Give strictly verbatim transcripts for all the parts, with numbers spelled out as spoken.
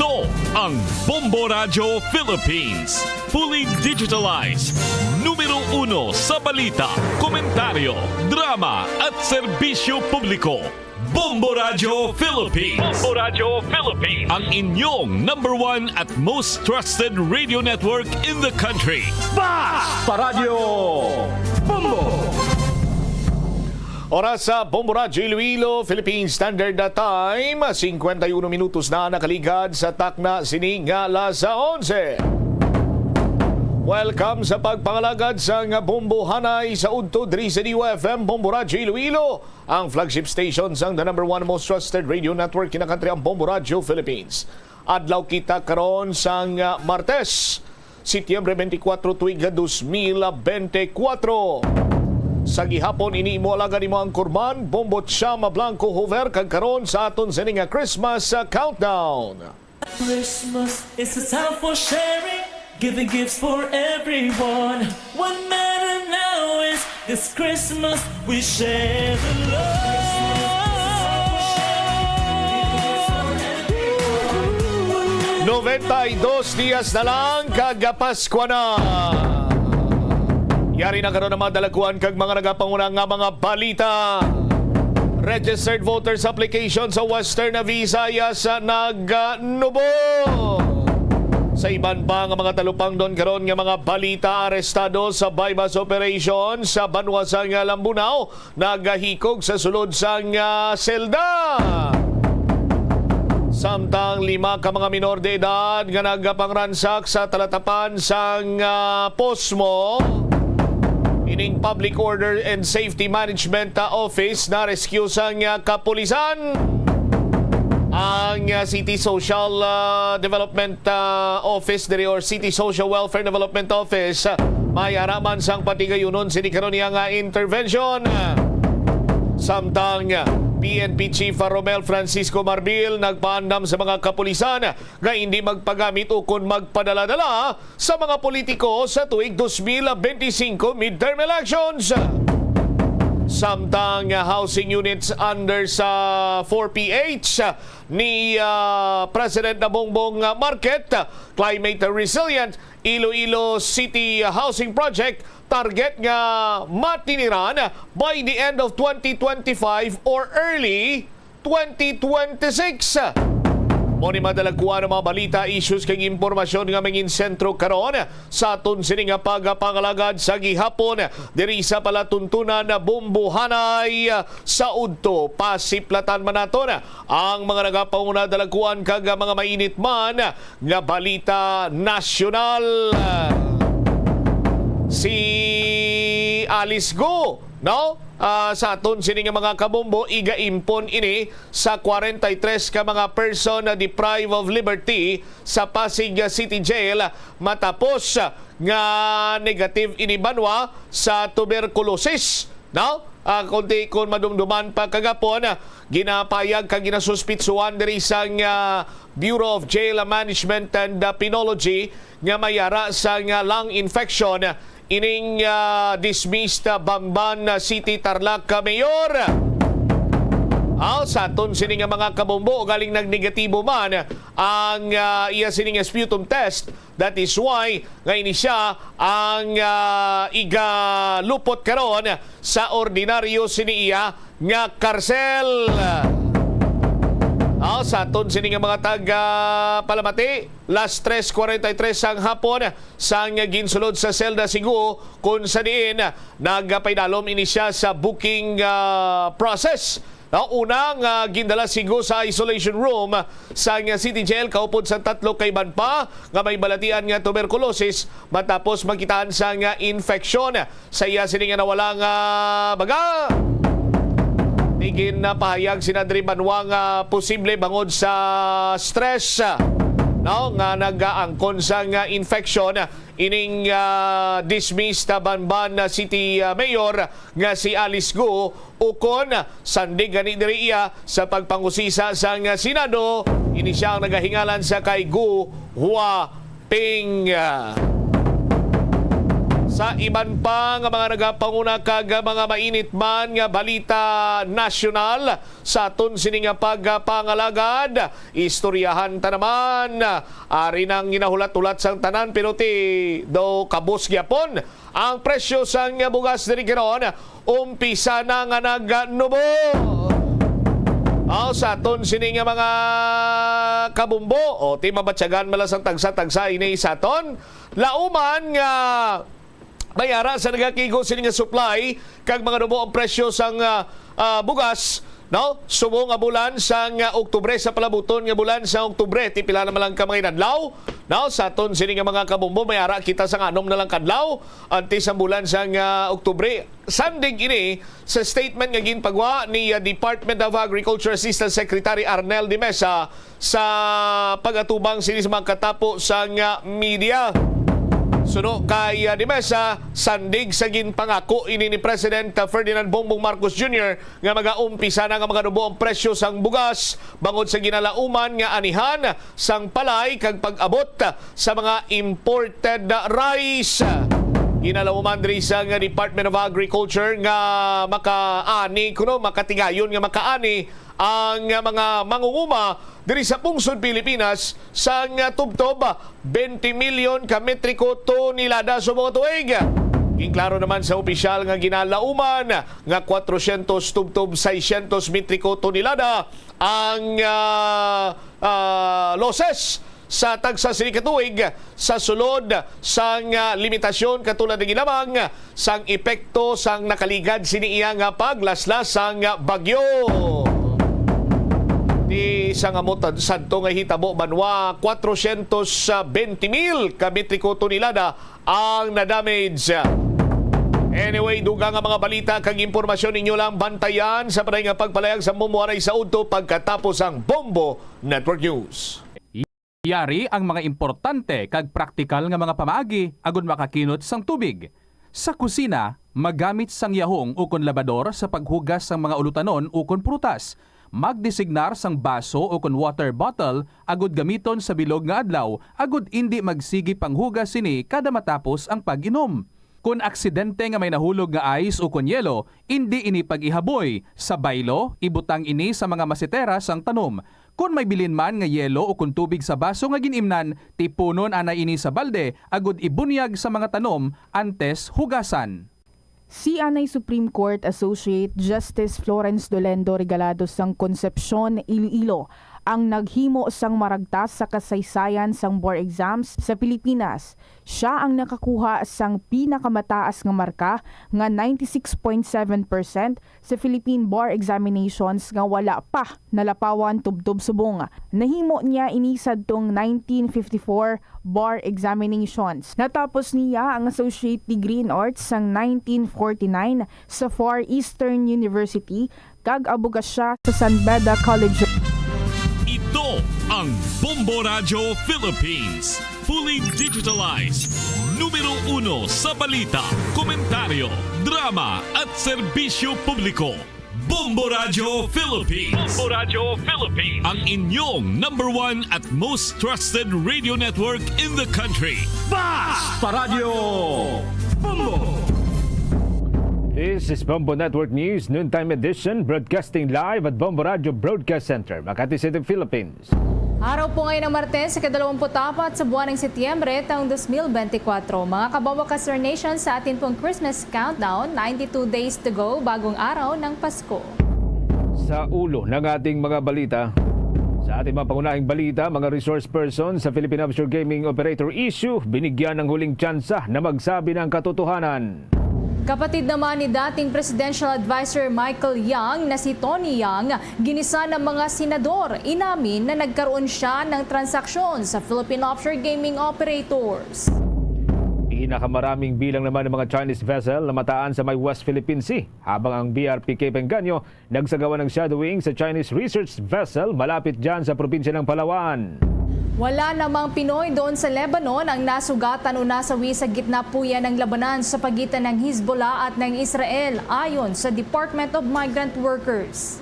Ang Bombo Radyo Philippines. Fully digitalized. Numero uno sa balita, komentaryo, drama, at serbisyo publiko. Bombo Radyo Philippines. Bombo Radyo Philippines. Ang inyong number one at most trusted radio network in the country. Bas! Paradyo Bombo! Oras sa Bombo Radyo Iloilo, Philippine Standard Time, singkwenta y uno minutos na nakaligad sa takna sini nga alas onse. Welcome sa pagpangalagad sang Bombo Hanay sa udto diri sa D U F M Bombo Radyo Iloilo, ang flagship station sang the number one most trusted radio network in the country, ang Bombo Radyo Philippines. Adlaw kita karon sang, ah, Martes, Setyembre twenty-four, tuig dos mil twenty-four. Sa gihapon, ini imo alagad, imo anchorman, Bombo Chama Blanco Hover, kag karon sa aton sini nga Christmas, ah, countdown. Christmas is a time for sharing, giving gifts for everyone. What matter now is this Christmas we share the love. Noventa y dos dias na lang kag Paskwa na. Yari na karon ang mga dalagkuan kag mga nagapanguna nga mga balita. Registered voters application sa Western Visayas nagnubo. Sa iban pa nga mga talupangdon karon nga mga balita, arestado sa buy-bust operation sa banwa sang Lambunao, nagahikog sa sulod sang, ah, selda. Samtang lima ka mga minor de edad nga nagapangransak sa talatapan sang, ah, Posmo, ining Public Order and Safety Management, ah, Office na-rescue sang, ah, kapulisan. Ang, ah, City Social, ah, Development, ah, Office diri, or City Social Welfare Development Office, ah, may araman sang patigayunon sini karon niya nga intervention. Samtang, ah, P N P Chief, ah, Romel Francisco Marbil nagpaandam sa mga kapulisan nga hindi magpagamit ukon magpadala-dala sa mga politiko sa tuig dos mil benti singko midterm elections. Samtang, ah, housing units under sa four P H ni, ah, President Bongbong, ah, Market, ah, Climate Resilient Iloilo City Housing Project, target nga matiniran by the end of twenty twenty-five or early twenty twenty-six. Mo ni madalagkuan ang mga balita, issues, kag impormasyon nga mangin sentro karon sa aton sini nga pagpangalagad sa gihapon diri sa palatuntunan Bombo Hanay sa udto. Pasiplatan man naton ang mga nagapanguna, dalagkuan, kag mga mainit man nga balita nasyonal. Si Alice Go, no? Ah, sa aton sini nga mga kabombo, igaimpon ini sa kwarenta y tres ka mga person na deprived of liberty sa Pasig City Jail matapos nga negative ini banwa sa tuberculosis, no? Ah, kundi kon madumduman pa kagapon, ah, ginapayag kag ginasuspitsuhan diri sang, ah, Bureau of Jail Management and, ah, Penology nga may ara sang, ah, lung infection ining, ah, dismissed, ah, Bamban, ah, City Tarlac, ah, Mayor. Ah, sa aton sini nga mga kabombo, galing nagnegatibo man ang, ah, iya sining sputum test. That is why nga ini siya ang, ah, igalupot karon sa ordinaryo sini iya nga karsel. Ah, sa aton sini nga mga taga palamati, las tres kwarenta y tres sang hapon sang ginsulod sa selda si Go, kung sa diin nagapaidalom ini siya sa booking, ah, process. No, una nga gindala si Go sa isolation room sang City Jail kaupod sa tatlo ka iban pa nga may balatian nga tuberculosis matapos makitaan sang infeksyon sa iya sini nga nawala nga baga. Tigin na pahayag sina diri banwa nga posible bangod sa stress, no, nga nagaangkon sang infeksyon ining, ah, dismissed, ah, Bamban, ah, City, ah, Mayor nga si Alice Go, ukon sandig gani diri iya sa pagpangusisa sang Senado, ini siya ang nagahingalan sa kay Go Huaping. Sa iban pa nga mga nagapanguna kag mga mainit man nga balita nasyonal, sa aton sini nga pagpangalagad, istoryahan ta naman. Ari nang ginahulat-hulat sang tanan, pero ti do kabus gyapon ang presyo sang bugas diri karon. Umpisa na nga nagnubo. Aw, sa aton sini nga mga kabumbo, o ti mabatyagan man lang sang tagsa-tagsa ini sa aton. Lauman nga may ara sa nagakigo sini nga supply kag mga nubo ang presyo sang, ah, ah, bugas, no? Subong nga bulan sang, ah, Oktubre, sa palabuton nga bulan sang Oktubre, ti pila naman lang ka mga inadlaw, no? Sa aton sini nga mga kabumbo, may ara kita sang anom na lang kadlaw antes ang bulan sang, ah, Oktubre. Sandig ini sa statement nga ginpagwa ni, ah, Department of Agriculture Assistant Secretary Arnel de Mesa sa pag-atubang sini sa mga katapo sang, ah, media. Suno kay, ah, de Mesa, sandig sa ginpangako ini ni President, ah, Ferdinand Bongbong Marcos Junior nga magaumpisa na nga maganubo ang presyo sang bugas bangod sa ginalauman nga anihan sang palay kag pag-abot sa mga imported rice. Ginalauman diri sang Department of Agriculture nga makaani kuno, makatigayon nga makaani ang mga mangunguma diri sa pungsod Pilipinas sang tubtob twenty milyon ka metriko tonelada subong nga tuig. Ginklaro naman sa opisyal nga ginalauman nga kwatrocientos tubtob seiscientos metriko tonelada ang, ah, ah, losses sa tagsa sini ka tuig sa sulod sang, ah, limitasyon, katulad nga lamang sang epekto sang nakaligad sini iya nga paglaslas sang bagyo. Di sa nga mo tad-, sadto nga hitabo, banwa, kwatrocientos bente mil ka metriko tonelada ang na-damage. Anyway, dugang nga mga balita kag impormasyon, inyo lang bantayan sa panay nga pagpalayag sa Bombo Aray sa udto pagkatapos ang Bombo Network News. Yari ang mga importante kag praktikal nga mga pamaagi agud makakinot sang tubig. Sa kusina, magamit sang yahong ukon labador sa paghugas sang mga ulutanon ukon prutas. Magdesignar sang baso ukon water bottle agud gamiton sa bilog nga adlaw agud indi magsigi panghugas sini kada matapos ang pag-inom. Kon aksidente nga may nahulog nga ice ukon yelo, indi ini pag-ihaboy. Sa baylo, ibutang ini sa mga masetera sang tanom. Kon may bilin man nga yelo ukon tubig sa baso nga gin-imnan, tipunon anay ini sa balde agud ibunyag sa mga tanom antes hugasan. Si anay Supreme Court Associate Justice Florence Dolendo Regalado sang Concepcion, Iloilo, ang naghimo sang maragtas sa kasaysayan sang bar exams sa Pilipinas. Sia ang nakakuha sang pinakamataas nga marka nga ninety-six point seven percent sa Philippine Bar Examinations nga wala pa nalapawan tubtob subong. Nahimo niya ini sadtong nineteen fifty-four Bar Examinations. Natapos niya ang Associate Degree in Arts sang nineteen forty-nine sa Far Eastern University kag abogasya sa San Beda College. Ito ang Bombo Radyo Philippines. Fully digitalized. Numero uno sa balita, komentaryo, drama at serbisyo publiko. Bombo Radyo Philippines. Bombo Radyo Philippines. Ang inyong number one at most trusted radio network in the country. Basta Radyo Bombo! This is Bombo Network News, noontime edition, broadcasting live at Bombo Radyo Broadcast Center, Makati City, Philippines. Araw po ngayon ng Martes, ikadalawamput-apat sa buwan ng Setyembre, taong dos mil bente kwatro. Mga kababayan, Star Nation, sa atin pong Christmas countdown, ninety-two days to go, bagong araw ng Pasko. Sa ulo ng ating mga balita, sa ating mga pangunahing balita, mga resource person sa Philippine Offshore Gaming Operator issue, binigyan ng huling tsansa na magsabi ng katotohanan. Kapatid naman ni dating Presidential Advisor Michael Young na si Tony Young, ginisan ng mga senador, inamin na nagkaroon siya ng transaksyon sa Philippine Offshore Gaming Operators. Pinakamaraming bilang naman ng mga Chinese vessel na mataan sa may West Philippine Sea, habang ang B R P Cape Engaño nagsagawa ng shadowing sa Chinese research vessel malapit dyan sa probinsya ng Palawan. Wala namang Pinoy doon sa Lebanon ang nasugatan o nasawi sa gitna po yan ng labanan sa pagitan ng Hezbollah at ng Israel, ayon sa Department of Migrant Workers.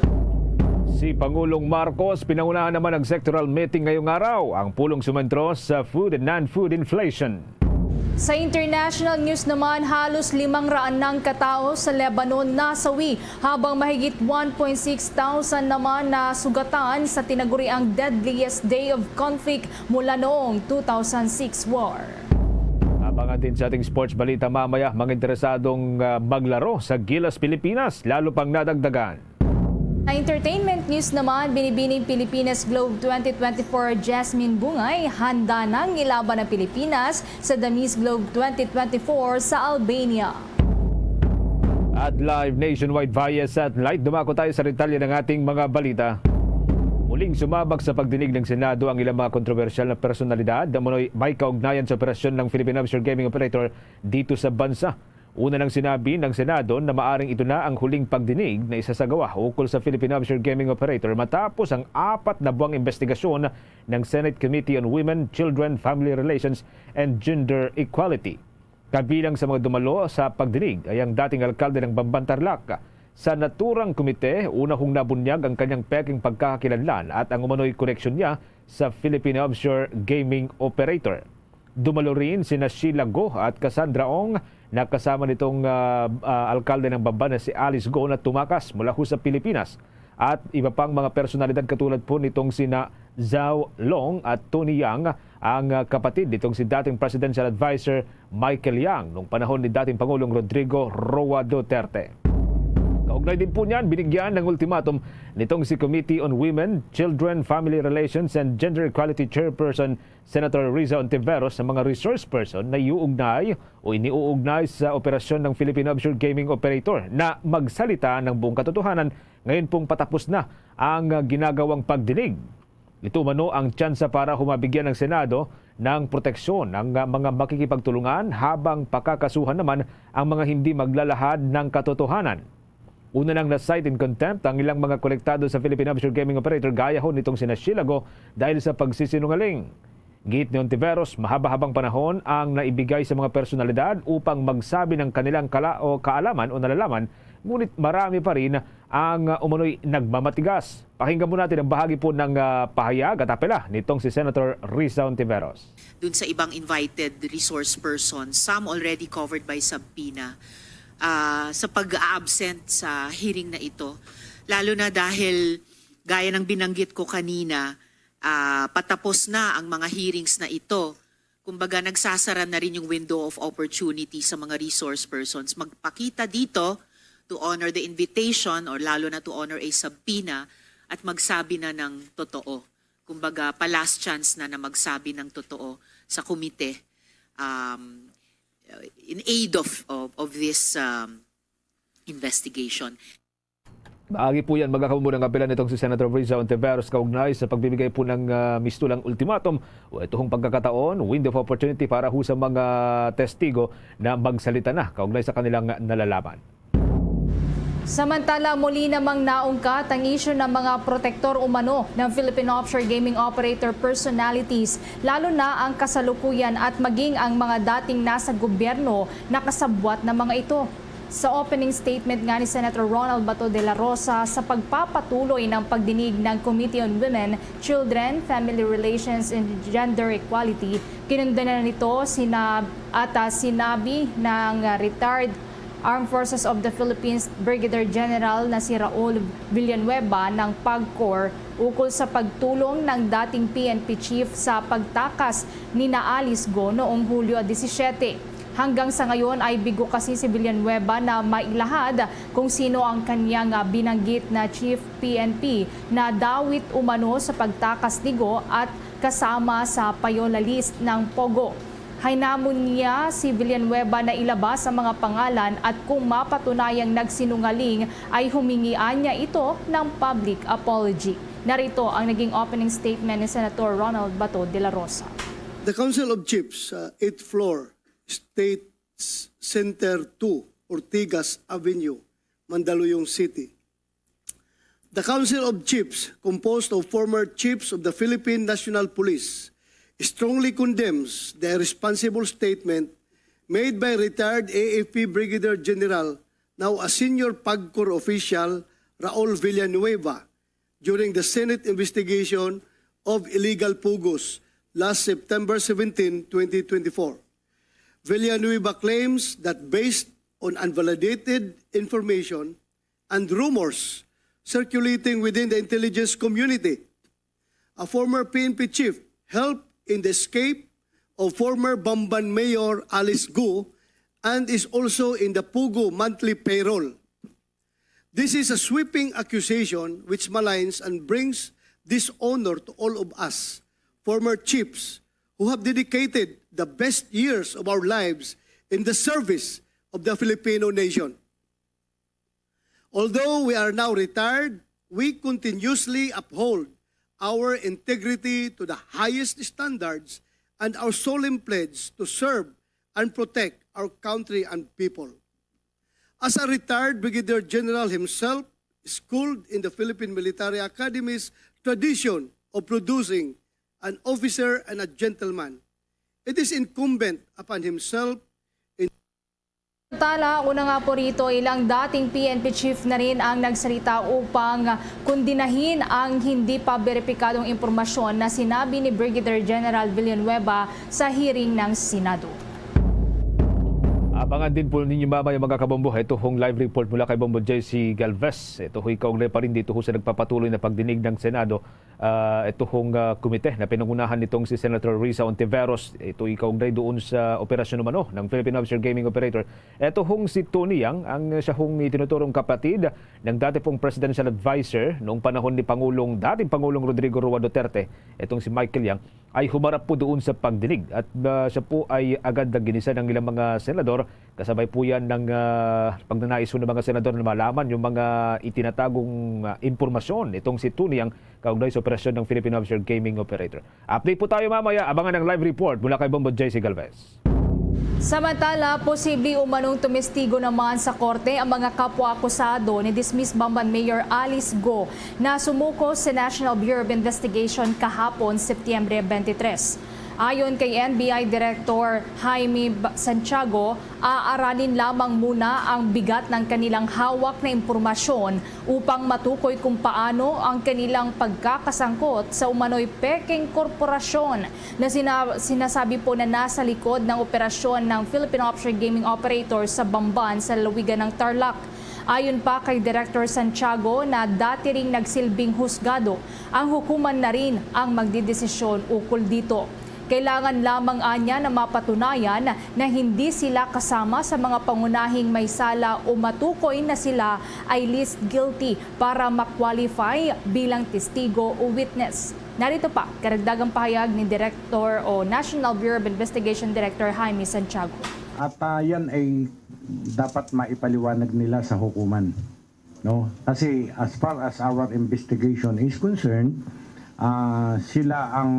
Si Pangulong Marcos, pinangunahan naman ng sectoral meeting ngayong araw ang pulong sumentro sa food and non-food inflation. Sa international news naman, halos limang raan nang katao sa Lebanon nasawi, habang mahigit one point six thousand naman nasugatan sa tinaguriang deadliest day of conflict mula noong two thousand six war. Abangan din sa ating sports balita mamaya, mga interesadong ah, maglaro sa Gilas, Pilipinas, lalo pang nadagdagan. Sa entertainment news naman, binibining Pilipinas Globe twenty twenty-four Jasmine Bungay, handa nang ilaban ang Pilipinas sa The Miss Globe twenty twenty-four sa Albania. At live nationwide via satellite, dumako tayo sa detalye ng ating mga balita. Muling sumabak sa pagdinig ng Senado ang ilang mga kontrobersyal na personalidad na umano'y may kaugnayan sa operasyon ng Philippine Offshore Gaming Operator dito sa bansa. Una nang sinabi ng Senado na maaring ito na ang huling pagdinig na isasagawa ukol sa Philippine Offshore Gaming Operator matapos ang apat na buwang investigasyon ng Senate Committee on Women, Children, Family Relations, and Gender Equality. Kabilang sa mga dumalo sa pagdinig ay ang dating alkalde ng Bamban Tarlac. Sa naturang komite, unahong nabunyag ang kanyang peking pagkakakilanlan at ang umano'y koneksyon niya sa Philippine Offshore Gaming Operator. Dumalo rin sina Sheila Go at Cassandra Ong, na kasama nitong ah, ah, alkalde ng Bamban na si Alice Go na tumakas mula ho sa Pilipinas, at iba pang mga personalidad katulad po nitong sina Zhao Long at Tony Yang, ang ah, kapatid nitong si dating Presidential Advisor Michael Yang nung panahon ni dating Pangulong Rodrigo Roa Duterte. Kaugnay din po niyan, binigyan ng ultimatum nitong si Committee on Women, Children, Family Relations, and Gender Equality Chairperson Senator Riza Ontiveros sa mga resource person na iuugnay o iniuugnay sa operasyon ng Philippine Offshore Gaming Operator na magsalita ng buong katotohanan ngayon pong patapos na ang ginagawang pagdinig. Ito umano ang tsansa para humabigyan ng Senado ng proteksyon ang mga makikipagtulungan habang pakakasuhan naman ang mga hindi maglalahad ng katotohanan. Una nang na-cite in contempt ang ilang mga konektado sa Philippine Offshore Gaming Operator gaya ho nitong sina Sheila Go dahil sa pagsisinungaling. Giit ni Ontiveros, mahaba-habang panahon ang naibigay sa mga personalidad upang magsabi ng kanilang kala o kaalaman o nalalaman, ngunit marami pa rin ang uh, umano'y nagmamatigas. Pakinggan mo natin ang bahagi po ng uh, pahayag at apela nitong si Senator Risa Ontiveros. Dun sa ibang invited resource person, some already covered by subpoena, ah, sa pag-absent sa hearing na ito. Lalo na dahil, gaya ng binanggit ko kanina, ah, patapos na ang mga hearings na ito. Kumbaga, nagsasara na rin yung window of opportunity sa mga resource persons. Magpakita dito to honor the invitation or lalo na to honor a subpoena at magsabi na ng totoo. Kumbaga, pa-last chance na na magsabi ng totoo sa komite, um, in aid of, of, of this um, investigation. Maagi po yan, mga kamumunang apela nitong si Senator Risa Ontiveros kaugnay sa pagbibigay po ng ah, mistulang ultimatum o ito hong pagkakataon, window of opportunity para ho sa mga testigo na magsalita na kaugnay sa kanilang nalalaman. Samantala, muli namang naungkat ang isyu ng mga protektor umano ng Philippine Offshore Gaming Operator personalities, lalo na ang kasalukuyan at maging ang mga dating nasa gobyerno na kasabwat ng mga ito. Sa opening statement nga ni Senator Ronald Bato de la Rosa sa pagpapatuloy ng pagdinig ng Committee on Women, Children, Family Relations, and Gender Equality, kinundanan nito sinab at ah, sinabi ng ah, retired Armed Forces of the Philippines Brigadier General na si Raul Villanueva ng PAGCOR ukol sa pagtulong ng dating P N P chief sa pagtakas ni Alice Go noong Hulyo disisiete. Hanggang sa ngayon ay bigo kasi si Villanueva na mailahad kung sino ang kanyang ah, binanggit na chief P N P na dawit umano sa pagtakas ni Go at kasama sa Payola list ng POGO. Hinamon niya si Villanueva na ilabas ang mga pangalan at kung mapatunayang nagsinungaling ay humingian niya ito ng public apology. Narito ang naging opening statement ni Senator Ronald Bato de la Rosa. The Council of Chiefs, uh, eighth floor, State Center two, Ortigas Avenue, Mandaluyong City. The Council of Chiefs, composed of former chiefs of the Philippine National Police, strongly condemns the irresponsible statement made by retired A F P Brigadier General, now a senior PAGCOR official, Raul Villanueva, during the Senate investigation of illegal POGOs last September seventeen, twenty twenty-four. Villanueva claims that based on unvalidated information and rumors circulating within the intelligence community, a former P N P chief helped in the escape of former Bamban Mayor Alice Go and is also in the POGO monthly payroll. This is a sweeping accusation which maligns and brings dishonor to all of us, former chiefs, who have dedicated the best years of our lives in the service of the Filipino nation. Although we are now retired, we continuously uphold our integrity to the highest standards and our solemn pledge to serve and protect our country and people. As a retired Brigadier General himself, schooled in the Philippine Military Academy's tradition of producing an officer and a gentleman, it is incumbent upon himself in Samantala, una nga po rito, ilang dating P N P chief na rin ang nagsalita upang kundinahin ang hindi pa beripikadong impormasyon na sinabi ni Brigadier General Villanueva sa hearing ng Senado. Abangan din po ninyo mamaya, mga kabombo, ito hong live report mula kay Bombo J C Galvez. Ito ho, ikaugnay pa rin dito ho sa nagpapatuloy na pagdinig ng Senado. Ah, ito hong, ah, komite na pinangunahan nitong si Senator Risa Ontiveros. Ito ikaugnay doon sa operasyon umano ng Philippine Offshore Gaming Operator. Ito hong si Tony Yang, ang siya hong itinuturong kapatid ng dati pong presidential advisor noong panahon ni Pangulong, dating Pangulong Rodrigo Roa Duterte. Itong si Michael Yang ay humarap po doon sa pagdinig at, ah, siya po ay agad na ginisan ng ilang mga senador. Kasabay po yan ng, ah, pagnanais po ng mga senador na malaman yung mga itinatagong, ah, impormasyon itong si Tony Yang kaugnay sa operasyon ng Philippine Offshore Gaming Operator. Update po tayo mamaya. Abangan ang live report mula kay Bombo J C Galvez. Samantala, posible umanong tumestigo naman sa korte ang mga kapwa akusado ni dismiss Bamban Mayor Alice Go na sumuko sa National Bureau of Investigation kahapon, Setyembre twenty-three. Ayon kay N B I Director Jaime Ba-, Santiago, aaralin lamang muna ang bigat ng kanilang hawak na impormasyon upang matukoy kung paano ang kanilang pagkakasangkot sa umano'y pekeng korporasyon na sina-, sinasabi po na nasa likod ng operasyon ng Philippine Offshore Gaming Operator sa Bamban sa lalawigan ng Tarlac. Ayon pa kay Director Santiago na dati ring nagsilbing husgado, ang hukuman na rin ang magdedesisyon ukol dito. Kailangan lamang anya na mapatunayan na hindi sila kasama sa mga pangunahing may sala o matukoy na sila ay least guilty para ma-qualify bilang testigo o witness. Narito pa, karagdagang pahayag ni Director o National Bureau of Investigation Director Jaime Santiago. At, ah, yan ay dapat maipaliwanag nila sa hukuman, no? Kasi as far as our investigation is concerned, ah, sila ang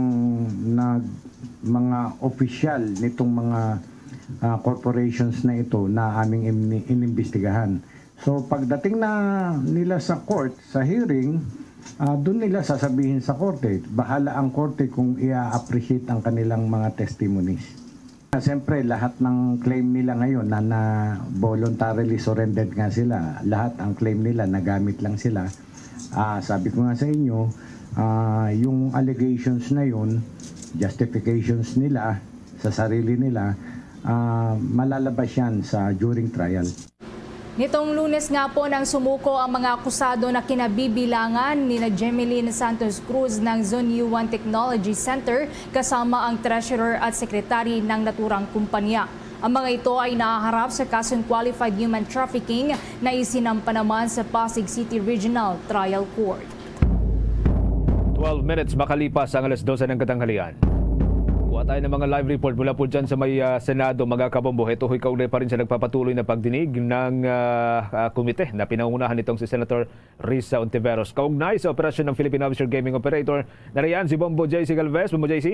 nag-, mga opisyal nitong mga, ah, corporations na ito na aming in-, inimbestigahan. So, pagdating na nila sa court, sa hearing, ah, dun nila sasabihin sa korte. Bahala ang korte kung i-appreciate ang kanilang mga testimonies. Ah, siyempre, lahat ng claim nila ngayon na, na voluntarily surrendered nga sila, lahat ang claim nila, nagamit lang sila. Ah, sabi ko nga sa inyo, ah, yung allegations na yun, justifications nila sa sarili nila, ah, malalabas yan sa during trial. Nitong Lunes nga po nang sumuko ang mga akusado na kinabibilangan nina Jemeline Santos Cruz ng Zone U one Technology Center kasama ang treasurer at secretary ng naturang kumpanya. Ang mga ito ay nahaharap sa kasong qualified human trafficking na isinampa naman sa Pasig City Regional Trial Court. Twelve minutes makalipas ang alas dose ng katanghalian. Kuha tayo ng mga live report mula po dyan sa may, ah, Senado, mga kabombo. Ito ho'y kaugnay pa rin sa nagpapatuloy na pagdinig ng, ah, ah, komite na pinangunahan nitong si Senator Risa Ontiveros. Kaugnay sa operasyon ng Philippine Offshore Gaming Operator, nariyan si Bombo J C Galvez. Bombo J C.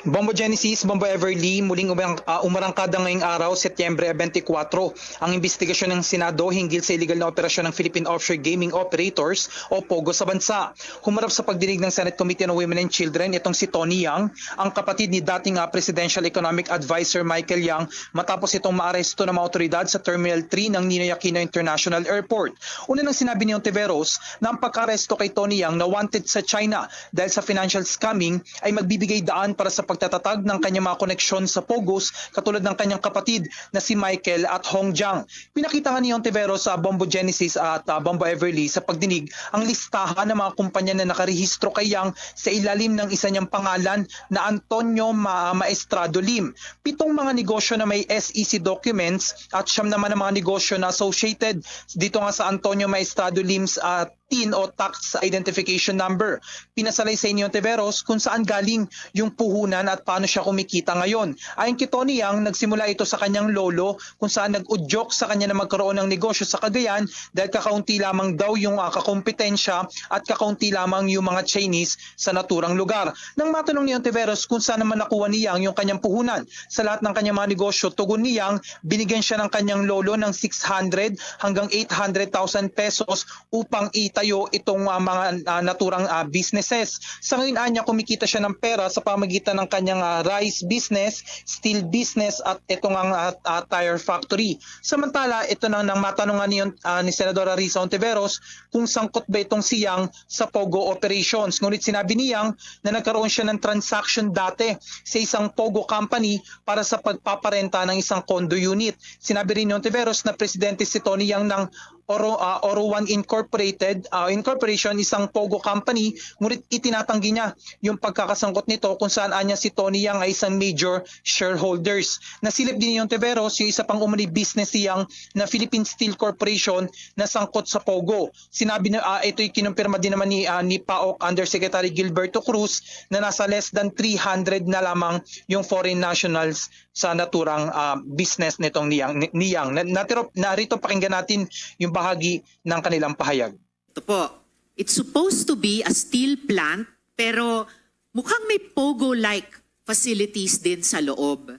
Bombo Genesis, Bombo Everly, muling umarang-, ah, umarangkada ngayong araw, Setyembre twenty-four, ang imbestigasyon ng Senado hinggil sa iligal na operasyon ng Philippine Offshore Gaming Operators o POGO sa bansa. Humarap sa pagdinig ng Senate Committee on Women and Children itong si Tony Yang, ang kapatid ni dating, ah, Presidential Economic Advisor Michael Yang, matapos itong maaresto ng mga awtoridad sa Terminal three ng Ninoy Aquino International Airport. Una nang sinabi ni Ontiveros na ang pagkaaresto kay Tony Yang na wanted sa China dahil sa financial scamming ay magbibigay daan para sa pagtatatag ng kanyang mga koneksyon sa Pogos, katulad ng kanyang kapatid na si Michael at Hong Jang. Pinakita nga ni Ontiveros sa Bombo Genesis at, ah, Bombo Everly sa pagdinig ang listahan ng mga kumpanya na nakarehistro kay Yang sa ilalim ng isa niyang pangalan na Antonio Ma-, Maestrado Lim. Pitong mga negosyo na may S E C documents at siyam naman ang mga negosyo na associated dito nga sa Antonio Maestrado Lim's, ah, tin o tax identification number. Pinasalaysay ni Ontiveros kung saan galing yung puhunan at paano siya kumikita ngayon. Ayon kay Tony Yang, nagsimula ito sa kanyang lolo kung saan nag-udyok sa kanya na magkaroon ng negosyo sa Cagayan dahil kakaunti lamang daw yung, ah, kakompetensya at kakaunti lamang yung mga Chinese sa naturang lugar. Nang matanong ni Ontiveros kung saan naman nakuha ni Yang yung kanyang puhunan sa lahat ng kanyang mga negosyo, tugon ni Yang, binigyan siya ng kanyang lolo ng six hundred hanggang eight hundred thousand pesos upang itayo itong, ah, mga, ah, naturang, ah, businesses. Sa ngayon, anya, kumikita siya ng pera sa pamagitan ng kanyang, ah, rice business, steel business, at ito nga, ah, ah, tire factory. Samantala, ito nang, nang matanong nga ni, ah, ni Senadora Risa Ontiveros kung sangkot ba itong si Yang sa Pogo operations. Ngunit sinabi ni Yang na nagkaroon siya ng transaction dati sa isang Pogo company para sa pagpaparenta ng isang condo unit. Sinabi rin ni Ontiveros na presidente si Tony Yang ng Oro, ah, Oro One Incorporated, ah, Incorporation, isang Pogo company, ngunit itinatanggi niya yung pagkakasangkot nito kung saan anya si Tony Yang ay isang major shareholders. Nasilip din ni Ontiveros yung isa pang umani business ni Yang na Philippine Steel Corporation na sangkot sa Pogo. Sinabi na, ah, ito'y kinumpirma din naman ni, ah, ni PAOK Undersecretary Gilberto Cruz na nasa less than three hundred na lamang yung foreign nationals sa naturang, ah, business nitong ni Yang, ni, ni Yang. Na, natiro, narito, pakinggan natin yung bahagi ng kanilang pahayag. Ito po, it's supposed to be a steel plant, pero mukhang may Pogo-like facilities din sa loob.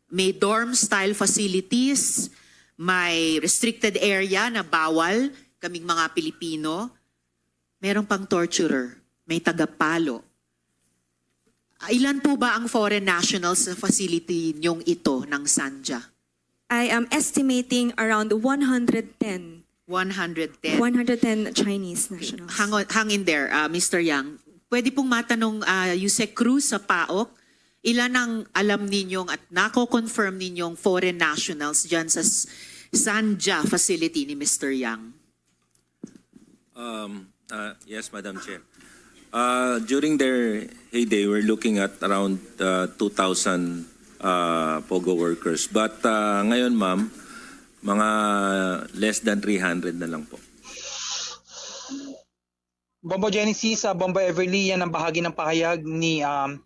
May dorm-style facilities, may restricted area na bawal kaming mga Pilipino. Meron pang torturer, may tagapalo. Ilan po ba ang foreign nationals sa facility niyong ito ng Sanja? I am estimating around one hundred ten. One hundred ten. One hundred ten Chinese nationals. Hang on, hang in there, ah, Mister Yang. Pwede pong matanong, ah, Usec Cruz sa PAOK, ilan ang alam ninyong at nako-confirm ninyong foreign nationals dyan sa s-, Sanja facility ni Mister Yang? Um, uh, yes, Madam Chair. Uh, during their heyday, we're looking at around, uh, two thousand, uh, Pogo workers. But, uh, ngayon, ma'am, mga less than three hundred na lang po. Bombo Genesis, uh, Bombo Everly, yan ang bahagi ng pahayag ni, um,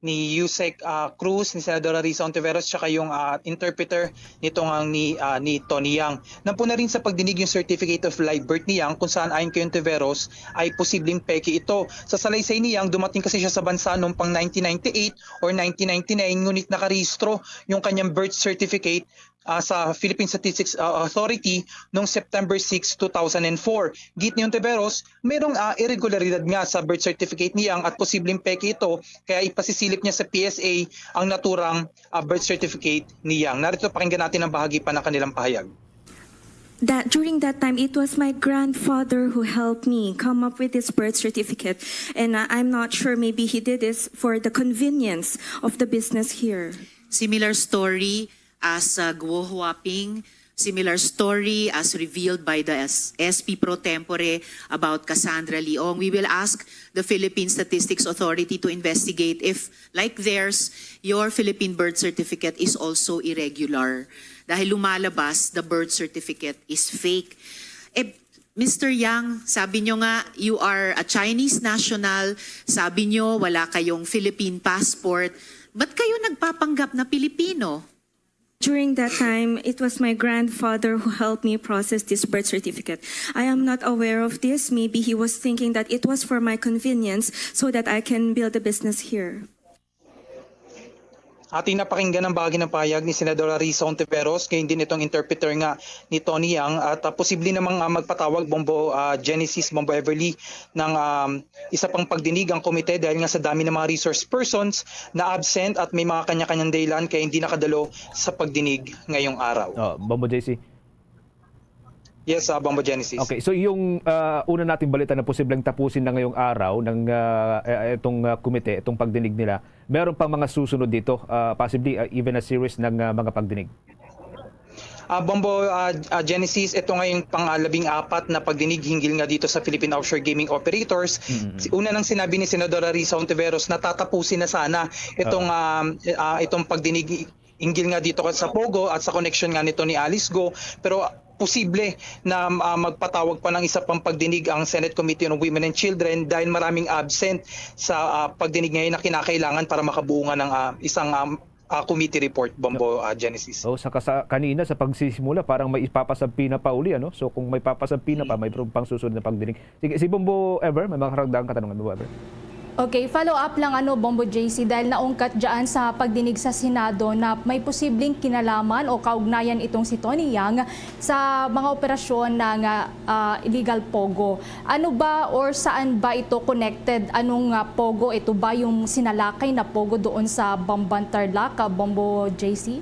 ni Usec, ah, Cruz, ni Senadora Risa Ontiveros, tsaka yung, ah, interpreter nito nga ni, ah, ni Tony Yang. Nampo na rin sa pagdinig yung certificate of live birth ni Yang, kung saan ayon kay Ontiveros ay posibleng peke ito. Sa salaysay ni Yang, dumating kasi siya sa bansa noong pang nineteen ninety-eight or nineteen ninety-nine, ngunit nakarehistro yung kanyang birth certificate ah, sa Philippine Statistics, ah, Authority noong September six, two thousand and four. Git ni Ontiveros, mayroong, ah, irregularidad nga sa birth certificate ni Yang at posibleng peke ito, kaya ipasisilip niya sa P S A ang naturang, ah, birth certificate ni Yang. Narito, pakinggan natin ang bahagi pa ng kanilang pahayag. That during that time, it was my grandfather who helped me come up with this birth certificate. And, uh, I'm not sure, maybe he did this for the convenience of the business here. Similar story as, uh, Guo Huaping, similar story as revealed by the S-, S P pro tempore about Cassandra Leong. We will ask the Philippine Statistics Authority to investigate if, like theirs, your Philippine birth certificate is also irregular. Dahil lumalabas, the birth certificate is fake. Eh, Mister Yang, sabi nyo nga, you are a Chinese national, sabi nyo, wala kayong Philippine passport. Ba't kayo nagpapanggap na Pilipino? During that time, it was my grandfather who helped me process this birth certificate. I am not aware of this. Maybe he was thinking that it was for my convenience so that I can build a business here. Ating napakinggan ang bahagi ng pahayag ni Senadora Risa Ontiveros, gayon din itong interpreter nga ni Tony Yang, at, ah, posible namang, ah, magpatawag, Bombo, ah, Genesis, Bombo Everly, ng, um, isa pang pagdinig ang komite dahil nga sa dami ng mga resource persons na absent at may mga kanya-kanyang dahilan kaya hindi nakadalo sa pagdinig ngayong araw. Oh, Bombo J C. Yes, uh, Bombo Genesis. Okay, so yung uh, una nating balita na posibleng tapusin na ngayong araw ng uh, eh, itong uh, komite, itong pagdinig nila, meron pang mga susunod dito, uh, possibly uh, even a series ng uh, mga pagdinig. Uh, Bombo uh, uh, Genesis, ito ngayong pang-labing apat na pagdinig hinggil nga dito sa Philippine Offshore Gaming Operators. Mm-hmm. Una nang sinabi ni Senadora Risa Ontiveros na tatapusin na sana itong uh, uh, itong pagdinig hinggil nga dito sa Pogo at sa koneksyon nga nito ni Alice Go, pero posible na uh, magpatawag pa ng isa pang pagdinig ang Senate Committee on Women and Children dahil maraming absent sa uh, pagdinig ngayon na kinakailangan para makabunga ng uh, isang um, uh, committee report, Bombo uh, Genesis. Oh, sa kasa, kanina sa pagsisimula parang may ipapasampina pa uli, ano? So kung may papasampina pa, may pang susunod na pagdinig. Sige, si Bombo Ever, may mga karagdagang katanungan, Bombo Ever. Okay, follow up lang ano Bombo J C, dahil naungkat dyan sa pagdinig sa Senado na may posibleng kinalaman o kaugnayan itong si Tony Yang sa mga operasyon ng uh, illegal pogo. Ano ba or saan ba ito connected? Anong uh, pogo? Ito ba yung sinalakay na pogo doon sa Bamban Tarlac, uh, Bombo J C?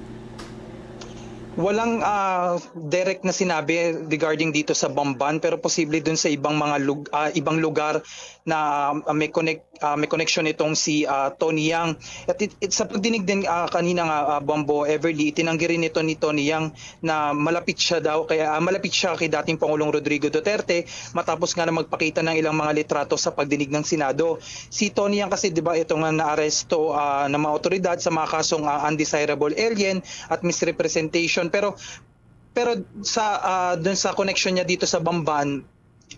Walang uh, direct na sinabi regarding dito sa Bamban, pero posible dun sa ibang mga lug- uh, ibang lugar na uh, may connect uh, may connection itong si uh, Tony Yang. At it, it, sa pagdinig din uh, kanina nga uh, Bombo Everly, itinanggi rin ito ni Tony Yang na malapit siya daw kaya uh, malapit siya kay dating Pangulong Rodrigo Duterte matapos nga na magpakita ng ilang mga litrato sa pagdinig ng Senado. Si Tony Yang kasi 'di ba ito nga naaresto uh, ng mga otoridad sa mga kasong uh, undesirable alien at misrepresentation, pero pero sa uh, dun sa connection niya dito sa Bamban,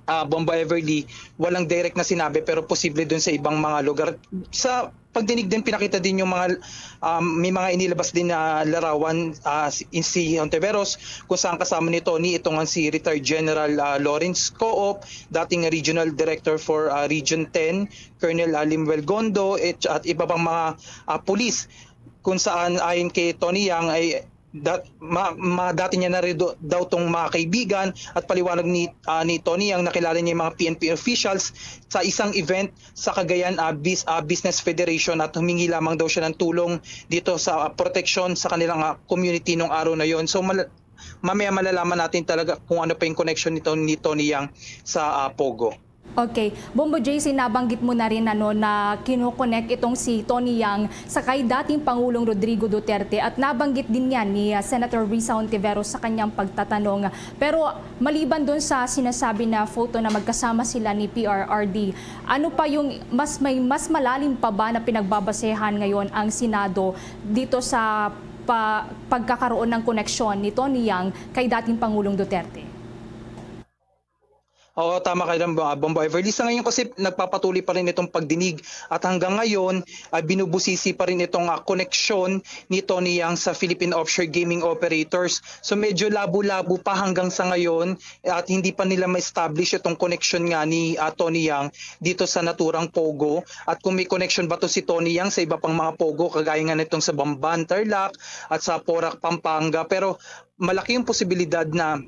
uh, Bombo Everly, walang direct na sinabi pero posible dun sa ibang mga lugar. Sa pagdinig din pinakita din yung mga um, may mga inilabas din na larawan uh, si, si Ontiveros kung saan kasama ni Tony itong ang si retired General uh, Lawrence Coop, dating regional director for uh, Region ten, Colonel uh, Limuel Gondo et, at iba pang mga uh, pulis kung saan ayon kay Tony Yang ay dat, ma, ma, dati niya na rin daw tong mga kaibigan at paliwanag ni uh, ni Tony ang nakilala niya yung mga P N P officials sa isang event sa Cagayan uh, Bis, uh, Business Federation at humingi lamang daw siya ng tulong dito sa uh, proteksyon sa kanilang uh, community nung araw na yon. So mal, mamaya malalaman natin talaga kung ano pa yung connection nito ni Tony Yang sa uh, Pogo. Okay. Bombo J C, nabanggit mo na rin ano, na kinokonek itong si Tony Yang sa kay dating Pangulong Rodrigo Duterte at nabanggit din yan ni uh, Senator Risa Ontiveros sa kanyang pagtatanong. Pero maliban doon sa sinasabi na photo na magkasama sila ni P R R D, ano pa yung mas may mas malalim pa ba na pinagbabasehan ngayon ang Senado dito sa pa, pagkakaroon ng koneksyon ni Tony Yang kay dating Pangulong Duterte? Oo, tama ka dyan, Bombo Everly. Sa ngayon kasi nagpapatuloy pa rin itong pagdinig at hanggang ngayon ay binubusisi pa rin itong uh, koneksyon ni Tony Yang sa Philippine Offshore Gaming Operators. So medyo labo-labo pa hanggang sa ngayon at hindi pa nila ma-establish itong koneksyon nga ni uh, Tony Yang dito sa naturang Pogo at kung may connection ba to si Tony Yang sa iba pang mga Pogo kagaya nga nitong sa Bamban, Tarlac at sa Porac, Pampanga. Pero malaki yung posibilidad na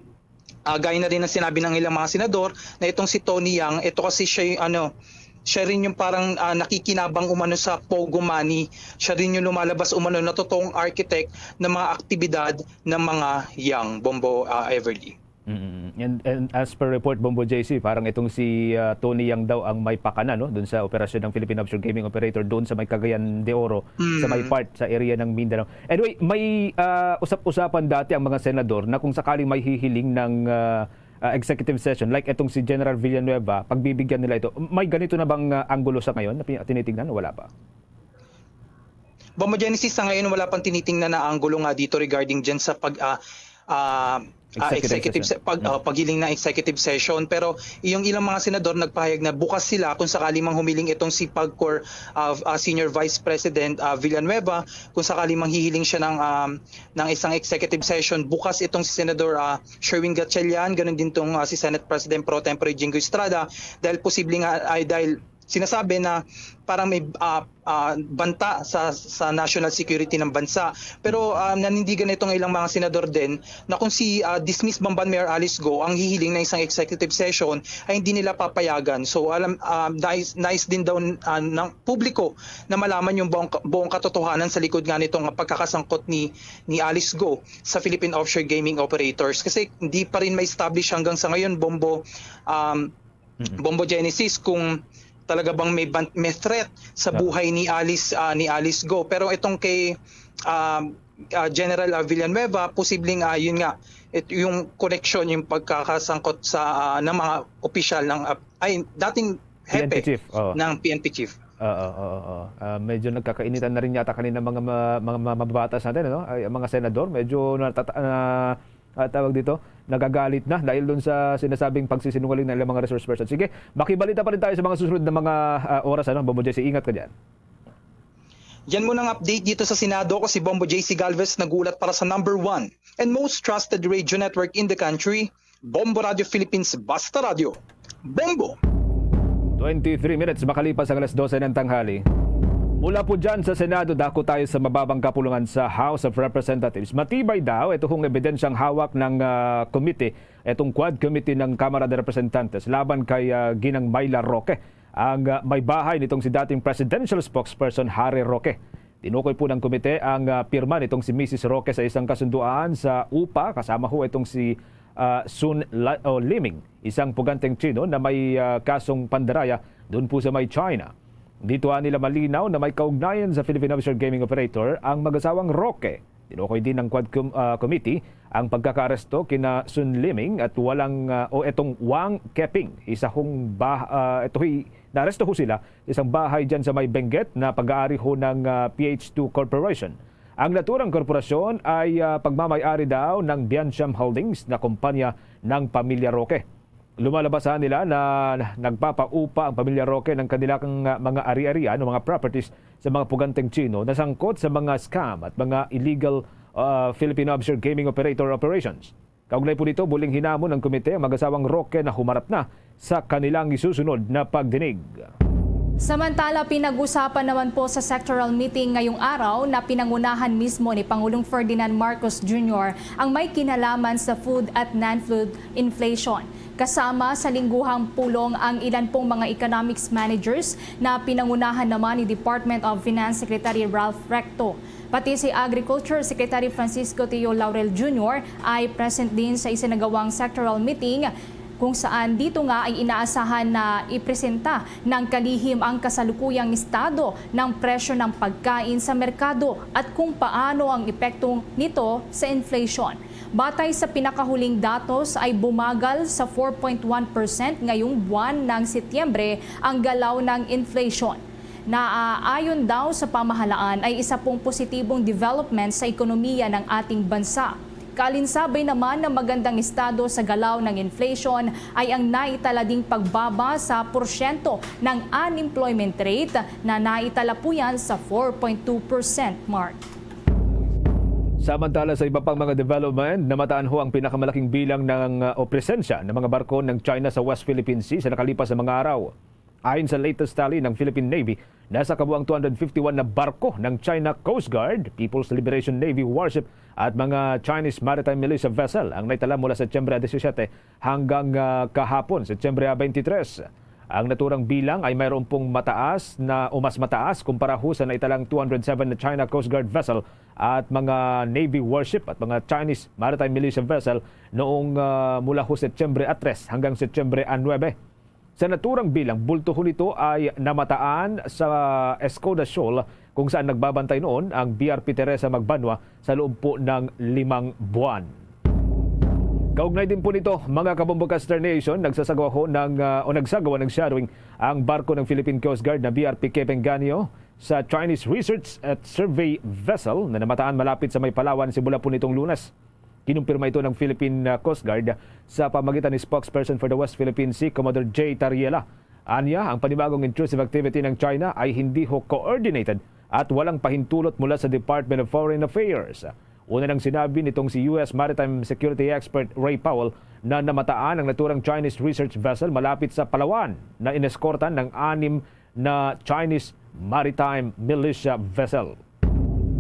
uh, gaya na rin ang sinabi ng ilang mga senador na itong si Tony Yang, ito kasi siya yung ano, siya rin yung parang uh, nakikinabang umano sa Pogo Money. Siya rin yung lumalabas umano na totoong architect ng mga aktibidad ng mga Yang, Bombo uh, Everly. Mm-hmm. And, and as per report, Bombo J C, parang itong si uh, Tony Yang daw ang may pakana no? Doon sa operasyon ng Philippine Offshore Gaming Operator doon sa may Cagayan de Oro, mm-hmm. sa may part, sa area ng Mindanao. Anyway, may uh, usap-usapan dati ang mga senador na kung sakaling may hihiling ng uh, uh, executive session, like itong si General Villanueva, pagbibigyan nila ito. May ganito na bang uh, anggulo sa ngayon na tinitingnan o wala pa? Bombo Genesis, sa ngayon wala pang tinitingnan na anggulo nga dito regarding dyan sa pag uh, uh, uh, executive, executive se- pag, uh, paghiling ng executive session, pero yung ilang mga senador nagpahayag na bukas sila kung sakali mang humiling itong si PAGCOR uh, uh, Senior Vice President uh, Villanueva, kung sakali mang hihiling siya ng um, ng isang executive session, bukas itong si Senador uh, Sherwin Gatchalian, ganun din tong uh, si Senate President Pro Tempore Jinggoy Estrada, dahil posible nga ay dahil sinasabi na parang may, ah, ah, banta sa, sa national security ng bansa. Pero, ah, nanindigan itong ilang mga senador din na kung si, ah, dismissed Bamban Mayor Alice Go ang hihiling ng isang executive session, ay hindi nila papayagan. So, alam, ah, nais, nais din daw, ah, ng publiko na malaman yung buong, buong katotohanan sa likod nga nitong pagkakasangkot ni, ni Alice Go sa Philippine Offshore Gaming Operators. Kasi hindi pa rin ma-establish hanggang sa ngayon, Bombo, um, Mm-mm. Bombo Genesis, kung talaga bang may ban-, may threat sa Yeah. buhay ni Alice, ah, ni Alice Go. Pero itong kay, um, ah, General, ah, Villanueva, posibleng, ah, yun nga, it-, yung connection, yung pagkakasangkot sa, ah, ng mga opisyal ng, ah, ay, dating hepe P N P chief, oo. ng P N P chief. Oo, oo, oo. Ah, medyo nagkakainitan na rin yata kanina mga ma-, mga ma-, mababatas natin, ano? Ay, ang mga senador, medyo natata-, na, ah, tawag dito, nagagalit na dahil dun sa sinasabing pagsisinungaling ng ilang mga resource person. Sige, makibalita pa rin tayo sa mga susunod na mga, ah, oras, ano? Bombo J C, ingat ka dyan. Yan muna ang update dito sa Senado. Ako si Bombo J C Galvez, nag-uulat para sa number one and most trusted radio network in the country, Bombo Radio Philippines, Basta Radio. Bombo! Twenty-three minutes makalipas ang alas dose ng tanghali. Mula po dyan sa Senado, dako tayo sa mababang kapulungan sa House of Representatives. Matibay daw ito kung ebidensyang hawak ng, ah, komite, itong Quad Committee ng Kamara de Representantes laban kay, ah, Ginang Myla Roque, ang, ah, may bahay nitong si dating presidential spokesperson Harry Roque. Tinukoy po ng komite ang, ah, pirma nitong si Misis Roque sa isang kasunduan sa upa kasama ho itong si, ah, Sun La-, o Liming, isang puganteng Chino na may, ah, kasong pandaraya doon po sa may China. Dito, ah, nila malinaw na may kaugnayan sa Philippine Offshore Gaming Operator ang mag-asawang Roque. Tinukoy din ng Quad Com-, ah, Committee ang pagkakaaresto kina Sun Liming at walang, ah, o etong Wang Keping, isa hong bah-, ah, ito'y naaresto ho sila sa isang bahay dyan sa may Benguet na pag-aari ho ng, ah, P H two Corporation. Ang naturang korporasyon ay, ah, pagmamay-ari daw ng Biancham Holdings na kumpanya ng pamilya Roque. Lumalabas sa nila na nagpapaupa ang pamilya Roque ng kanilang, ah, mga ari-arian o mga properties sa mga puganteng Chino na sangkot sa mga scam at mga illegal, ah, Filipino offshore gaming operator operations. Kaugnay po nito, buling hinamon ng komite ang mag-asawang Roque na humarap na sa kanilang isusunod na pagdinig. Samantala, pinag-usapan naman po sa sectoral meeting ngayong araw na pinangunahan mismo ni Pangulong Ferdinand Marcos Junior ang may kinalaman sa food at non-food inflation. Kasama sa lingguhang pulong ang ilan pong mga economics managers na pinangunahan naman ni Department of Finance Secretary Ralph Recto. Pati si Agriculture Secretary Francisco Teo Laurel Junior ay present din sa isinagawang sectoral meeting, kung saan dito nga ay inaasahan na ipresenta ng kalihim ang kasalukuyang estado ng presyo ng pagkain sa merkado at kung paano ang epekto nito sa inflation. Batay sa pinakahuling datos, ay bumagal sa four point one percent ngayong buwan ng Setyembre ang galaw ng inflation. Naaayon daw sa pamahalaan, ay isa pong positibong development sa ekonomiya ng ating bansa. Kaalinsabay naman ng magandang estado sa galaw ng inflation ay ang naitala ding pagbaba sa porsyento ng unemployment rate na naitala po yan sa four point two percent mark. Samantala, sa iba pang mga development, namataan ho ang pinakamalaking bilang ng, uh, o presensya ng mga barko ng China sa West Philippine Sea sa nakalipas na mga araw. Ayon sa latest tally ng Philippine Navy, nasa kabuang two hundred fifty-one na barko ng China Coast Guard, People's Liberation Navy warship, at mga Chinese Maritime Militia vessel ang naitala mula Setyembre disisiete hanggang, ah, kahapon, Setyembre twenty-three. Ang naturang bilang ay mayroon pong mataas na o mas mataas kumpara ho sa naitalang two hundred seven na China Coast Guard vessel at mga Navy warship at mga Chinese Maritime Militia vessel noong, ah, mula ho Setyembre tres hanggang Setyembre nuebe. Sa naturang bilang, bulto ho nito ay namataan sa Escoda Shoal, kung saan nagbabantay noon ang B R P Teresa Magbanwa sa loob po ng limang buwan. Kaugnay din po nito, mga Kabombo Caster Nation, nagsasagawa ho ng, ah, o nagsagawa ng shadowing ang barko ng Philippine Coast Guard na B R P Cape Engaño sa Chinese Research at Survey Vessel na namataan malapit sa may Palawan, Cebu po nitong Lunes. Kinumpirma ito ng Philippine, ah, Coast Guard sa pamagitan ni spokesperson for the West Philippine Sea, Commodore J Tariela. Anya, ang panibagong intrusive activity ng China ay hindi ho coordinated at walang pahintulot mula sa Department of Foreign Affairs. Una nang sinabi nitong si U S Maritime Security Expert Ray Powell na namataan ang naturang Chinese research vessel malapit sa Palawan na ineskortan ng anim na Chinese maritime militia vessel.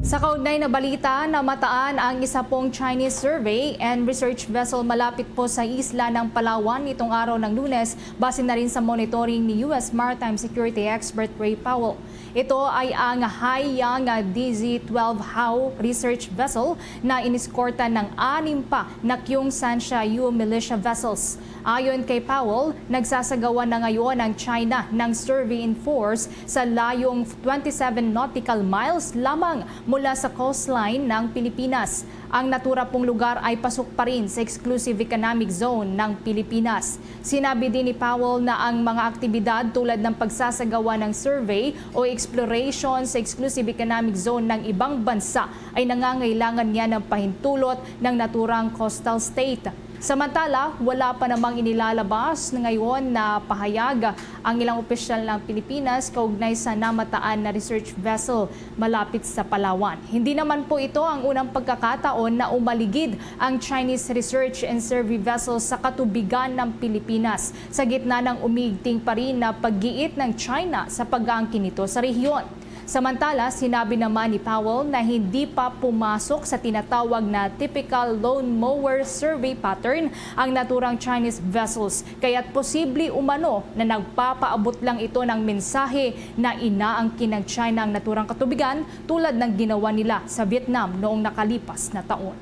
Sa kaugnay na balita, namataan ang isa pong Chinese survey and research vessel malapit po sa isla ng Palawan nitong araw ng Lunes, base na rin sa monitoring ni U S Maritime Security Expert Ray Powell. Ito ay ang Haiyang D Z twelve Hao research vessel na iniskortan ng anim pa na Kyung Sanshia-yu militia vessels. Ayon kay Powell, nagsasagawa na ngayon ang China ng survey in force sa layong twenty-seven nautical miles lamang mula sa coastline ng Pilipinas. Ang natura pong lugar ay pasok pa rin sa exclusive economic zone ng Pilipinas. Sinabi din ni Powell na ang mga aktibidad tulad ng pagsasagawa ng survey o exploration sa exclusive economic zone ng ibang bansa ay nangangailangan niya ng pahintulot ng naturang coastal state. Samantala, wala pa namang inilalabas ngayon na pahayag ang ilang opisyal ng Pilipinas kaugnay sa namataan na research vessel malapit sa Palawan. Hindi naman po ito ang unang pagkakataon na umaligid ang Chinese research and survey vessel sa katubigan ng Pilipinas, sa gitna ng umiigting pa rin na paggiit ng China sa pag-aangkin nito sa rehiyon. Samantala, sinabi naman ni Powell na hindi pa pumasok sa tinatawag na typical lawnmower survey pattern ang naturang Chinese vessels, kaya't posible umano na nagpapaabot lang ito ng mensahe na inaangkin ng China ang naturang katubigan, tulad ng ginawa nila sa Vietnam noong nakalipas na taon.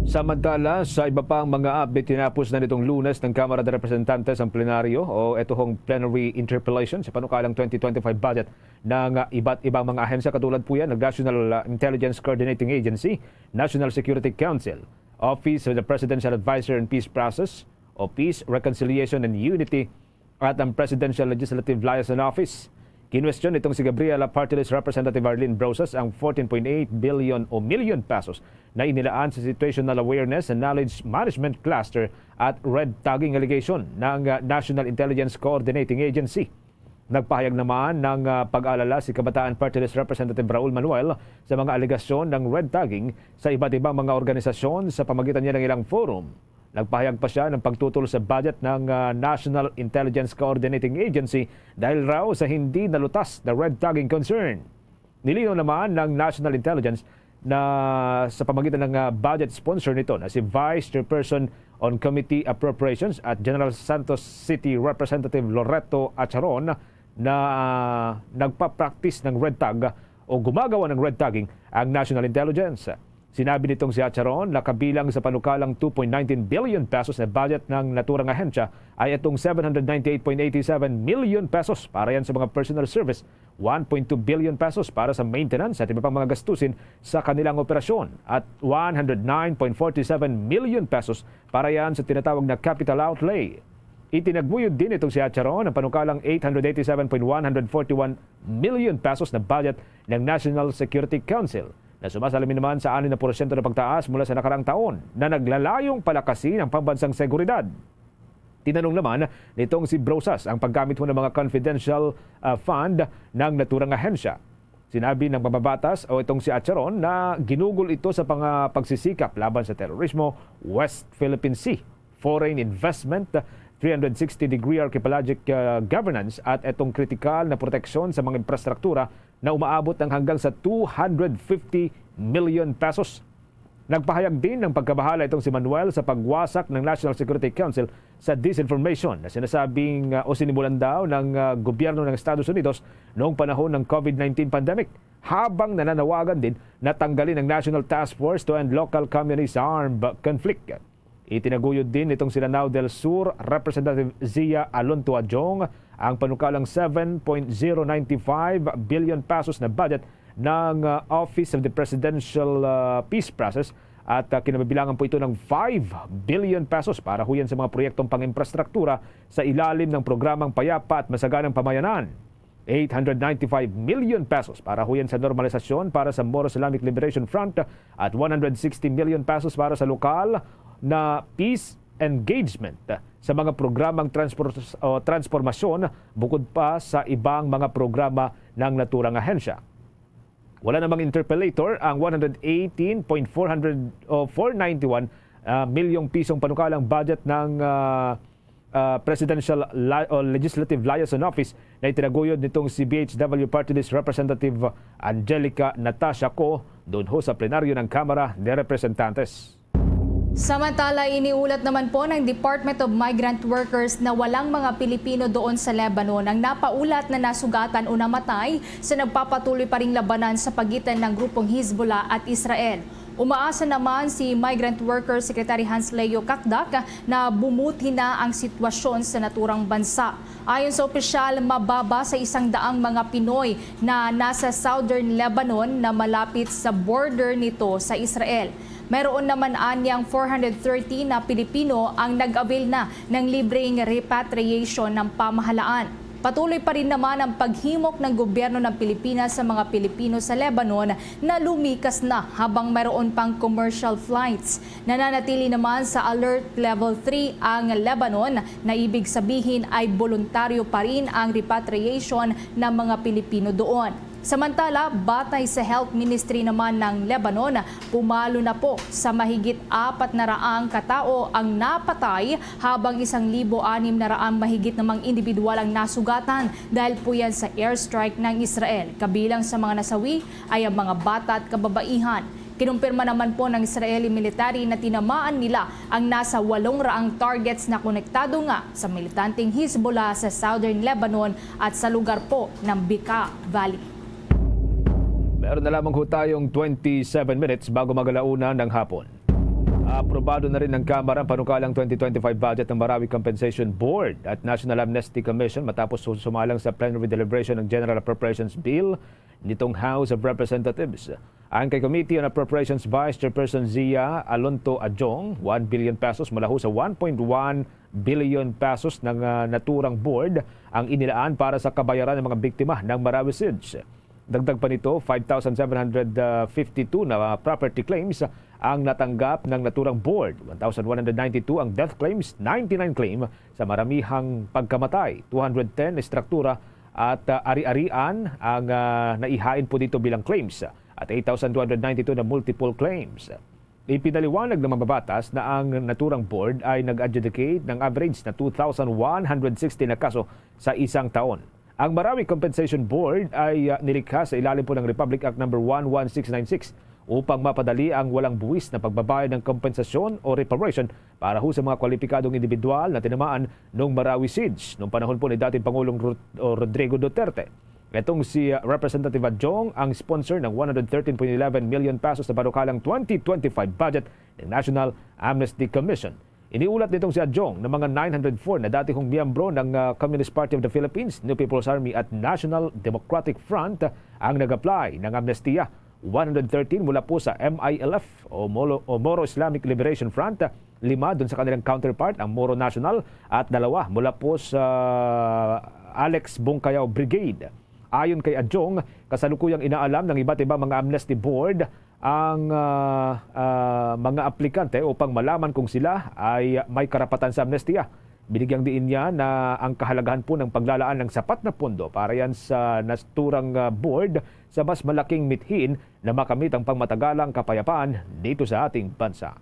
Samantala, sa iba pang mga update, tinapos na nitong Lunes ng Kamara de Representantes ang plenaryo o ito hong plenary interpellation sa panukalang twenty twenty-five budget ng, ah, iba't ibang mga ahensya, katulad po yan ng National, ah, Intelligence Coordinating Agency, National Security Council, Office of the Presidential Advisor on Peace Process o Peace, Reconciliation and Unity, at ang Presidential Legislative Liaison Office. Kinwestiyon nitong si Gabriela Party List Representative Arlene Brosas ang fourteen point eight billion o million pesos na inilaan sa Situational Awareness and Knowledge Management Cluster at red tagging allegation ng, ah, National Intelligence Coordinating Agency. Nagpahayag naman ng, ah, pag-alala si Kabataan Party List Representative Raul Manuel sa mga alegasyon ng red tagging sa iba't ibang mga organisasyon sa pamagitan niya ng ilang forum. Nagpahayag pa siya ng pagtutol sa budget ng, ah, National Intelligence Coordinating Agency dahil raw sa hindi nalutas na red tagging concern. Nilinaw naman ng National Intelligence na sa pamagitan ng, ah, budget sponsor nito na si Vice Chairperson on Committee Appropriations at General Santos City Representative Loreto Acharon na, ah, nagpa-practice ng red tag o gumagawa ng red tagging ang National Intelligence. Sinabi nitong si Acharon na kabilang sa panukalang two point nineteen billion pesos na budget ng naturang ahensya ay itong seven hundred ninety-eight point eighty-seven million pesos para yan sa mga personal service, one point two billion pesos para sa maintenance at iba pang mga gastusin sa kanilang operasyon, at one hundred nine point forty-seven million pesos para yan sa tinatawag na capital outlay. Itinaguyod din itong si Acharon ang panukalang eight hundred eighty-seven point one hundred forty-one million pesos na budget ng National Security Council na sumasalamin naman sa anim na porsyento na pagtaas mula sa nakaraang taon na naglalayong palakasin ang pambansang seguridad. Tinanong naman nitong si Brosas ang paggamit mo ng mga confidential, ah, fund ng naturang ahensya. Sinabi ng mambabatas o itong si Acharon na ginugol ito sa mga pagsisikap laban sa terorismo, West Philippine Sea, foreign investment, three hundred sixty degree archipelagic, ah, governance at itong kritikal na proteksyon sa mga infrastruktura na umaabot ng hanggang sa two hundred fifty million pesos. Nagpahayag din ng pagkabahala itong si Manuel sa pagwasak ng National Security Council sa disinformation na sinasabing, ah, o sinimulan daw ng, ah, gobyerno ng Estados Unidos noong panahon ng COVID nineteen pandemic, habang nananawagan din na tanggalin ang National Task Force to End Local Communist Armed Conflict. Itinaguyod din nitong si Lanao del Sur Representative Zia Alonto Adjong ang panukalang seven point zero nine five billion pesos na budget ng, ah, Office of the Presidential, ah, Peace Process at, ah, kinabibilangan po ito ng five billion pesos para huyan sa mga proyektong pang-infrastruktura sa ilalim ng programang Payapa at Masaganang Pamayanan. Eight hundred ninety-five million pesos para huyan sa normalisasyon para sa Moro Islamic Liberation Front at one hundred sixty million pesos para sa lokal na peace engagement sa mga programang transpor-, o transformasyon, bukod pa sa ibang mga programa ng naturang ahensya. Wala namang interpellator ang one hundred eighteen point four hundred o four ninety-one, ah, milyong pisong panukalang budget ng, ah, ah, presidential li-, o legislative liaison office na itinaguyod nitong C B H W Party List Representative Angelica Natasha Co doon ho sa plenaryo ng Kamara de Representantes. Samantala, iniulat naman po ng Department of Migrant Workers na walang mga Pilipino doon sa Lebanon ang napaulat na nasugatan o namatay sa nagpapatuloy pa ring labanan sa pagitan ng grupong Hezbollah at Israel. Umaasa naman si Migrant Worker Secretary Hans Leo Cacdac na bumuti na ang sitwasyon sa naturang bansa. Ayon sa opisyal, mababa sa isang daang mga Pinoy na nasa southern Lebanon na malapit sa border nito sa Israel. Mayroon naman anyang four hundred thirty na Pilipino ang nag-avail na ng libreng repatriation ng pamahalaan. Patuloy pa rin naman ang paghimok ng gobyerno ng Pilipinas sa mga Pilipino sa Lebanon na lumikas na, habang mayroon pang commercial flights. Nananatili naman sa Alert Level three ang Lebanon, na ibig sabihin ay boluntaryo pa rin ang repatriation ng mga Pilipino doon. Samantala, batay sa Health Ministry naman ng Lebanon, pumalo na po sa mahigit apat na raang katao ang napatay, habang isang libo anim na raang mahigit namang individual ang nasugatan dahil po yan sa airstrike ng Israel. Kabilang sa mga nasawi ay ang mga bata at kababaihan. Kinumpirma naman po ng Israeli military na tinamaan nila ang nasa walong raang targets na konektado nga sa militanteng Hezbollah sa southern Lebanon at sa lugar po ng Bekaa Valley. Meron na lamang ho tayong twenty-seven minutes bago mag-alauna ng hapon. Aprobado na rin ng Kamara ang panukalang twenty twenty-five budget ng Marawi Compensation Board at National Amnesty Commission matapos su-, sumalang sa plenary deliberation ng General Appropriations Bill nitong House of Representatives. Ayon kay Committee on Appropriations Vice Chairperson Zia Alonto Adjong, one billion pesos mula ho sa one point one billion pesos ng, ah, naturang board ang inilaan para sa kabayaran ng mga biktima ng Marawi siege. Dagdag pa nito, five thousand seven hundred fifty-two na property claims ang natanggap ng naturang board, one thousand one hundred ninety-two ang death claims, ninety-nine claim sa maramihang pagkamatay, two hundred ten na estruktura at, ah, ari-arian ang, ah, naihain po dito bilang claims at eight thousand two hundred ninety-two na multiple claims. Ipinaliwanag ng mambabatas na ang naturang board ay nag-adjudicate ng average na two thousand one hundred sixty na kaso sa isang taon. Ang Marawi Compensation Board ay, ah, nilikha sa ilalim po ng Republic Act Number one one six nine six upang mapadali ang walang buwis na pagbabayad ng kompensasyon o reparation para ho sa mga kwalipikadong individual na tinamaan nung Marawi siege nung panahon po ni dating Pangulong Rod-, o Rodrigo Duterte. Itong si, ah, Representative Adjong ang sponsor ng one hundred thirteen point eleven million pesos na panukalang twenty twenty-five budget ng National Amnesty Commission. Iniulat nitong si Adjong na mga nine hundred four na dati hong miyembro ng, ah, Communist Party of the Philippines, New People's Army at National Democratic Front ang nag-apply ng amnestiya. One hundred thirteen mula po sa M I L F o Molo-, o Moro Islamic Liberation Front, lima dun sa kanilang counterpart, ang Moro National, at dalawa mula po sa Alex Bungkayaw Brigade. Ayon kay Adjong, kasalukuyang inaalam ng iba't ibang mga amnesty board ang, ah, ah, mga aplikante upang malaman kung sila ay may karapatan sa amnestiya. Binigyang diin niya na ang kahalagahan po ng paglalaan ng sapat na pondo para yan sa naturang, ah, board sa mas malaking mithiin na makamit ang pangmatagalang kapayapaan dito sa ating bansa.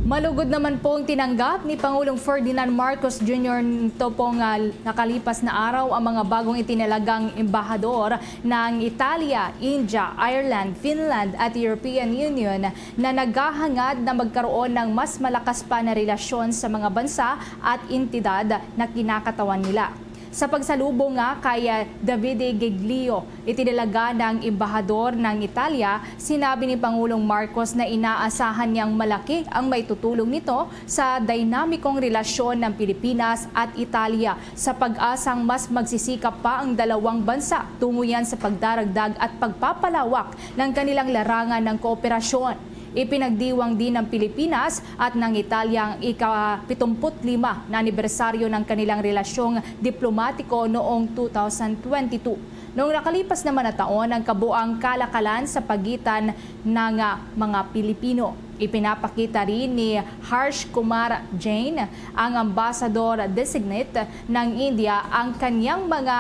Malugod naman pong tinanggap ni Pangulong Ferdinand Marcos Junior nito pong, ah, nakalipas na araw ang mga bagong itinalagang embahador ng Italia, India, Ireland, Finland at European Union na naghahangad na magkaroon ng mas malakas pa na relasyon sa mga bansa at entidad na kinakatawan nila. Sa pagsalubong nga kay, ah, Davide Giglio, itinalaga ng embahador ng Italia, sinabi ni Pangulong Marcos na inaasahan niyang malaki ang maitutulong nito sa dinamikong relasyon ng Pilipinas at Italia, sa pag-asang mas magsisikap pa ang dalawang bansa tungo yan sa pagdaragdag at pagpapalawak ng kanilang larangan ng kooperasyon. Ipinagdiwang din ng Pilipinas at ng Italia ang ika-pitungput lima na anibersaryo ng kanilang relasyong diplomatiko noong two thousand twenty-two. Noong nakalipas naman na taon, ang kabuang kalakalan sa pagitan ng, ah, mga Pilipino. Ipinapakita rin ni Harsh Kumar Jain, ang ambassador designate ng India, ang kanyang mga,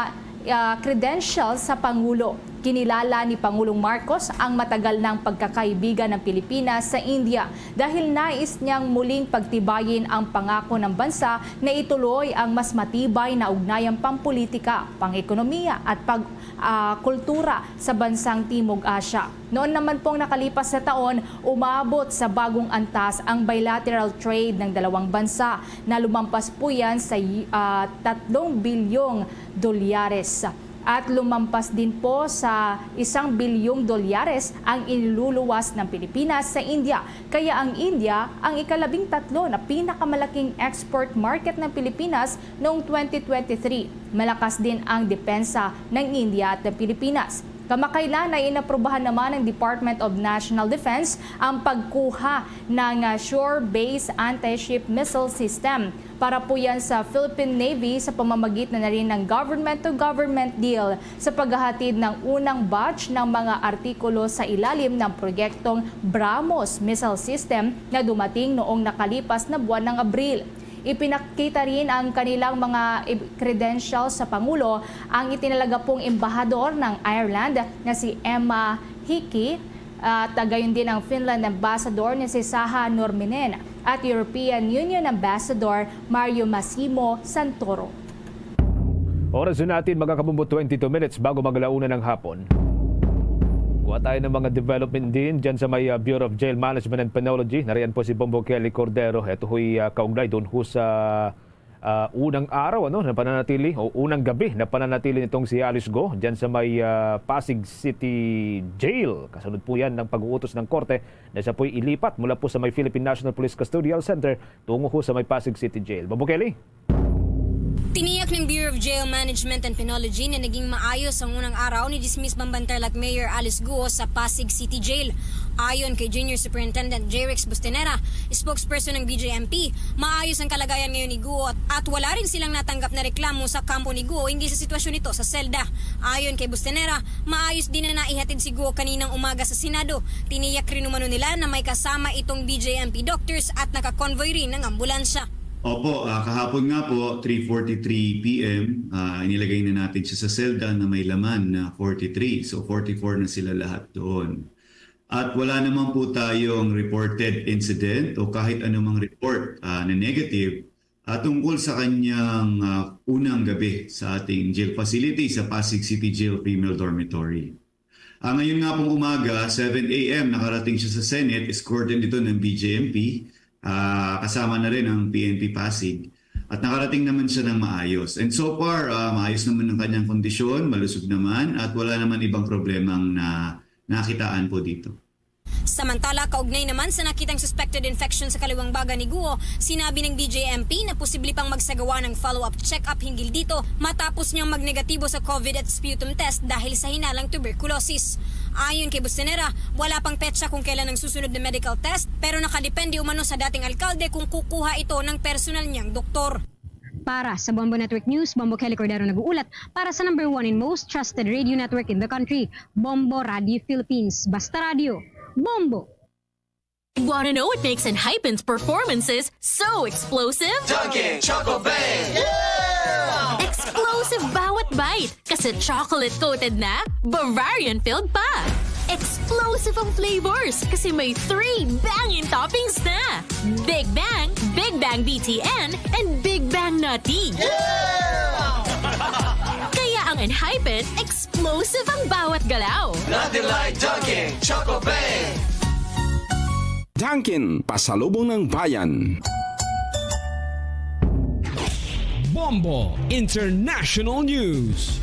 ah, credentials sa Pangulo. Kinilala ni Pangulong Marcos ang matagal nang pagkakaibigan ng Pilipinas sa India dahil nais niyang muling pagtibayin ang pangako ng bansa na ituloy ang mas matibay na ugnayang pampulitika, pang-ekonomiya at pag, ah, kultura sa bansang Timog Asya. Noon naman pong nakalipas na taon, umabot sa bagong antas ang bilateral trade ng dalawang bansa na lumampas po yan sa, ah, tatlong bilyong dolyares. At lumampas din po sa isang bilyong dolyares ang iniluluwas ng Pilipinas sa India. Kaya ang India ang ikalabing tatlo na pinakamalaking export market ng Pilipinas noong twenty twenty-three. Malakas din ang depensa ng India at ng Pilipinas. Kamakailan ay inaprubahan naman ng Department of National Defense ang pagkuha ng, ah, shore-based anti-ship missile system para po yan sa Philippine Navy sa pamamagitan na rin ng government-to-government deal sa paghahatid ng unang batch ng mga artikulo sa ilalim ng proyektong BrahMos missile system na dumating noong nakalipas na buwan ng Abril. Ipinakita rin ang kanilang mga ib-, credentials sa Pangulo, ang itinalaga pong embahador ng Ireland na si Emma Hickey, at gayon din ang Finland ambassador na si Saha Nurminen at European Union Ambassador Mario Massimo Santoro. Oras na natin, mga kabombo, twenty-two minutes bago mag-alauna ng hapon. Kuha tayo ng mga development din dyan sa may, ah, Bureau of Jail Management and Penology. Nariyan po si Bombo Kelly Cordero. Ito ho'y, ah, kaugnay doon ho sa, ah, unang araw, ano, na pananatili o unang gabi na pananatili nitong si Alice Go dyan sa may, ah, Pasig City Jail. Kasunod po yan ng pag-uutos ng korte na siya po'y ilipat mula po sa may Philippine National Police Custodial Center tungo ho sa may Pasig City Jail. Bombo Kelly? Tiniyak ng Bureau of Jail Management and Penology na naging maayos ang unang araw ni Dismiss Bamban Tarlac Mayor Alice Guo sa Pasig City Jail. Ayon kay Junior Superintendent J Rex Bustenera, spokesperson ng B J M P, maayos ang kalagayan ngayon ni Guo at, at wala rin silang natanggap na reklamo sa kampo ni Guo hinggil sa sitwasyon nito sa selda. Ayon kay Bustenera, maayos din na naihatid si Guo kaninang umaga sa Senado. Tiniyak rin umano nila na may kasama itong B J M P doctors at nakakonvoy rin ng ambulansya. Opo, ah, kahapon nga po, three forty-three P M, ah, inilagay na natin siya sa selda na may laman na forty-three. So, forty-four na sila lahat doon. At wala naman po tayong reported incident o kahit anumang report, ah, na negative, ah, tungkol sa kanyang, ah, unang gabi sa ating jail facility sa Pasig City Jail Female Dormitory. Ah, ngayon nga pong umaga, seven A M, nakarating siya sa Senate, escorted ito ng B J M P, ah, kasama na rin ang P N P Pasig. At nakarating naman siya ng maayos. And so far, ah, maayos naman ang kanyang kondisyon, malusog naman, at wala naman ibang problemang na nakitaan po dito. Samantala, kaugnay naman sa nakitang suspected infection sa kaliwang baga ni Guo, sinabi ng B J M P na posible pang magsagawa ng follow-up check-up hinggil dito matapos niyang magnegatibo sa COVID at sputum test dahil sa hinalang tuberculosis. Ayon kay Bustenera, wala pang petsa kung kailan ang susunod na medical test, pero nakadepende umano sa dating alkalde kung kukuha ito ng personal niyang doktor. Para sa Bombo Network News, Bombo Kelly Cordero nag-uulat para sa number one and most trusted radio network in the country, Bombo Radio Philippines. Basta Radio, Bombo! Wanna know what makes Enhypen's performances so explosive? Dunkin' Choco Bang! Yeah! Explosive bawat bite kasi chocolate-coated na, Bavarian-filled pa. Explosive ang flavors kasi may three banging toppings na. Big Bang, Big Bang B T N, and Big Bang Nutty. Yeah! Kaya ang Enhypen, explosive ang bawat galaw. Nothing like Dunkin' Choco Bang! Dunkin', pasalubong ng bayan. Bombo International News.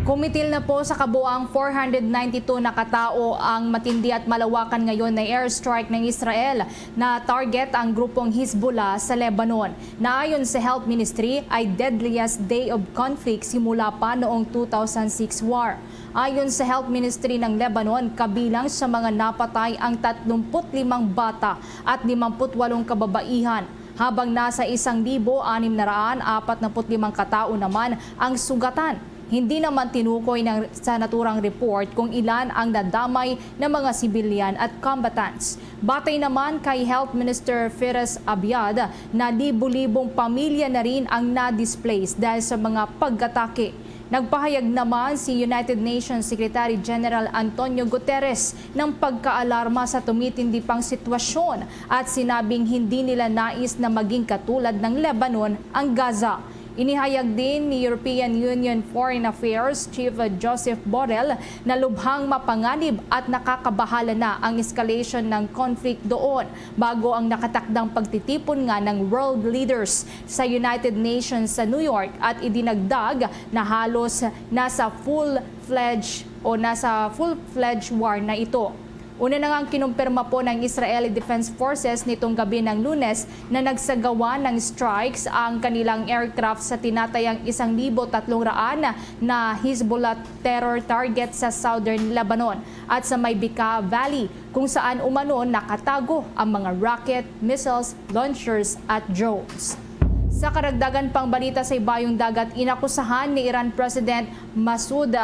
Kumitil na po sa kabuang four hundred ninety-two na katao ang matindi at malawakan ngayon na airstrike ng Israel na target ang grupong Hezbollah sa Lebanon, na ayon sa Health Ministry ay deadliest day of conflict simula pa noong two thousand six war. Ayon sa Health Ministry ng Lebanon, kabilang sa mga napatay ang tatlumpu't limang bata at limampu't walong kababaihan, habang nasa isang libo anim na raan apat na put limang katao naman ang sugatan. Hindi naman tinukoy ng, sa naturang report kung ilan ang nadamay na mga sibilyan at combatants. Batay naman kay Health Minister Firas Abiad na libo-libong pamilya na rin ang na-displace dahil sa mga pag-atake. Nagpahayag naman si United Nations Secretary General Antonio Guterres ng pagkaalarma sa tumitindi pang sitwasyon at sinabing hindi nila nais na maging katulad ng Lebanon ang Gaza. Inihayag din ni European Union Foreign Affairs Chief Joseph Borrell na lubhang mapanganib at nakakabahala na ang escalation ng conflict doon bago ang nakatakdang pagtitipon nga ng world leaders sa United Nations sa New York at idinagdag na halos nasa full-fledged o nasa full-fledged war na ito. Una na ngang kinumpirma po ng Israeli Defense Forces nitong gabi ng Lunes na nagsagawa ng strikes ang kanilang aircraft sa tinatayang isang libo tatlong raan na Hezbollah terror target sa southern Lebanon at sa may Bekaa Valley, kung saan umano nakatago ang mga rocket, missiles, launchers at drones. Sa karagdagan pang balita sa Ibayong Dagat, inakusahan ni Iran President Masoud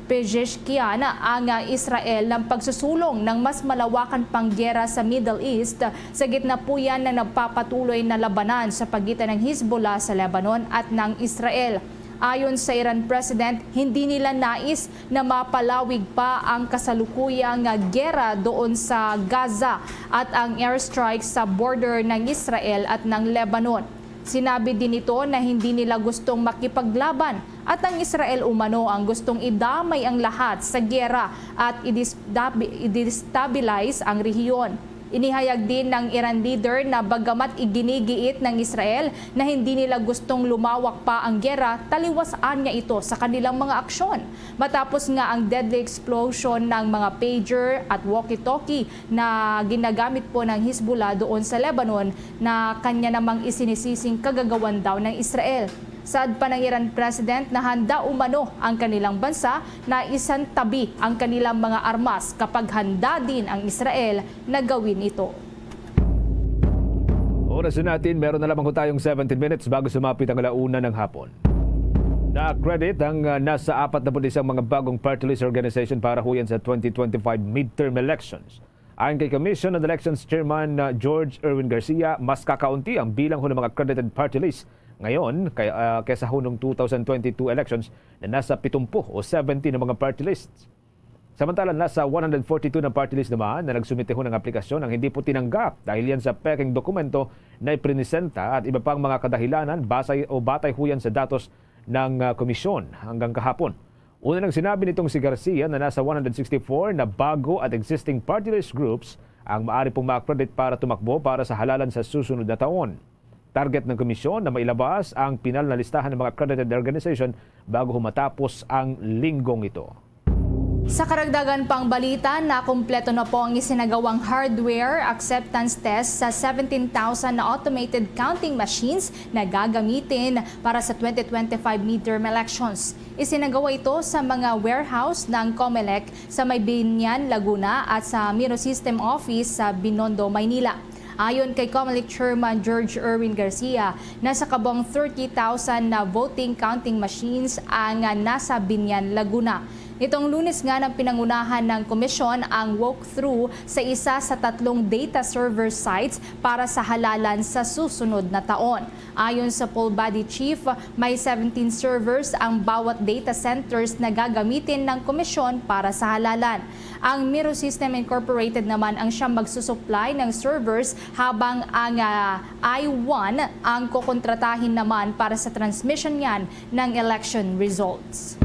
Pezeshkian ang Israel ng pagsusulong ng mas malawakan pang giyera sa Middle East sa gitna po yan ng nagpapatuloy na labanan sa pagitan ng Hezbollah sa Lebanon at ng Israel. Ayon sa Iran President, hindi nila nais na mapalawig pa ang kasalukuyang giyera doon sa Gaza at ang airstrike sa border ng Israel at ng Lebanon. Sinabi din nito na hindi nila gustong makipaglaban at ang Israel umano ang gustong idamay ang lahat sa giyera at i-disdabi-, i-destabilize ang rehiyon. Inihayag din ng Iran leader na bagamat iginigiit ng Israel na hindi nila gustong lumawak pa ang giyera, taliwas anya ito sa kanilang mga aksyon. Matapos nga ang deadly explosion ng mga pager at walkie-talkie na ginagamit po ng Hezbollah doon sa Lebanon na kanya namang isinisising kagagawan daw ng Israel. Saad pa ng Iran President na handa umano ang kanilang bansa na isantabi ang kanilang mga armas kapag handa din ang Israel na gawin ito. Oras na natin, meron na lamang po tayong seventeen minutes bago sumapit ang alauna ng hapon. Na-accredit ang ah, nasa apat na isang mga bagong party list organization para huyan sa twenty twenty-five midterm elections. Ayon kay Commission on Elections Chairman ah, George Erwin Garcia, mas kakaunti ang bilang ho ng mga accredited party list ngayon kay, ah, kaysa ho nung two thousand twenty-two elections na nasa pitumpu o seventy na mga party lists. Samantala, nasa one hundred forty-two na party list naman na nagsumite ho ng aplikasyon ang hindi po tinanggap dahil yan sa pekeng dokumento na iprinisenta at iba pang mga kadahilanan basay o batay ho yan sa datos ng ah, komisyon hanggang kahapon. Una nang sinabi nitong si Garcia na nasa one hundred sixty-four na bago at existing party list groups ang maaari pong ma-accredit para tumakbo para sa halalan sa susunod na taon. Target ng komisyon na mailabas ang pinal na listahan ng mga accredited organization bago ho matapos ang linggong ito. Sa karagdagan pang balita, nakumpleto na po ang isinagawang hardware acceptance test sa seventeen thousand na automated counting machines na gagamitin para sa twenty twenty-five midterm elections. Isinagawa ito sa mga warehouse ng Comelec sa may Binyan, Laguna at sa Miro System Office sa Binondo, Maynila. Ayon kay Comelec Chairman George Erwin Garcia, nasa kabuang thirty thousand na voting counting machines ang nasa Binyan, Laguna. Nitong Lunes nga nang pinangunahan ng komisyon ang walkthrough sa isa sa tatlong data server sites para sa halalan sa susunod na taon. Ayon sa poll body chief, may seventeen servers ang bawat data centers na gagamitin ng komisyon para sa halalan. Ang Miro System Incorporated naman ang siyang magsusupply ng servers, habang ang ah, I one ang kokontratahin naman para sa transmission niyan ng election results.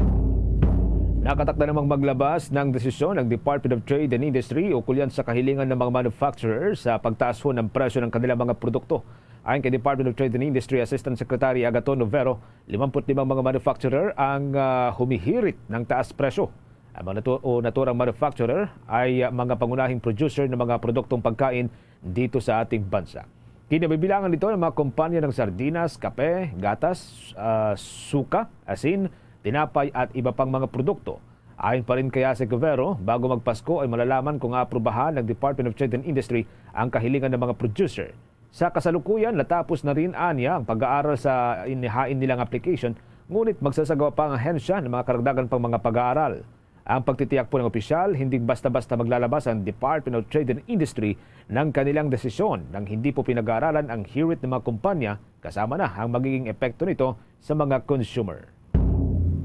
Nakatakda namang maglabas ng desisyon ang Department of Trade and Industry ukol yan sa kahilingan ng mga manufacturer sa pagtaas ho ng presyo ng kanilang mga produkto. Ayon kay Department of Trade and Industry Assistant Secretary Agaton Novero, limampu't limang mga manufacturer ang ah, humihirit ng taas presyo. Ang mga natu- o naturang manufacturer ay ah, mga pangunahing producer ng mga produktong pagkain dito sa ating bansa. Kinabibilangan nito ng mga kumpanya ng sardinas, kape, gatas, ah, suka, asin, tinapay at iba pang mga produkto. Ayon pa rin kaya si Covero, bago magpasko ay malalaman kung aaprubahan ng Department of Trade and Industry ang kahilingan ng mga producer. Sa kasalukuyan, natapos na rin anya ang pag-aaral sa inihain nilang application Ngunit magsasagawa pa ang ahensya ng mga karagdagan pang mga pag-aaral. Ang pagtitiyak po ng opisyal, hindi basta-basta maglalabas ang Department of Trade and Industry ng kanilang desisyon nang hindi po pinag-aaralan ang hirit ng mga kumpanya, kasama na ang magiging epekto nito sa mga consumer.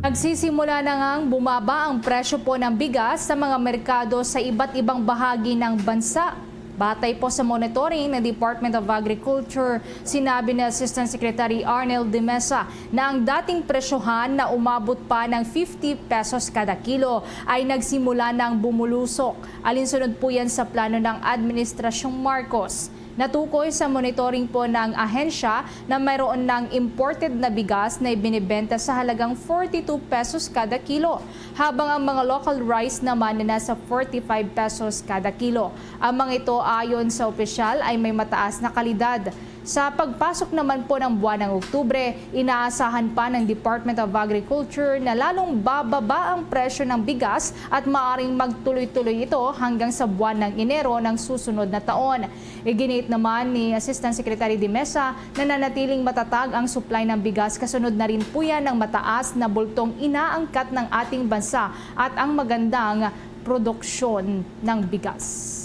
Nagsisimula na ngang bumaba ang presyo po ng bigas sa mga merkado sa iba't ibang bahagi ng bansa. Batay po sa monitoring ng Department of Agriculture, sinabi ni Assistant Secretary Arnel de Mesa na ang dating presyohan na umabot pa ng fifty pesos kada kilo ay nagsimula ng bumulusok. Alinsunod po yan sa plano ng Administrasyong Marcos. Natukoy sa monitoring po ng ahensya na mayroon ng imported na bigas na ibinibenta sa halagang forty-two pesos kada kilo, habang ang mga local rice naman na nasa forty-five pesos kada kilo. Ang mga ito, ayon sa opisyal, ay may mataas na kalidad. Sa pagpasok naman po ng buwan ng Oktubre, inaasahan pa ng Department of Agriculture na lalong bababa ang presyo ng bigas at maaring magtuloy-tuloy ito hanggang sa buwan ng Enero ng susunod na taon. Iginiit naman ni Assistant Secretary de Mesa na nanatiling matatag ang supply ng bigas kasunod na rin po yan ng mataas na bultong inaangkat ng ating bansa at ang magandang produksyon ng bigas.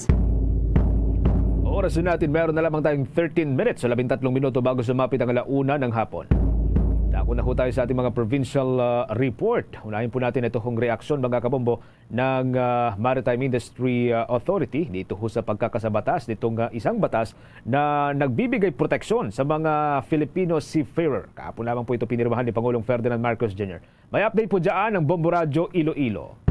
Oras na natin, meron na lamang tayong thirteen minutes o labing tatlong minuto bago sumapit ang ala-una ng hapon. Dako na ho tayo sa ating mga provincial, ah, report. Unahin po natin ito kong reaksyon, mga kabombo, ng, ah, Maritime Industry, ah, Authority dito ho sa pagkakasabatas nitong, ah, isang batas na nagbibigay proteksyon sa mga Filipino seafarer. Kahapon lamang po ito pinirmahan ni Pangulong Ferdinand Marcos Junior. May update po dyan ang Bombo Radyo Iloilo.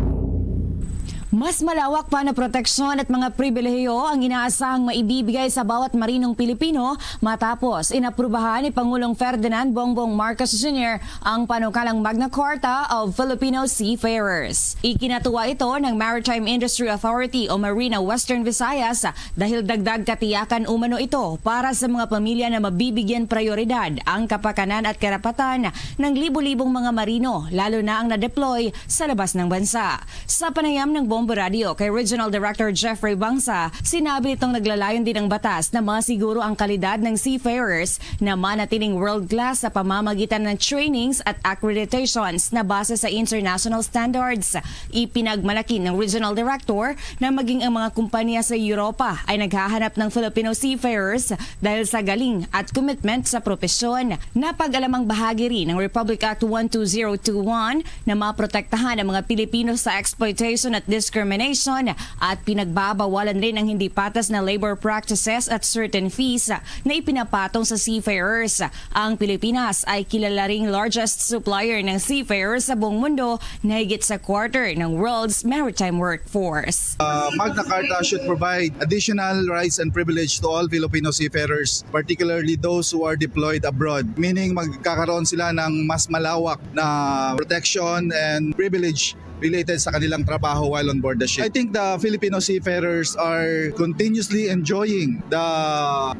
Mas malawak pa na proteksyon at mga pribilehiyo ang inaasahang maibibigay sa bawat marinong Pilipino matapos inaprubahan ni Pangulong Ferdinand Bongbong Marcos Junior ang panukalang Magna Carta of Filipino Seafarers. Ikinatuwa ito ng Maritime Industry Authority o Marina Western Visayas dahil dagdag katiyakan umano ito para sa mga pamilya na mabibigyan prayoridad ang kapakanan at karapatan ng libo-libong mga marino, lalo na ang na-deploy sa labas ng bansa. Sa panayam ng Bombo Radio kay Regional Director Jeffrey Bangsa, sinabi nitong naglalayon din ang batas na masiguro ang kalidad ng seafarers na manatiling world-class sa pamamagitan ng trainings at accreditations na base sa international standards. Ipinagmalaki ng Regional Director na maging ang mga kumpanya sa Europa ay naghahanap ng Filipino seafarers dahil sa galing at commitment sa propesyon. Napag-alamang bahagi rin ng Republic Act one two zero two one na maprotektahan ang mga Pilipino sa exploitation at discrimination at pinagbabawalan rin ang hindi patas na labor practices at certain fees na ipinapatong sa seafarers. Ang Pilipinas ay kilala ring largest supplier ng seafarers sa buong mundo na higit sa quarter ng world's maritime workforce. Uh, Magna Carta should provide additional rights and privilege to all Filipino seafarers, particularly those who are deployed abroad. Meaning, magkakaroon sila ng mas malawak na protection and privilege related sa kanilang trabaho while on board the ship. I think the Filipino seafarers are continuously enjoying the,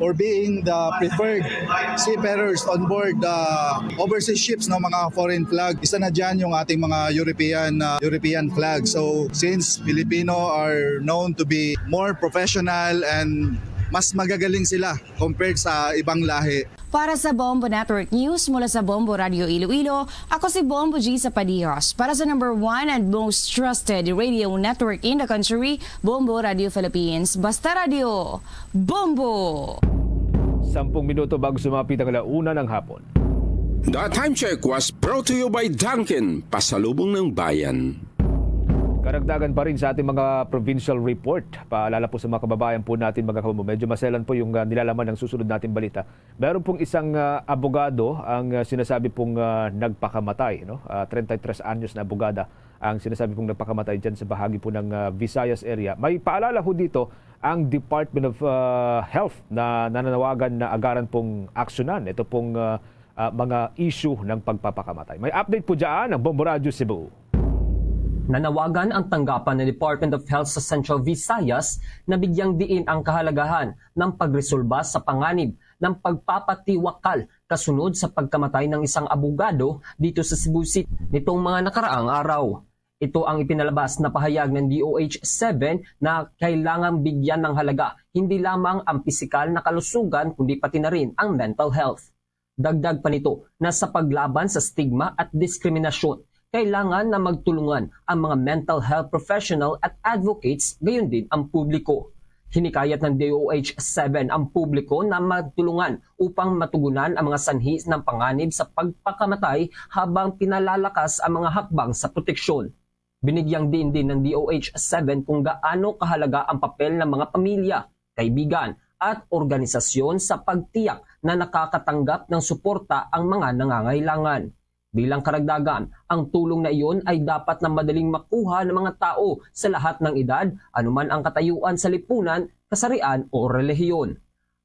or being the preferred seafarers on board the overseas ships, no, mga foreign flag. Isa na dyan yung ating mga European, uh, European flag. So, since Filipino are known to be more professional and mas magagaling sila compared sa ibang lahi. Para sa Bombo Network News, mula sa Bombo Radio Iloilo, ako si Bombo G Zapadillos. Para sa number one and most trusted radio network in the country, Bombo Radio Philippines. Basta Radio, Bombo! Sampung minuto bago sumapit ang ala-una ng hapon. The time check was brought to you by Dunkin, pasalubong ng bayan. Karagdagan pa rin sa ating mga provincial report. Paalala po sa mga kababayan po natin, mga kabombo, medyo maselan po yung, ah, nilalaman ng susunod nating balita. Meron pong isang, ah, abogado ang, ah, sinasabi pong, ah, nagpakamatay, no? Ah, treinta y tres anyos na abogada ang sinasabi pong nagpakamatay dyan sa bahagi po ng, ah, Visayas area. May paalala ho dito ang Department of, ah, Health na nananawagan na agaran pong aksyonan ito pong, ah, ah, mga issue ng pagpapakamatay. May update po dyan ang Bombo Radyo Cebu. Nanawagan ang tanggapan ng Department of Health sa Central Visayas na bigyang diin ang kahalagahan ng pagresolba sa panganib ng pagpapatiwakal kasunod sa pagkamatay ng isang abogado dito sa Cebu City nitong mga nakaraang araw. Ito ang ipinalabas na pahayag ng D O H seven na kailangang bigyan ng halaga hindi lamang ang pisikal na kalusugan kundi pati na rin ang mental health. Dagdag pa nito na sa paglaban sa stigma at diskriminasyon, kailangan na magtulungan ang mga mental health professional at advocates, gayon din ang publiko. Hinikayat ng D O H seven ang publiko na magtulungan upang matugunan ang mga sanhi ng panganib sa pagpakamatay habang pinalalakas ang mga hakbang sa proteksyon. Binigyang diin din ng D O H seven kung gaano kahalaga ang papel ng mga pamilya, kaibigan, at organisasyon sa pagtiyak na nakakatanggap ng suporta ang mga nangangailangan. Bilang karagdagan, ang tulong na iyon ay dapat na madaling makuha ng mga tao sa lahat ng edad, anuman ang katayuan sa lipunan, kasarian o relihiyon.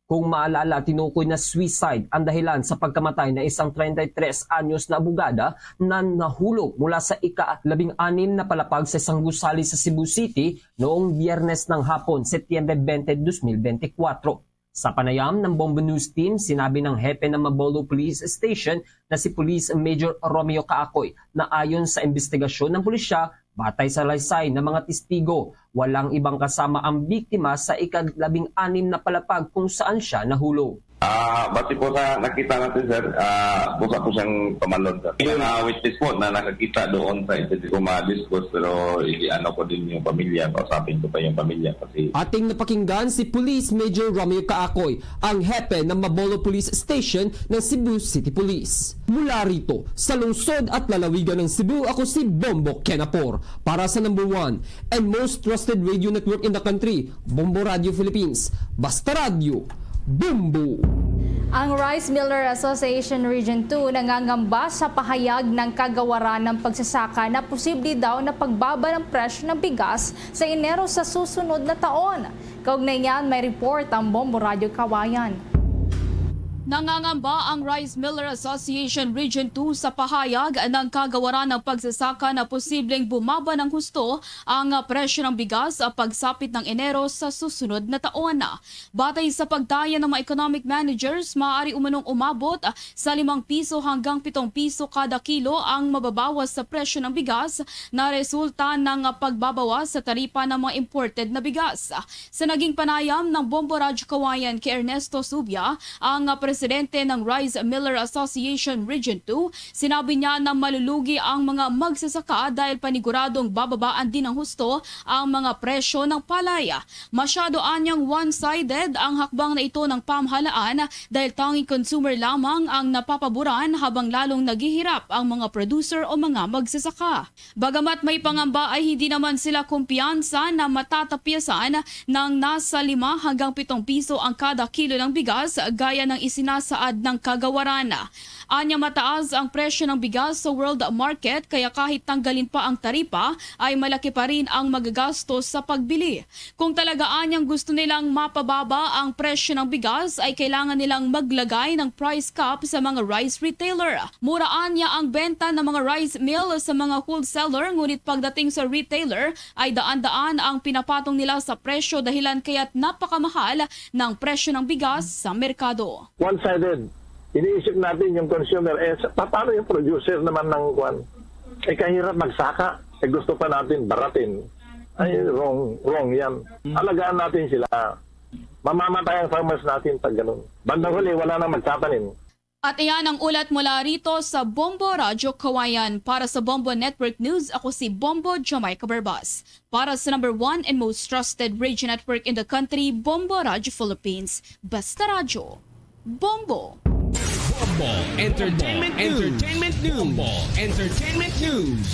Kung maalala, tinukoy na suicide ang dahilan sa pagkamatay na isang treinta y tres anyos na abogada na nahulog mula sa ika-labing anim na palapag sa isang gusali sa Cebu City noong Biyernes ng hapon, Setyembre twenty, dos mil bente kwatro. Sa panayam ng Bombo News Team, sinabi ng hepe ng Mabolo Police Station na si Police Major Romeo Kaakoy na ayon sa investigasyon ng pulisya, batay sa salaysay ng mga testigo, walang ibang kasama ang biktima sa ika-labing anim na palapag kung saan siya nahulog. Ah, base po sa nakita natin, sir, ah, busa po siyang tumalon, sir. May mga witness po na nakakita doon sa incident. Kung ma-disclose, pero i-ano ko din yung pamilya, kausapin ko pa yung pamilya kasi Ating napakinggan si Police Major Romeo Kaakoy, ang hepe ng Mabolo Police Station ng Cebu City Police. Mula rito, sa lungsod at lalawigan ng Cebu, ako si Bombo Kenapor para sa number one and most trusted radio network in the country, Bombo Radio Philippines. Basta Radyo, Bombo! Ang Rice Miller Association Region two nangangamba sa pahayag ng kagawaran ng pagsasaka na posible daw na pagbaba ng presyo ng bigas sa Enero sa susunod na taon. Kaugnay niyan, may report ang Bombo Radyo Kawayan. Nangangamba ang Rice Miller Association Region two sa pahayag ng kagawaran ng pagsasaka na posibleng bumaba ng husto ang, ah, presyo ng bigas, ah, pagsapit ng Enero sa susunod na taon. Batay sa pagdaya ng mga economic managers, maaari umanong umabot, ah, sa limang piso hanggang pitong piso kada kilo ang mababawas sa presyo ng bigas na resulta ng, ah, pagbabawas sa taripa ng mga imported na bigas. Sa naging panayam ng Bombo Radyo Kawayan kay Ernesto Subia, ang, ah, presidente ng Rice Miller Association Region two, sinabi niya na malulugi ang mga magsasaka dahil paniguradong bababaan din ng husto ang mga presyo ng palay. Masyado anyang one-sided ang hakbang na ito ng pamahalaan dahil tanging consumer lamang ang napapaboran habang lalong naghihirap ang mga producer o mga magsasaka. Bagamat may pangamba ay hindi naman sila kumpiyansa na matatapyasan ng nasa lima hanggang pitong piso ang kada kilo ng bigas gaya ng isinasaad ng kagawaran. Anya mataas ang presyo ng bigas sa world market kaya kahit tanggalin pa ang taripa ay malaki pa rin ang magagastos sa pagbili. Kung talaga anyang gusto nilang mapababa ang presyo ng bigas, ay kailangan nilang maglagay ng price cap sa mga rice retailer. Mura anya ang benta ng mga rice mill sa mga wholesaler, ngunit pagdating sa retailer ay daan-daan ang pinapatong nila sa presyo dahilan kaya't napakamahal ng presyo ng bigas sa merkado. One-sided. Iniisip natin yung consumer, eh, sa- pa- paano yung producer naman ng kwan? Eh, kahirap magsaka. Eh, gusto pa natin baratin. Ay, wrong, wrong yan. Alagaan natin sila. Mamamatay ang farmers natin pag ganun. Bandang huli, wala nang magtatanim. At iyan ang ulat mula rito sa Bombo Radyo Kawayan. Para sa Bombo Network News, ako si Bombo Jamaica Barbas. Para sa number one and most trusted radio network in the country, Bombo Radyo Philippines. Basta Radyo, Bombo! Bombo Entertainment News. Entertainment News. Bombo Entertainment News.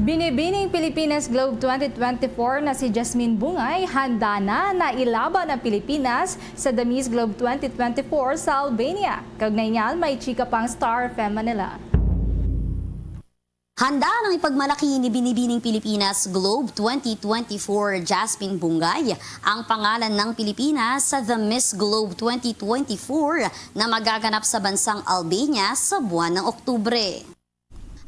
Binibining Pilipinas Globe twenty twenty-four na si Jasmine Bungay handa na na ilaban ang Pilipinas sa The Miss Globe twenty twenty-four sa Albania. Kaugnay niyan, may chika pang Star F M Manila. Handa nang ipagmalaki ni Binibining Pilipinas Globe twenty twenty-four Jasmine Bungay ang pangalan ng Pilipinas sa The Miss Globe twenty twenty-four na magaganap sa bansang Albania sa buwan ng Oktubre.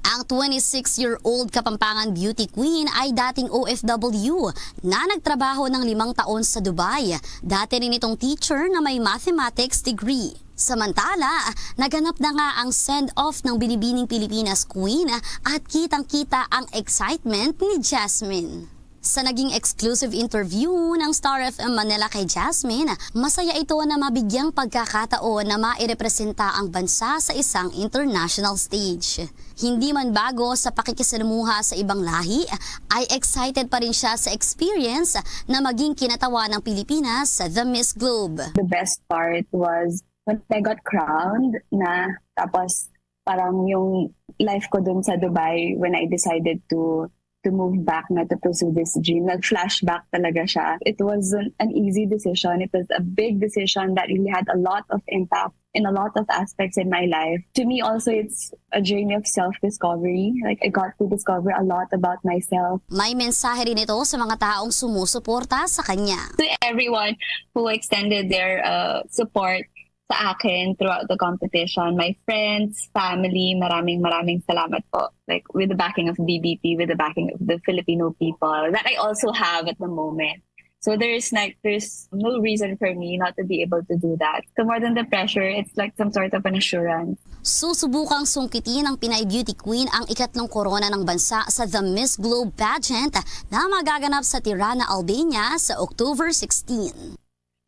Ang twenty-six-year-old Kapampangan beauty queen ay dating O F W na nagtrabaho ng limang taon sa Dubai. Dati rin itong teacher na may mathematics degree. Samantala, naganap na nga ang send-off ng Binibining Pilipinas Queen at kitang-kita ang excitement ni Jasmine. Sa naging exclusive interview ng Star F M Manila kay Jasmine, masaya ito na mabigyang pagkakataon na mairepresenta ang bansa sa isang international stage. Hindi man bago sa pakikisalamuha sa ibang lahi, ay excited pa rin siya sa experience na maging kinatawan ng Pilipinas sa The Miss Globe. The best part was when I got crowned na, tapos parang yung life ko dun sa Dubai when I decided to to move back na to pursue this dream. Nag-flashback talaga siya. It wasn't an easy decision. It was a big decision that really had a lot of impact in a lot of aspects in my life. To me also, it's a journey of self-discovery. Like, I got to discover a lot about myself. May mensahe rin ito sa mga taong sumusuporta sa kanya. To everyone who extended their uh, support sa akin throughout the competition, my friends, family, maraming maraming salamat po. Like, with the backing of B B P, with the backing of the Filipino people that I also have at the moment. So there's like there's no reason for me not to be able to do that. So more than the pressure, it's like some sort of an assurance. Susubukang sungkitin ng Pinay Beauty Queen ang ikatlong korona ng bansa sa The Miss Globe Pageant na magaganap sa Tirana, Albania sa October sixteen.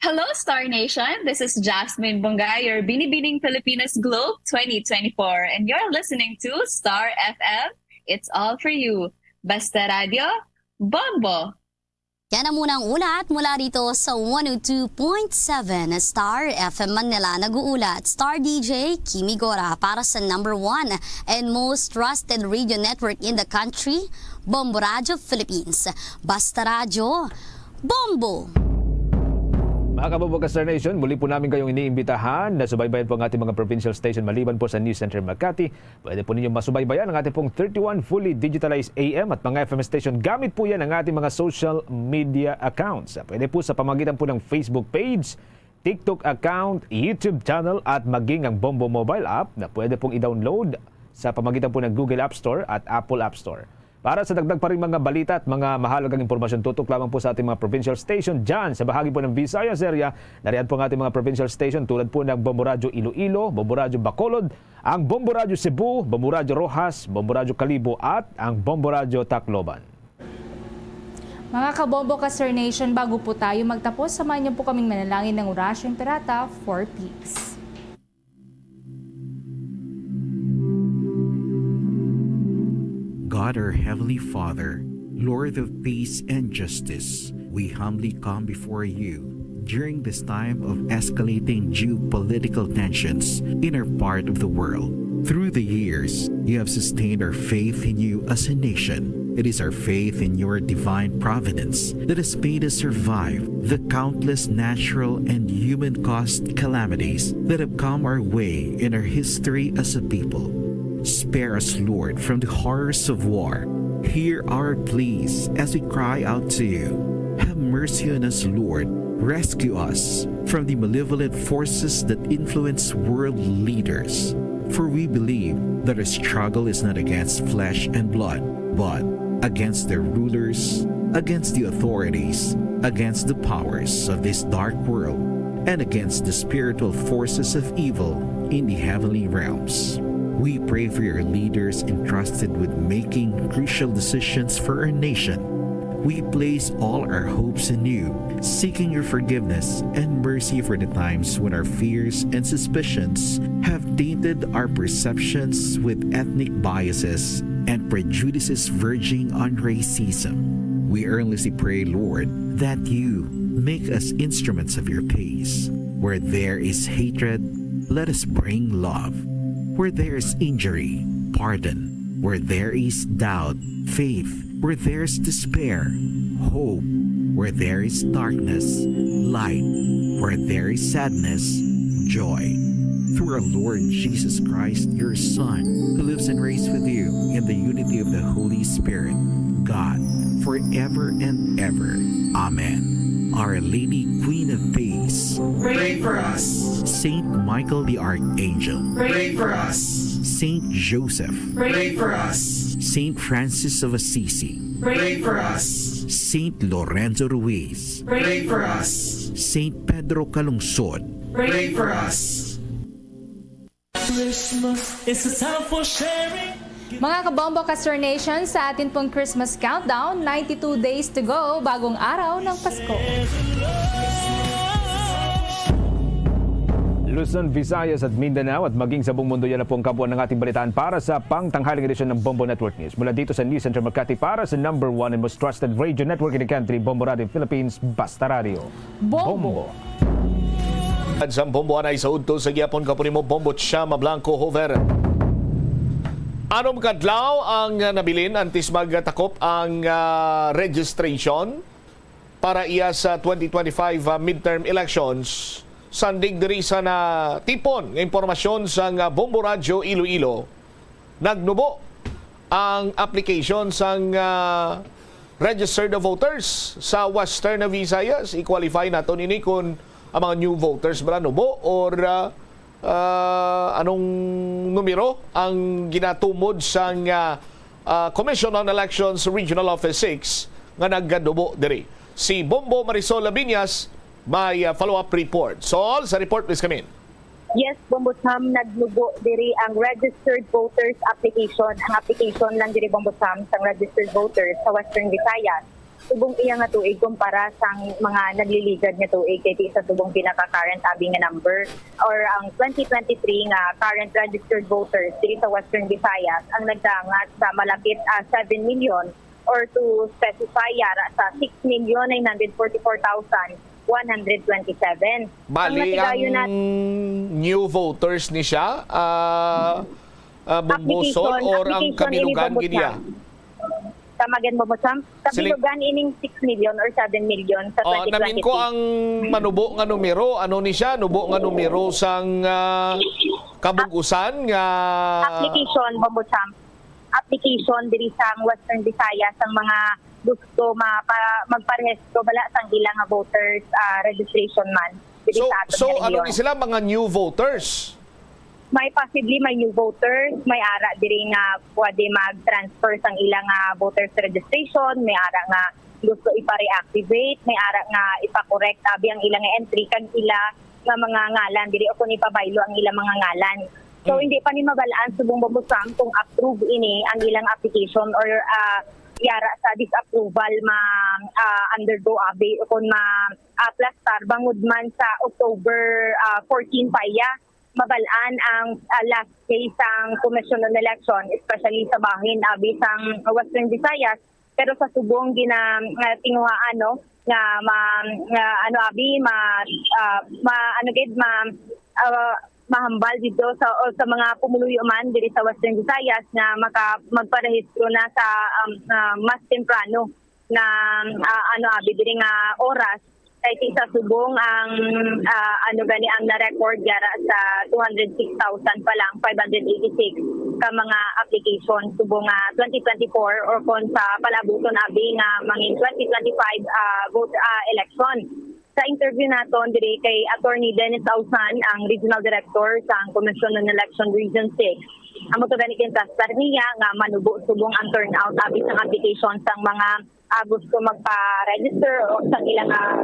Hello, Star Nation! This is Jasmine Bungay, your Binibining Pilipinas Globe twenty twenty-four, and you're listening to Star F M. It's all for you. Basta Radio, Bombo! Yan ang muna ang ulat mula rito sa one oh two point seven Star F M Manila. Nag-uulat, Star D J Kimi Gora para sa number one and most trusted radio network in the country, Bombo Radio Philippines. Basta Radyo, Bombo! Mga kabombo ka Star Nation, muli po namin kayong iniimbitahan na subaybayan po ang ating mga provincial station maliban po sa News Center Makati. Pwede po ninyo masubaybayan ang ating pong thirty-one fully digitalized A M at mga F M station gamit po yan ang ating mga social media accounts. Pwede po sa pamagitan po ng Facebook page, TikTok account, YouTube channel at maging ang Bombo mobile app na pwede pong i-download sa pamagitan po ng Google App Store at Apple App Store. Para sa dagdag pa rin mga balita at mga mahalagang impormasyon, tutok lamang po sa ating mga provincial station dyan sa bahagi po ng Visayas area. Nariyan po ang ating mga provincial station tulad po ng Bombo Radyo Iloilo, Bombo Radyo Bacolod, ang Bombo Radyo Cebu, Bombo Radyo Roxas, Bombo Radyo Kalibo at ang Bombo Radyo Tacloban. Mga kabombo ka Star Nation, bago po tayo magtapos, samahan niyo po kaming manalangin ng Orasyo Imperata for Peace. God, our Heavenly Father, Lord of peace and justice, we humbly come before you during this time of escalating geopolitical tensions in our part of the world. Through the years, you have sustained our faith in you as a nation. It is our faith in your divine providence that has made us survive the countless natural and human caused calamities that have come our way in our history as a people. Spare us, Lord, from the horrors of war. Hear our pleas as we cry out to you. Have mercy on us, Lord. Rescue us from the malevolent forces that influence world leaders. For we believe that our struggle is not against flesh and blood, but against the rulers, against the authorities, against the powers of this dark world, and against the spiritual forces of evil in the heavenly realms. We pray for your leaders entrusted with making crucial decisions for our nation. We place all our hopes in you, seeking your forgiveness and mercy for the times when our fears and suspicions have tainted our perceptions with ethnic biases and prejudices verging on racism. We earnestly pray, Lord, that you make us instruments of your peace. Where there is hatred, let us bring love. Where there is injury, pardon. Where there is doubt, faith. Where there is despair, hope. Where there is darkness, light. Where there is sadness, joy. Through our Lord Jesus Christ, your Son, who lives and reigns with you in the unity of the Holy Spirit, God, forever and ever. Amen. Our Lady, Queen of Peace, pray for us. Saint Michael the Archangel, pray for us. Saint Joseph, pray for us. Saint Francis of Assisi, pray for us. Saint Lorenzo Ruiz, pray for us. Saint Pedro Calungsod, pray for us. Christmas is a time for sharing. Mga kabombo, Castro Nation, sa atin pong Christmas countdown, ninety-two days to go, bagong araw ng Pasko. Luzon, Visayas at Mindanao at maging sa buong mundo, yan na po ang kabuuan ng ating balitaan para sa pangtanghaling edisyon ng Bombo Network News. Mula dito sa News Center Makati para sa number one and most trusted radio network in the country, Bombo Radio Philippines, Basta Radio. Bombo. At sa Bombo anay sa udto sa gihapon, kapunimo Bombo Chama Blanco Hover. Anom kadlaw ang, ah, nabilin antes magtakop ang, ah, registration para iya sa twenty twenty-five, ah, midterm elections. Sandig diri sa natipon nga impormasyon sang, ah, Bombo Radyo Iloilo, nagnubo ang application sang, ah, registered voters sa Western Visayas. I-qualify naton ini kung ang mga new voters ba nubo or, ah, ah, anong numero ang ginatumod sang, ah, ah, Commission on Elections Regional Office six nga naganubo diri. Si Bombo Marisol Labiñas may, ah, follow-up report. Sol, sa report, please come in. Yes, Bombo Sam, nagnubo diri ang registered voters application. Ang application lang diri, Bombo Sam, sang registered voters sa Western Visayas. Subong iya nga tuig kumpara sang mga nagliligad nga tuig, kay di sa subong pinaka-current abi nga number or ang twenty twenty-three nga current registered voters diri sa Western Visayas ang nagdangat sa malapit, ah, seven million or to specify, yara sa six million nine hundred forty-four thousand one hundred twenty-seven. Ang Bali, natigayon ang nat- new voters ni siya, ah, ah, Bombo Sol, Application, or ang application ini, kabilugan Bombo gid niya? Sam. Tama gid, Bombo Sam. Sili- Kabilugan ining six million or seven million sa Oh, twenty twenty-six. Namin ko ang manubo nga numero. Ano ni siya? Nubo nga numero sang, ah, kabug-usan nga Application, Bombo Sam. Application diri sa Western Visayas ang mga gusto mapa, magparehistro bala sang ilang nga voters, ah, registration man diri So, sa aton so nga ano rehiyon. Ni sila, mga new voters? May possibly may new voters, may ara diri nga pwede mag-transfer sang ilang nga voters registration, may ara nga gusto ipa-reactivate, may ara nga ipa-correct abi ang ilang nga entry kag ila nga mga ngalan diri o kung ipabaylo ang ilang mga ngalan. So, Mm. Hindi pa ni mabalaan subong, Bombo Sam, kung approve ini ang ilang application or, ah, yara sa disapproval ma, ah, undergo abi o kung ma, aplastar bangod man sa October, ah, fourteen pa iya. Mabalaan ang, ah, last day sang Commission on Election, especially sa bahin abi sang Western Visayas, pero sa subong gina, ah, tinguhaan, no, nga ma, nga ano abi ma, ah, ma ano gid ma, ah, mahambal dito sa o sa mga pumuluyo man diri sa Western Visayas nga maka magparehistro na sa, um, ah, mas temprano na, ah, ano abi diri nga oras, kay sa subong ang, ah, ano gani ang na-record yara sa two hundred six thousand pa lang, five hundred eighty-six ka mga application subong nga twenty twenty-four or kon sa palabuton abi nga mangin twenty twenty-five, ah, vote, ah, election. Sa interview naton diri kay Attorney Dennis Ausan, ang Regional Director sa Commission on Election Region six, amo to gani gintastar niya nga manubo subong ang turnout abi sang application sang mga, ah, gusto magpa-register o sang ilang, ah,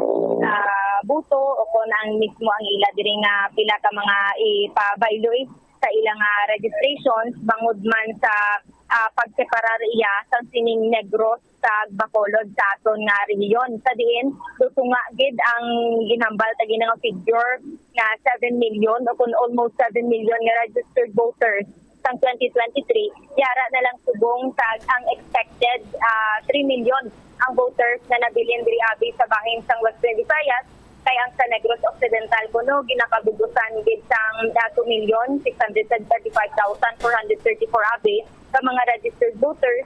ah, boto o kon ang mismo ang ila diri nga pila ka mga ipabaylo, eh, sa ilang, ah, registrations bangod man sa, ah, pagseparar iya sang sining Negros kag Bacolod sa aton nga rehiyon, sa diin dutunga gid ang ginhambal ta gina nga figure nga seven million o kun almost seven million nga registered voters sang twenty twenty-three, yara na lang subong kag ang expected, ah, three million ang voters nga nabilin diri abi sa bahin sang Western Visayas, kay ang sa Negros Occidental kuno ginakabug-usan gid sang, ah, two million six hundred thirty-five thousand four hundred thirty-four abi ka mga registered voters,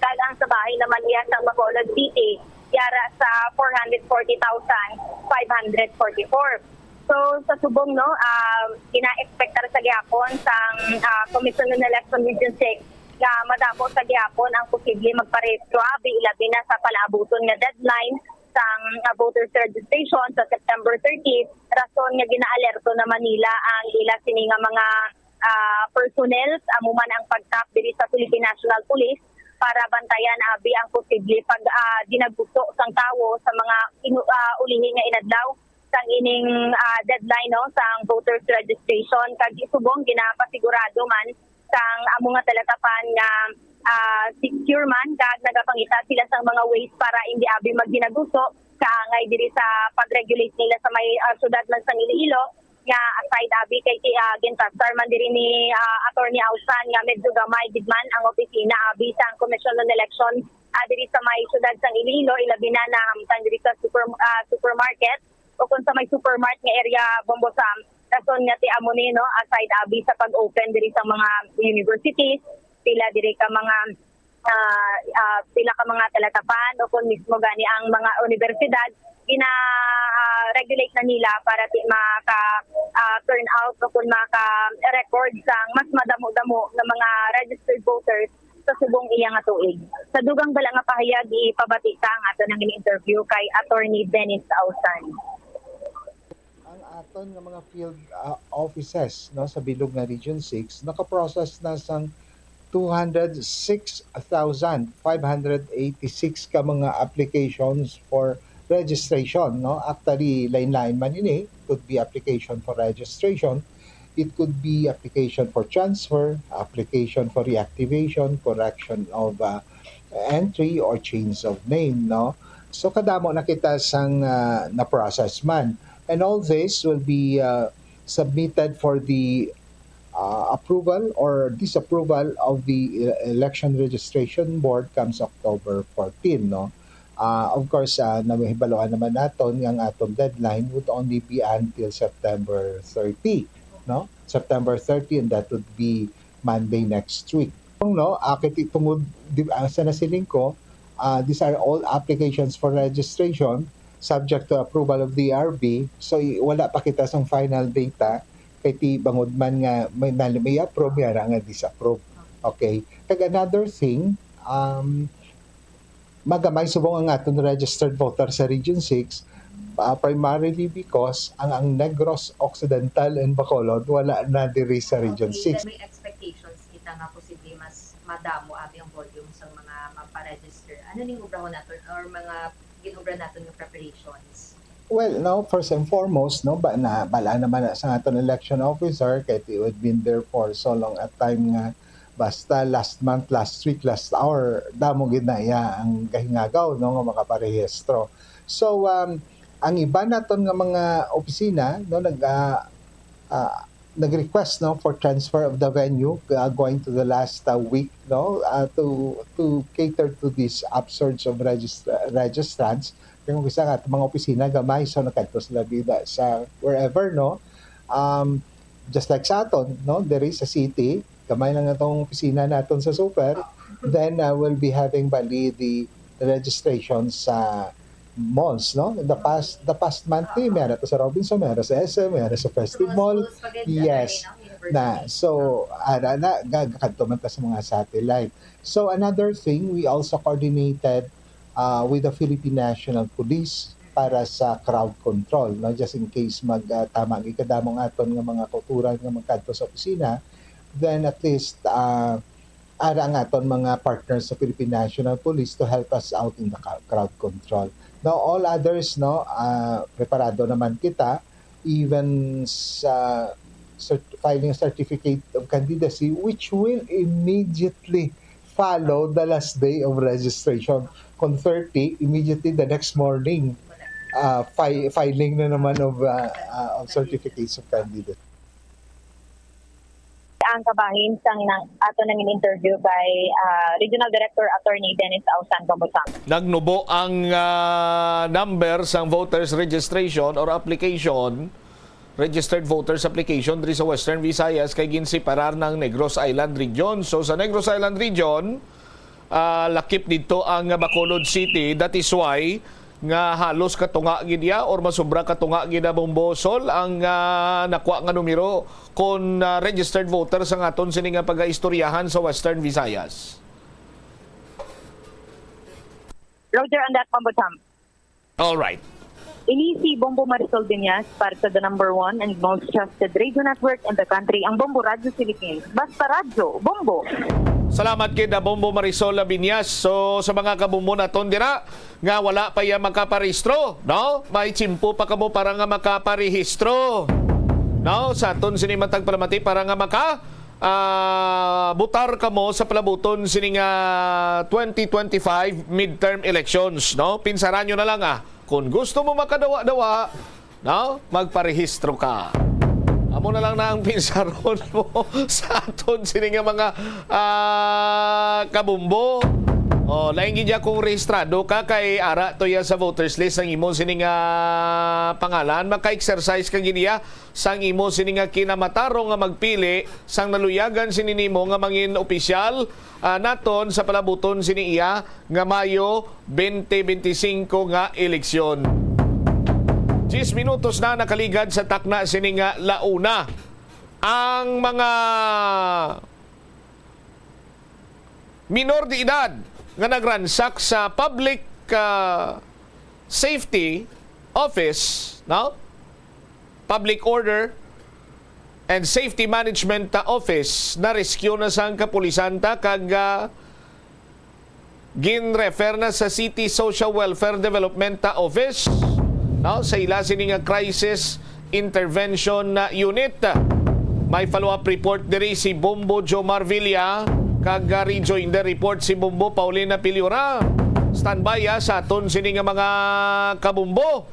kag ang sa bahin naman iya sang Bacolod City yara sa four hundred forty thousand five hundred forty-four. So, sa subong, no, ah, gina-expect ta sa gihapon sang, ah, Commission on Election Region six nga madamo sa gihapon ang posible magparehistro abi, ilabi na sa palaabuton nga deadline sang, ah, voters registration sa September thirty, rason nga ginaalerto na man nila ang ila sini nga mga, ah, personnel, amo man ang pag-top diri sa Philippine National Police para bantayan abi ang posible pag, ah, dinagbuso sang tawo sa mga inu-, ah, ulihi nga inadlaw sang ining, ah, deadline, no, sang voters registration, kag subong ginapasigurado man sang amo nga talakapan secure man kag nagapangita sila sang mga ways para indi abi maghinaguso kaangay diri sa pag-regulate nila sa may, ah, syudad man sang Iloilo, nga aside abi kay ti-, ah, gintastar man diri ni, ah, Attorney Ausan nga medyo gamay gid man ang opisina abi sang Commission on Election, ah, diri sa may syudad sang Iloilo, ilabi na nahamtang diri sa super-, ah, supermarket o kung sa may supermart nga area, Bombo Sam. Rason nga ti amo ni, no, aside abi sa pag-open diri sa mga universities, pila diri ka mga, ah, ah, pila ka mga talatapan o kung mismo gani ang mga universidad, gina, ah, regulate na nila para ti maka, ah, turn out o kung maka-record sang mas madamo-damo nga mga registered voters sa subong iya nga tuig. Sa dugang bala nga pahayag, ipabati ta ang aton nga interview kay Attorney Dennis Ausan. Ang aton nga mga field, ah, offices, no, sa bilog nga Region six, nakaprocess na sang two hundred six thousand five hundred eighty-six ka mga applications for registration, no? Actually, lain-lain man ini. Could be application for registration, it could be application for transfer, application for reactivation, correction of, uh, entry, or change of name, no? So, kadamo na kita sang, uh, na-process man. And all this will be, uh, submitted for the, uh, approval or disapproval of the, uh, Election Registration Board comes October fourteen, no? Ah, of course, ah, nahibaluan naman naton nga ang aton deadline would only be until September thirty, no? September thirty, and that would be Monday next week. No, ah, kay ti-, tungod, di, ah, sa nasiling ko, ah, these are all applications for registration subject to approval of the R B. So, i-, wala pa kita sang final data kay ti bangod man nga may, may approve, may ara nga disapprove. Okay. Kag another thing, um, magamay subong ang aton registered voter sa Region six, ah, primarily because ang, ang Negros Occidental and Bacolod wala na diri sa Region Okay, six. May expectations kita nga posible mas madamo abi ang volume sa mga magpa-register. Ano ning obrahon naton or mga ginobra naton nga preparations? Well, no, first and foremost, no, ba, na, bala naman na sa aton election officer, kay ti, we've been there for so long a time nga basta last month, last week, last hour, damo gid na iya ang gahingagaw, no, nga makaparehistro. So, um, ang iban naton nga mga opisina, no, nag, ah, ah, nag-request, no, for transfer of the venue, uh, going to the last, uh, week, no, uh, to, to cater to this upsurge of regist-, registrants. Kaya kung isa nga, mga opisina, gamay, so nakadto sila dida sa wherever, no. Um, just like sa aton, no, there is a city, gamay lang atong opisina naton sa super, then, uh, we'll be having bali the registration sa malls, no? In the past, the past month, eh, may ara to sa Robinson, may ara sa S M, may ara sa Festive Mall. Yes. Na, so, ara na, gagakadto man ta sa mga satellite. So, another thing, we also coordinated, uh, with the Philippine National Police para sa crowd control, no? Just in case mag, uh, tama gid kadamo ang aton nga mga kauturan nga magkadto sa opisina, then at least, uh, ara ang aton mga partners sa Philippine National Police to help us out in the ca-, crowd control. Now, all others, no, ah, preparado naman kita, even sa cert-, filing a certificate of candidacy, which will immediately follow the last day of registration. Kung thirty, immediately the next morning, ah, fi-, filing na naman of, ah, ah, of certificates of candidacy. Ang kabahin sang nang ato nang interview kay, ah, Regional Director Attorney Dennis Ausan Bambusang. Nagnubo ang, ah, number sang voters registration or application, registered voters application diri sa Western Visayas kay ginseparar ng Negros Island Region. So, sa Negros Island Region, ah, lakip didto ang Bacolod City. That is why nga halos katunga gid iya or masobra katunga gid na, Bombo Sol, ang, ah, nakuha nga numero kon, ah, registered voter sa aton sini nga pagaistoryahan sa Western Visayas. Roger on that, Bombo Sam. All right. Ini si Bombo Marisol Viñas para sa the number one and most trusted radio network in the country, ang Bombo Radyo Philippines. Basta radyo, Bombo! Salamat kay da Bombo Marisol Viñas. So, sa mga kabombo naton dira nga wala pa iya makaparehistro, no? May tiyempo pa kamo para nga makaparehistro. No? Sa aton sini matag palamati para nga maka, ah, butar kamo sa palabuton sini nga twenty twenty-five midterm elections, no? Pinsaran nyo na lang, ah. Kung gusto mo makadawa-dawa, no? Magparehistro ka. Amo na lang na ang pinsaron mo sa aton sini nga mga, ah, kabumbo. Oh, lain gid ya kung rehistrado ka, kay ara to ya sa voters list ang imo sini nga pangalan. Maka-exercise ka gid ya sang imo sini nga kinamatarong nga magpili sang naluyagan sini nimo nga mangin opisyal, ah, naton sa palabuton sini iya nga Mayo twenty twenty-five nga eleksyon. Diyes minutos na nakaligad sa takna sini nga la una. Ang mga minor de edad nga nagransak sa public, ah, safety office, no? Public Order and Safety Management, ah, Office, na-rescue na sang kapulisan ta kag, ah, gin-refer na sa City Social Welfare Development, ah, Office, no? Sa ila sini nga crisis intervention, ah, unit. May follow-up report diri si Bombo Jomar Villa, kag, ah, rejoinder report si Bombo Paulina Piliora. Standby, ah, sa aton sini nga mga kabumbo.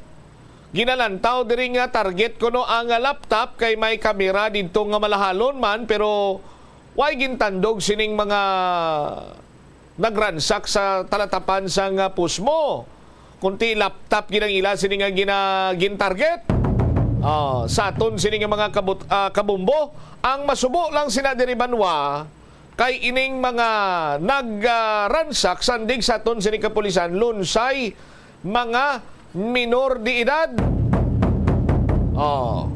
Ginalantaw diri nga target kuno ang, ah, laptop kay may kamera didto nga malahalon man, pero way gintandog sining mga nagransak sa talatapan sang, ah, Posmo. Kunti laptop gid ang ila sini nga gina-, gin-target. Ah, sa aton sini nga mga kabut-, ah, kabumbo, ang masubo lang sina diri banwa kay ining mga nag, ah, ransak sandig sa aton sini kapulisan, lunsay mga minor de edad. Oh,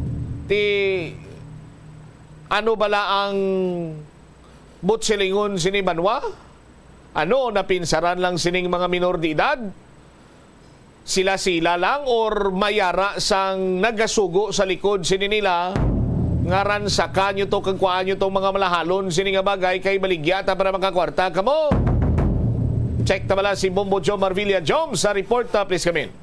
ti ano bala ang butsilingon sini banwa? Ano, napinsaran lang sining mga minor de edad? Sila-sila lang or may ara sang nagasugo sa likod sini nila nga ransakan nyo to kag kuhaan nyo tong mga malahalon sini nga bagay kay baligya ta para makakwarta kamo? Check ta bala si Bombo Joe Marvilla Jom sa report, ah, please come in.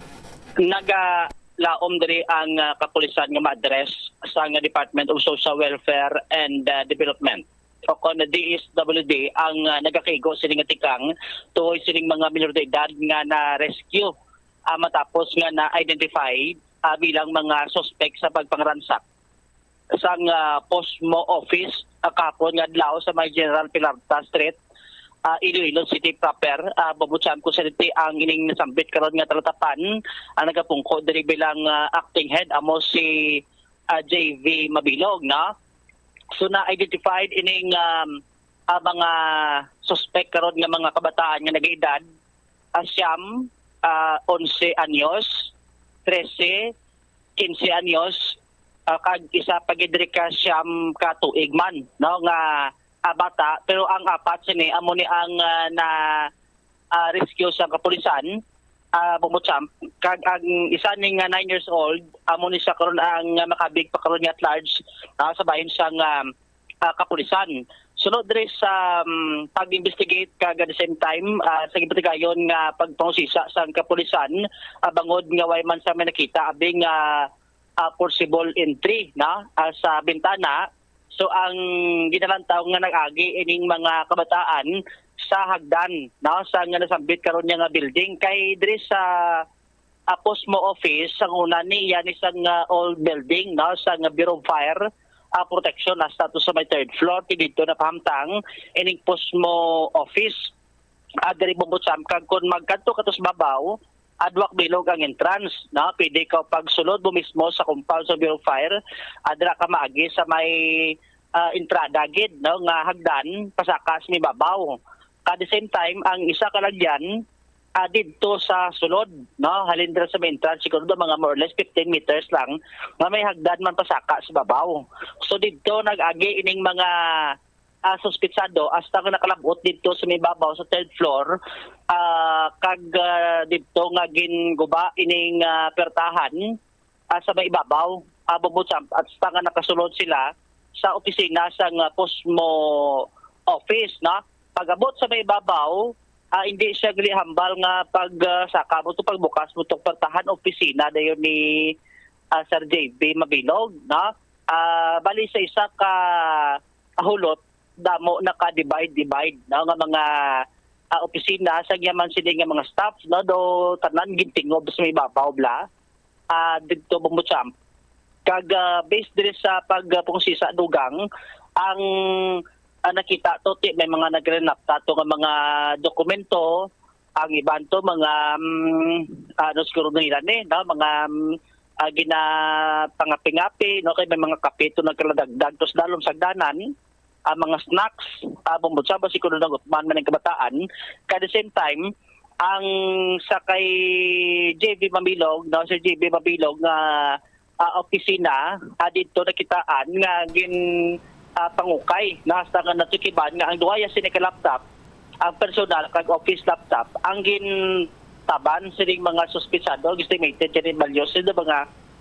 Nagalaom diri ang, ah, kapulisan nga ma-address sang Department of Social Welfare and, ah, Development o kon D S W D ang, ah, nagakigo sini nga tikang tuhoy sining mga minor de edad nga na-rescue, ah, matapos nga na-identify, ah, bilang mga suspek sa pagpangransak sang, ah, Posmo office, ah, kahapon nga adlaw sa may General Pilarta Street, ah, Iloilo City proper. Ah, Bombo Jom, kung sa diti ang ining nasambit karon nga talatapan, ang nagapungko diri bilang, ah, acting head amo si, ah, J V Mabilog, no? So, na-identified ining, um, ah, mga suspek karon nga mga kabataan nga nag-edad, ah, siyam, ah, onse anyos, trese, kinse anyos, ah, kag isa pa gid diri ka siyam ka tuig man, no, nga, ah, bata, pero ang apat sini amo ni ang, ah, na, ah, rescue sa kapulisan, ah, Bombo Jom, kag ang isa ni nga nine years old, amo ni siya karon ang, ah, makabig pa karon nga at large, ah, sa bahin sang, ah, ah, kapulisan. Sunod diri sa, um, pag-investigate kag at the same time, ah, sa gipatigayon nga pagpangusisa sang kapulisan, ah, bangod nga way man sa may nakita abi nga, ah, forcible entry na, ah, sa bintana. So ang ginalantaw nga nag-agi ining mga kabataan sa hagdan, no, sa nga nasambit karon niya nga building kay diri sa ah, Posmo office, sang una ni, iya ni sang, ah, old building, no, sang Bureau of Fire, ah, Protection, na status sa may third floor, kay didto napahamtang ining Posmo office. Ah, diri Bombo Jom, kag kung magkadto ka to sa babaw, ah, duha ka bilog ang entrance, no? Pwede ka pagsulod mo mismo sa compound sa Bureau of Fire, ah, dira ka maagi sa may, ah, entrada gid, no, nga hagdan pasaka sa may babaw. At the same time, ang isa ka lagyan, ah, didto sa sulod, no? Halin dira sa may entrance, siguro do mga more or less fifteen meters lang, nga may hagdan man pasaka sa babaw. So, didto nag-agi ining mga, ah, suspitsado hasta nga nakalab-ot didto sa may babaw sa third floor, ah, kag, ah, didto nga ginguba ining, ah, pertahan, ah, sa may ibabaw, ah, Bombo Jom, hasta nga nakasulod sila sa opisina sang, ah, Posmo office, no? Pag-abot sa may ibabaw, ah, hindi siya gali hambal nga pag, ah, saka mo to, pagbukas mo tong pertahan, opisina dayon ni, ah, Sir J B Mabilog, no? Ah, bali sa isa ka hulot, damo naka-divide-divide, no, nga mga, ah, opisina sa yaman sini nga mga staff, no, do tanan gintingob sa may babaw bla, ah, didto Bombocham. Kag, ah, based diri sa pagpungsi sa dugang, ang, ah, nakita to, ti, may mga nagre-laptop to nga mga dokumento, ang iban to mga, mm, ano siguro nila ni, no, mga, mm, ah, ginapangapi-ngapi, no, kay may mga kape to nagkaladagdag to sa dalom sa hagdanan, ah, mga snacks, ah, Bombocham, basi kuno nagutman man ang kabataan. Kay at the same time, ang sa kay J B Mabilog, no, si J B Mabilog nga, ah, opisina, ah, didto nakitaan nga gin, ah, pangukay, no, hasta nga natukiban nga ang duha ya sini ka laptop, ang personal kag office laptop, ang gintaban sining mga suspitsado, estimated kini value sila mga,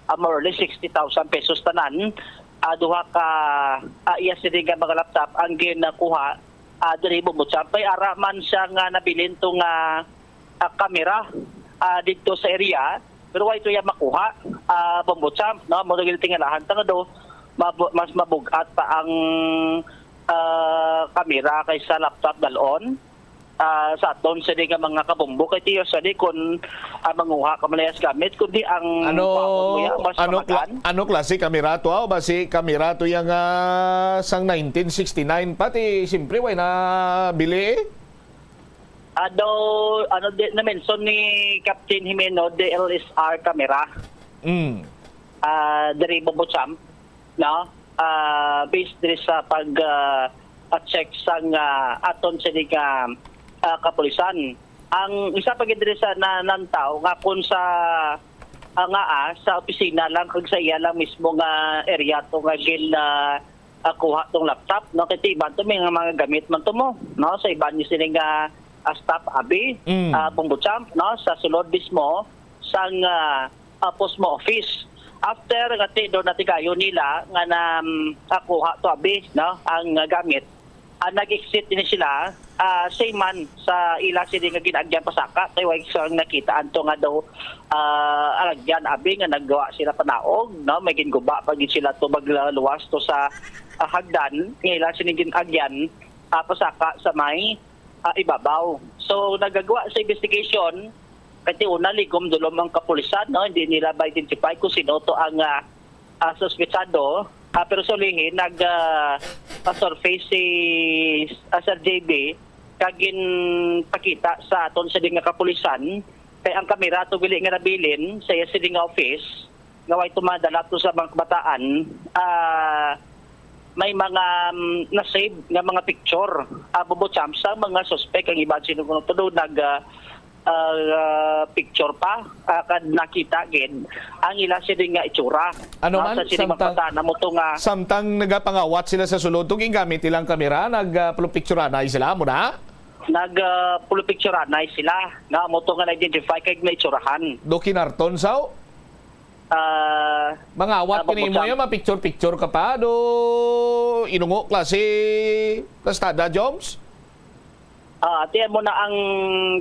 ah, more or less sixty thousand pesos tanan. Ah, duha ka, ah, iya sini nga mga laptop ang ginakuha, ah, diri Bombocham. Kay ara man siya nga nabilin to nga, ah, kamera, ah, didto sa area, pero way to iya makuha, ah, Bombocham, no? Mo naging tingalahan ta nga do, mabu-, mas mabug-at pa ang, ah, kamera kaysa laptop dalon. Ah, sa aton sini nga mga kabombo kay tiyo sa di kun, ah, manguha ka malayas gamit, kundi ang Ano, kwaon mo ya, mas ano, kla- magaan. Ano klase kamera to, ah? Basi kamera to yang, ah, sang nineteen sixty-nine pa, ti, siyempre, way na bili, eh. Ano, ano, di, na-mention ni Captain Jimeno, D L S R camera. Mm. Ah, diri Bombocham, no? Ah, based diri sa pag, ah, ah, check sang, ah, aton sini nga, ah, kapulisan. Ang isa pa gid diri sa nanantaw nga kung sa, ah, nga, ah, sa opisina lang kag sa iya lang mismo nga area to nga gin, ah, ah, kuha tong laptop, no? Kay ti iban to may nga mga gamit man to mo, no? Sa iban ni sini nga, ah, staff abi, Mm. ah, Bombocham, no? Sa sulod mismo sang, ah, ah, Posmo office. After nga ti do natigayon nila nga na, mm, ah, kuha to abi, no? Ang, ah, gamit. Ah, nag-exit din sila, ah, same man sa ila sini nga gin-agyan pasaka kay way sang nakita anto nga daw, ah, alagyan abi nga naggawa sila panaog, no? May ginguba pa gid sila to magluwas to sa, ah, hagdan nga ila sini gin-agyan, ah, pasaka sa may, ah, ibabaw. So nagagawa sa investigation, kay ti una ligom dulom ang kapulisan, no? Hindi nila ma-identify kung sino to ang, ah, ah, suspetsado, ah, pero sa ulihi nag, ah, ah, surface si, ah, Sir J B kag ginpakita sa aton sini nga kapulisan kay ang kamera to gali nga nabilin sa iya sini nga office nga way tumadala to sa mga kabataan, ah, may mga, mm, na-save nga mga picture, ah, Bombocham, sa mga suspek. Ang iban sino kuno to nag, ah, ah, picture pa, ah, kad nakita gid ang ila sini nga itsura. Ano Ah, man, sa sini samtang, magpatana mo to nga samtang nagapangawat sila sa sulod, to gingamit ilang kamera, nag, ah, pulupicturanay sila, amo na? Nag, ah, pulupicturanay sila, nga amo to nga na-identify kay naitsurahan. Do kinarton, saw? Ah, Mangawat ah, kini mo Bombocham. Yan, ma-picture-picture ka pa, do inungo klase plastada, Joms? Ah, ti mo na ang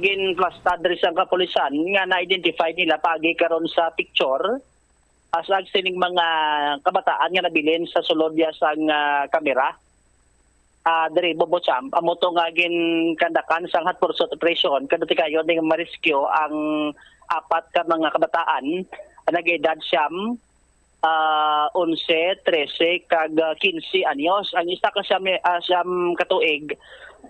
ginplasta diri sang kapulisan nga na-identify nila paagi karon sa picture, as ag sining mga kabataan nga nabilin sa sulod ya sang, ah, kamera. Ah, diri Bombocham, amo to nga ginkandakan sang hot pursuit operation, kay ti kayo ning ma-rescue ang apat ka mga kabataan, nag-edad siyam, ah, onse, trese, kag, ah, quince anyos. Ang isa ka siyam, ah, siyam ka tuig,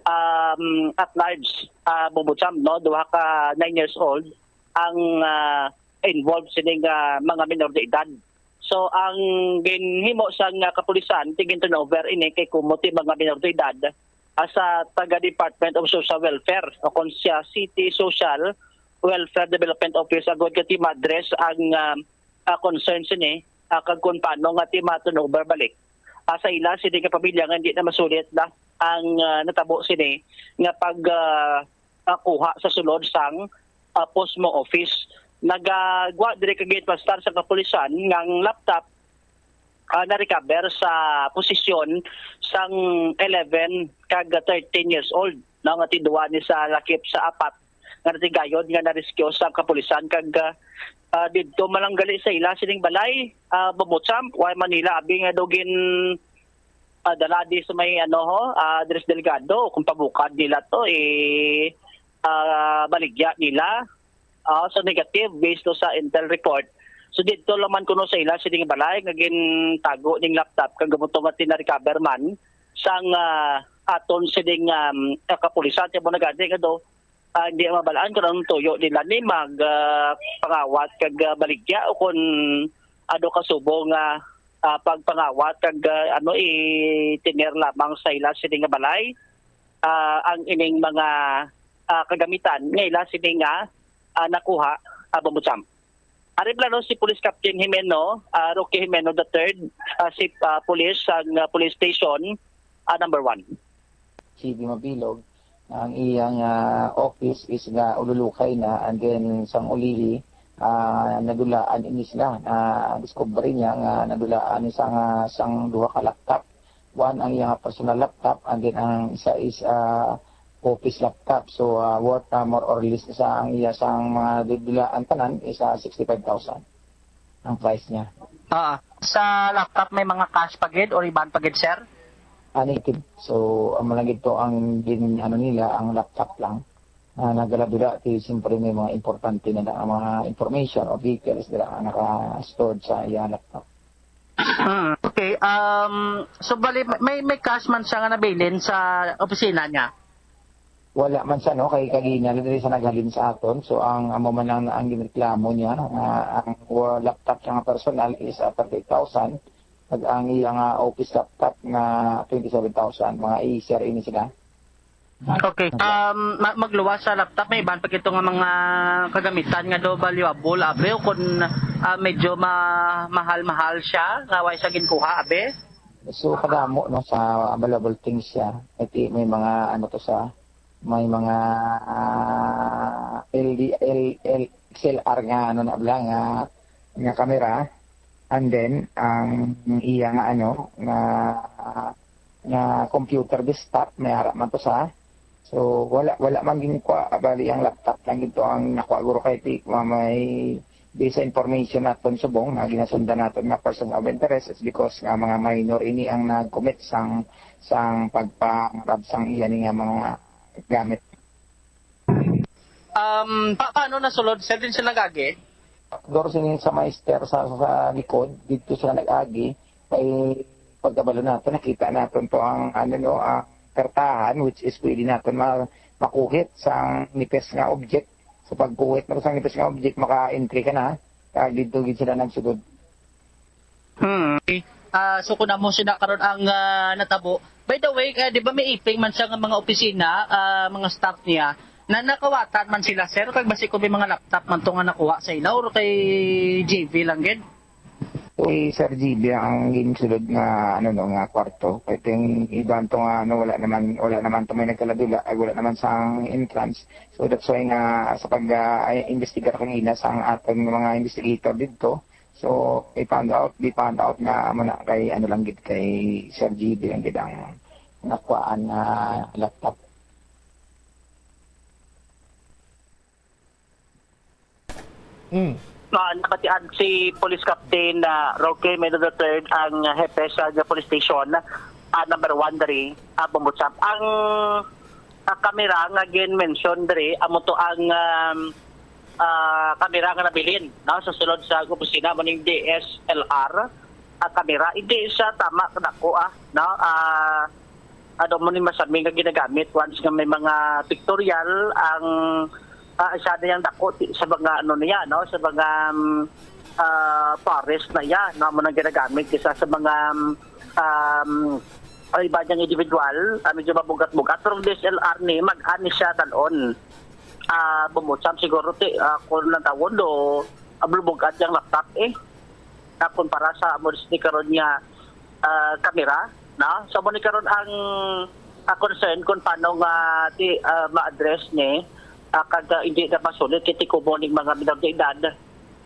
um, at large, ah, Bombocham, no? Duha ka nine years old ang, ah, involved sining, ah, mga minor de edad. So, ang ginhimo sang, ah, kapulisan, ti gin-turnover ini kay kumo ti mga minor de edad, ah, sa taga Department of Social Welfare o kon siya City Social Welfare Development Office, agod nga ti ma-address ang, ah, ah, concern sini, ah, kag kung paano nga ti ma-turnover balik, ah, sa ila sini nga pamilya nga hindi na masulit na ang, ah, natabo sini nga pag, ah, ah, kuha sa sulod sang, ah, Posmo office. Nagagwa diri kag ginplastar sa kapulisan nga ang laptop, ah, na-recover sa posisyon sang eleven kag thirteen years old, no, nga ti duwa ni sa lakip sa apat nga natigayod nga na-rescue sa kapulisan kag, ah, ah, didto man lang gali sa ila sining balay, ah, Bombocham, way Manila, abi nga daw gin ah, dala di sa may ano ho, ah, Andres Delgado, kung pabukad nila to, eh, ah, baligya nila. Ah, so negative based to sa intel report. So dito lang man kuno sa ila sining balay nga gintago ning laptop kag gabutong nga tina-recover man sang, ah, aton sining, um, kapulisan. Kaya mo nagadi nga do, ah, hindi mabalaan kung anong tuyo nila ni mag, ah, pangawat kag, ah, baligya o kung ano kasubo nga, ah, pagpangawat kag, ah, ano, itiner lamang sa ila sini nga balay, ah, ang ining mga, ah, kagamitan nga ila sini nga, ah, nakuha, ah, Bombo Champ. Ari plano si Police Captain Jimeno, ah, Roque Jimeno the third, ah, si, ah, Police sang, ah, Police Station, ah, number one. G B Mabilog, ang iyang, ah, office is nga ululukay na, and then sang ulihi, ah, nadulaan ini sila, na discovery niya nga nadulaan ni sang, ah, sang duha ka laptop. One ang iyang personal laptop, and then ang isa is, ah, office laptop. So, ah, worth, ah, more or less sa ang iya sang mga dudulaan tanan is, ah, sixty-five thousand ang price niya. Ah, sa laptop may mga cash pa gid or iban pa gid, sir? Ah, negative. So, amo lang gid to ang gin-, ano nila, ang laptop lang. Ah, nagala dira, ti siyempre may mga importante na, na mga information o details dira nga naka-stored sa iya laptop. Hmm, okay. Um, so, bali, may, may cash man siya nga nabilin sa opisina niya? Wala man siya, no, kay kagina na diri sa naghalin sa aton. So, ang amo man lang ang ginreklamo niya, nga ang wa-, laptop siya nga personal is, ah, thirty-eight thousand, kag ang iya nga office laptop nga twenty-seven thousand, mga Acer ini sila. Okay. Um, ma-, magluwas sa laptop, may iban pa gito nga mga kagamitan nga do valuable, abi, o kung, ah, medyo ma-, mahal-mahal siya, nga way siya ginkuha, abi? So, kadamo, no, sa available things siya. Iti, may mga, ano to sa, may mga, ah, L D, L, L, X L R nga, ano na bala, nga, nga camera. And then, ang iya nga, ano, nga, nga computer desktop, may ara man to sa. So, wala, wala man gin kuha, bali ang laptop lang gito ang nakuha guro kay ti, may, based sa information naton subong nga ginasundan naton nga person of interest is because nga mga minor ini ang nag-commit sang, sang pagpangarap sang iya ni nga mga gamit. Um, pa-, paano nasulod? Sir, din sila gagi? Dor sini sa maister sa, sa likod, dito sila nag-agi. Kay pagkabalo nato, nakita naton to ang, ano, no, ang kartahan, which is pwede naton ma-, makuhit sang nipis nga object. So, pagkuhit mo sang nipis nga object, maka-entry ka na. Kag dito gid sila nagsulod. Hmm. Ah, so kung amo sina karon ang, ah, natabo. By the way, ah, di ba may iping man siya nga mga opisina, ah, mga staff niya, na nakawatan man sila, sir, kag basi kung may mga laptop man to nga nakuha sa ila or kay J V lang gid? Kay Sir G B ang ginsulod nga, ano, no, nga kwarto. Kay ting iban to nga, ano, wala naman, wala naman to may nagkaladula, ay wala naman sang entrance. So that's why nga sa pag, ah, ay, investigar kanina sa ang aton mga investigator dito, so, i-found out, di found out nga amo na kay, ano lang gid, kay Sir G B lang gid ang nakuhaan nga laptop. Mm. Ah, nakatiad si Police Captain, ah, Roque Mendo the third, ang hepe sa police station, ah, number one diri, ah, Bombo Champ. Ang, ah, kamera nga gin-mention diri, amo to ang, um, ah, kamera nga nabilin, no, sa sulod sa opisina mo ning D S L R, ah, kamera. Hindi siya tama kadako, ah, no? Ah, ano mo ni masami nga ginagamit once nga may mga pictorial ang, ah, siya na yung dako ti-, sa mga ano niya, no? Sa mga, um, ah, forest na yan, no? Mo nang ginagamit kaysa sa mga, um, um, ay, iba niyang individual, ah, medyo mabugat-bugat. Pero ang D S L R ni, mag-ani siya talon. Ah, Bombo Champ siguro ti, ah, kung lang tawon do, ah, bulubugat yung laptop eh. Na kumpara sa amo ni karon nga, ah, kamera, no? So, amo ni karon ang, ah, concern kung paano nga ti, ah, ma-address ni, ah, kag, ah, hindi na masulit kay ti kumo ning mga minor de edad,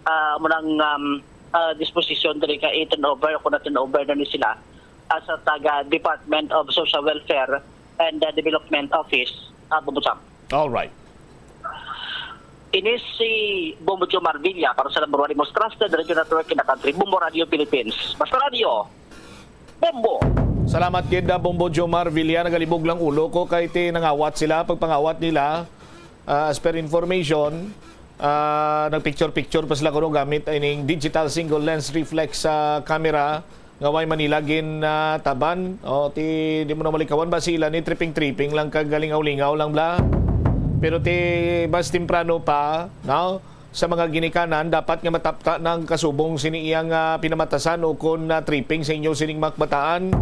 ah, mo nang, um, ah, disposition diri ka i-turnover kung na-turnover na ni sila, ah, sa taga Department of Social Welfare and, ah, Development Office, ah, Bombo Champ. All right. Ini si Bombo Jomar Villa para sa number one most trusted radio network in the country, Bombo Radio Philippines. Basta Radio, Bombo! Salamat gid, ah, Bombo Jomar Villa. Nagalibog lang ulo ko kay ti nangawat sila, pagpangawat nila, ah, as per information, ah, nagpicture-picture pa sila kuno gamit ining digital single lens reflex sa camera nga way man nila gin, ah, taban. O, ti, di mo na malikawan ba sila ni tripping-tripping lang kag galingaw-lingaw lang bla. Pero ti mas temprano pa, no? Sa mga ginikanan, dapat nga matapta ng kasubong sini iyang, ah, pinamatasan o kon, ah, tripping sa inyo sining mga kabataan.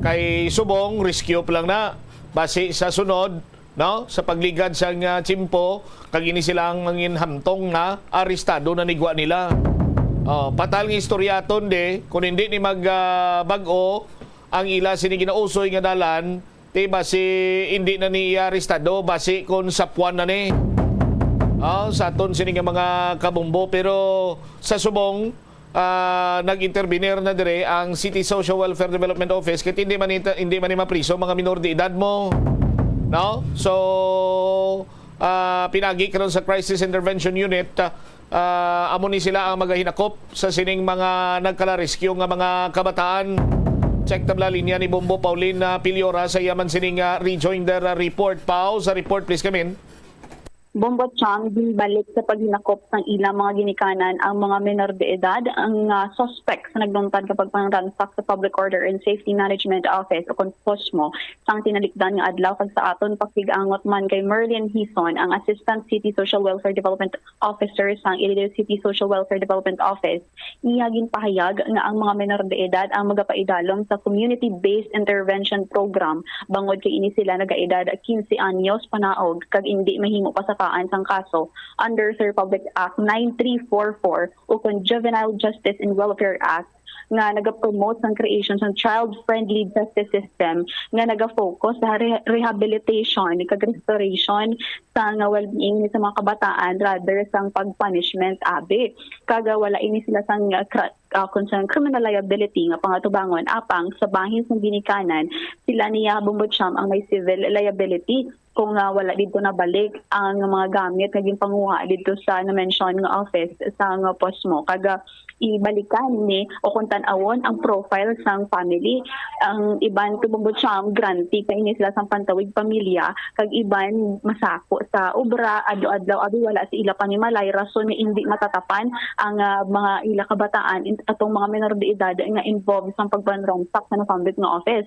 Kay subong, rescue pa lang na. Basi sa sunod, no, sa pagligad sang, ah, tiyempo, kag ini sila ang mangin hamtong na arestado na nigwa nila. Oh, patal nga istorya aton de, kung hindi ni mag, ah, bag-o ang ila sini ginausoy nga dalan, ti basi hindi na ni iya arestado, basi kon sapuan na ni. Oh, sa aton sini nga mga kabombo, pero sa subong, ah, nag-intervenir na dire ang City Social Welfare Development Office, kay hindi man ita-, hindi man ni mapriso mga minor de edad mo. No? So, ah, pinagi karon sa Crisis Intervention Unit, ah, amo ni sila ang magahinakop sa sining mga nagkalarescue nga mga kabataan. Check ta bala linya ni Bombo Pauline, ah, Piliora sa iya man sining, ah, rejoinder, ah, report. Pao, sa report, please, come in. Bombo Cham, ginbalik sa paghinakop sang ilang mga ginikanan ang mga menor de edad, ang, ah, suspect sa naglungtad nga pagpanransak sa Public Order and Safety Management Office o kon POSMO sang tinalikdan nga adlaw, kag sa aton pakig-angot man kay Merlin Hison, ang Assistant City Social Welfare Development Officer sang Iloilo City Social Welfare Development Office. Iya ginpahayag nga ang mga menor de edad ang magapaidalom sa Community-Based Intervention Program bangod kay ini sila nagaedad quince anyos panaog kag indi mahimo pasakaan sang kaso under sa Republic Act nine three four four ukon Juvenile Justice and Welfare Act nga nagapromote sang creation sang child-friendly justice system nga nagafocus sa re-, rehabilitation kag restoration sang well-being sa mga kabataan rather sang pag-punishment abi. Kag wala ini sila sang, ah, cra-, ah, kung sa criminal liability nga pangatubangon, apang sa bahin sang ginikanan, sila niya Bombo Cham ang may civil liability kung, ah, wala didto nabalik ang mga gamit nga ginpanguha didto sa na-mention nga office sang POSMO. Kag, ah, ibalikan ni o kung tan-awon ang profile sang family. Ang iban, ti Bombo Cham, grantee pa ini sila sang pantawig pamilya, kag iban masako sa obra adlaw-adlaw, abi wala sa ila panimalay, rason nga indi matatapan ang, ah, mga ila kabataan, in-, atong mga menor de edad nga involved sang pagpanransak sa nasambit nga office.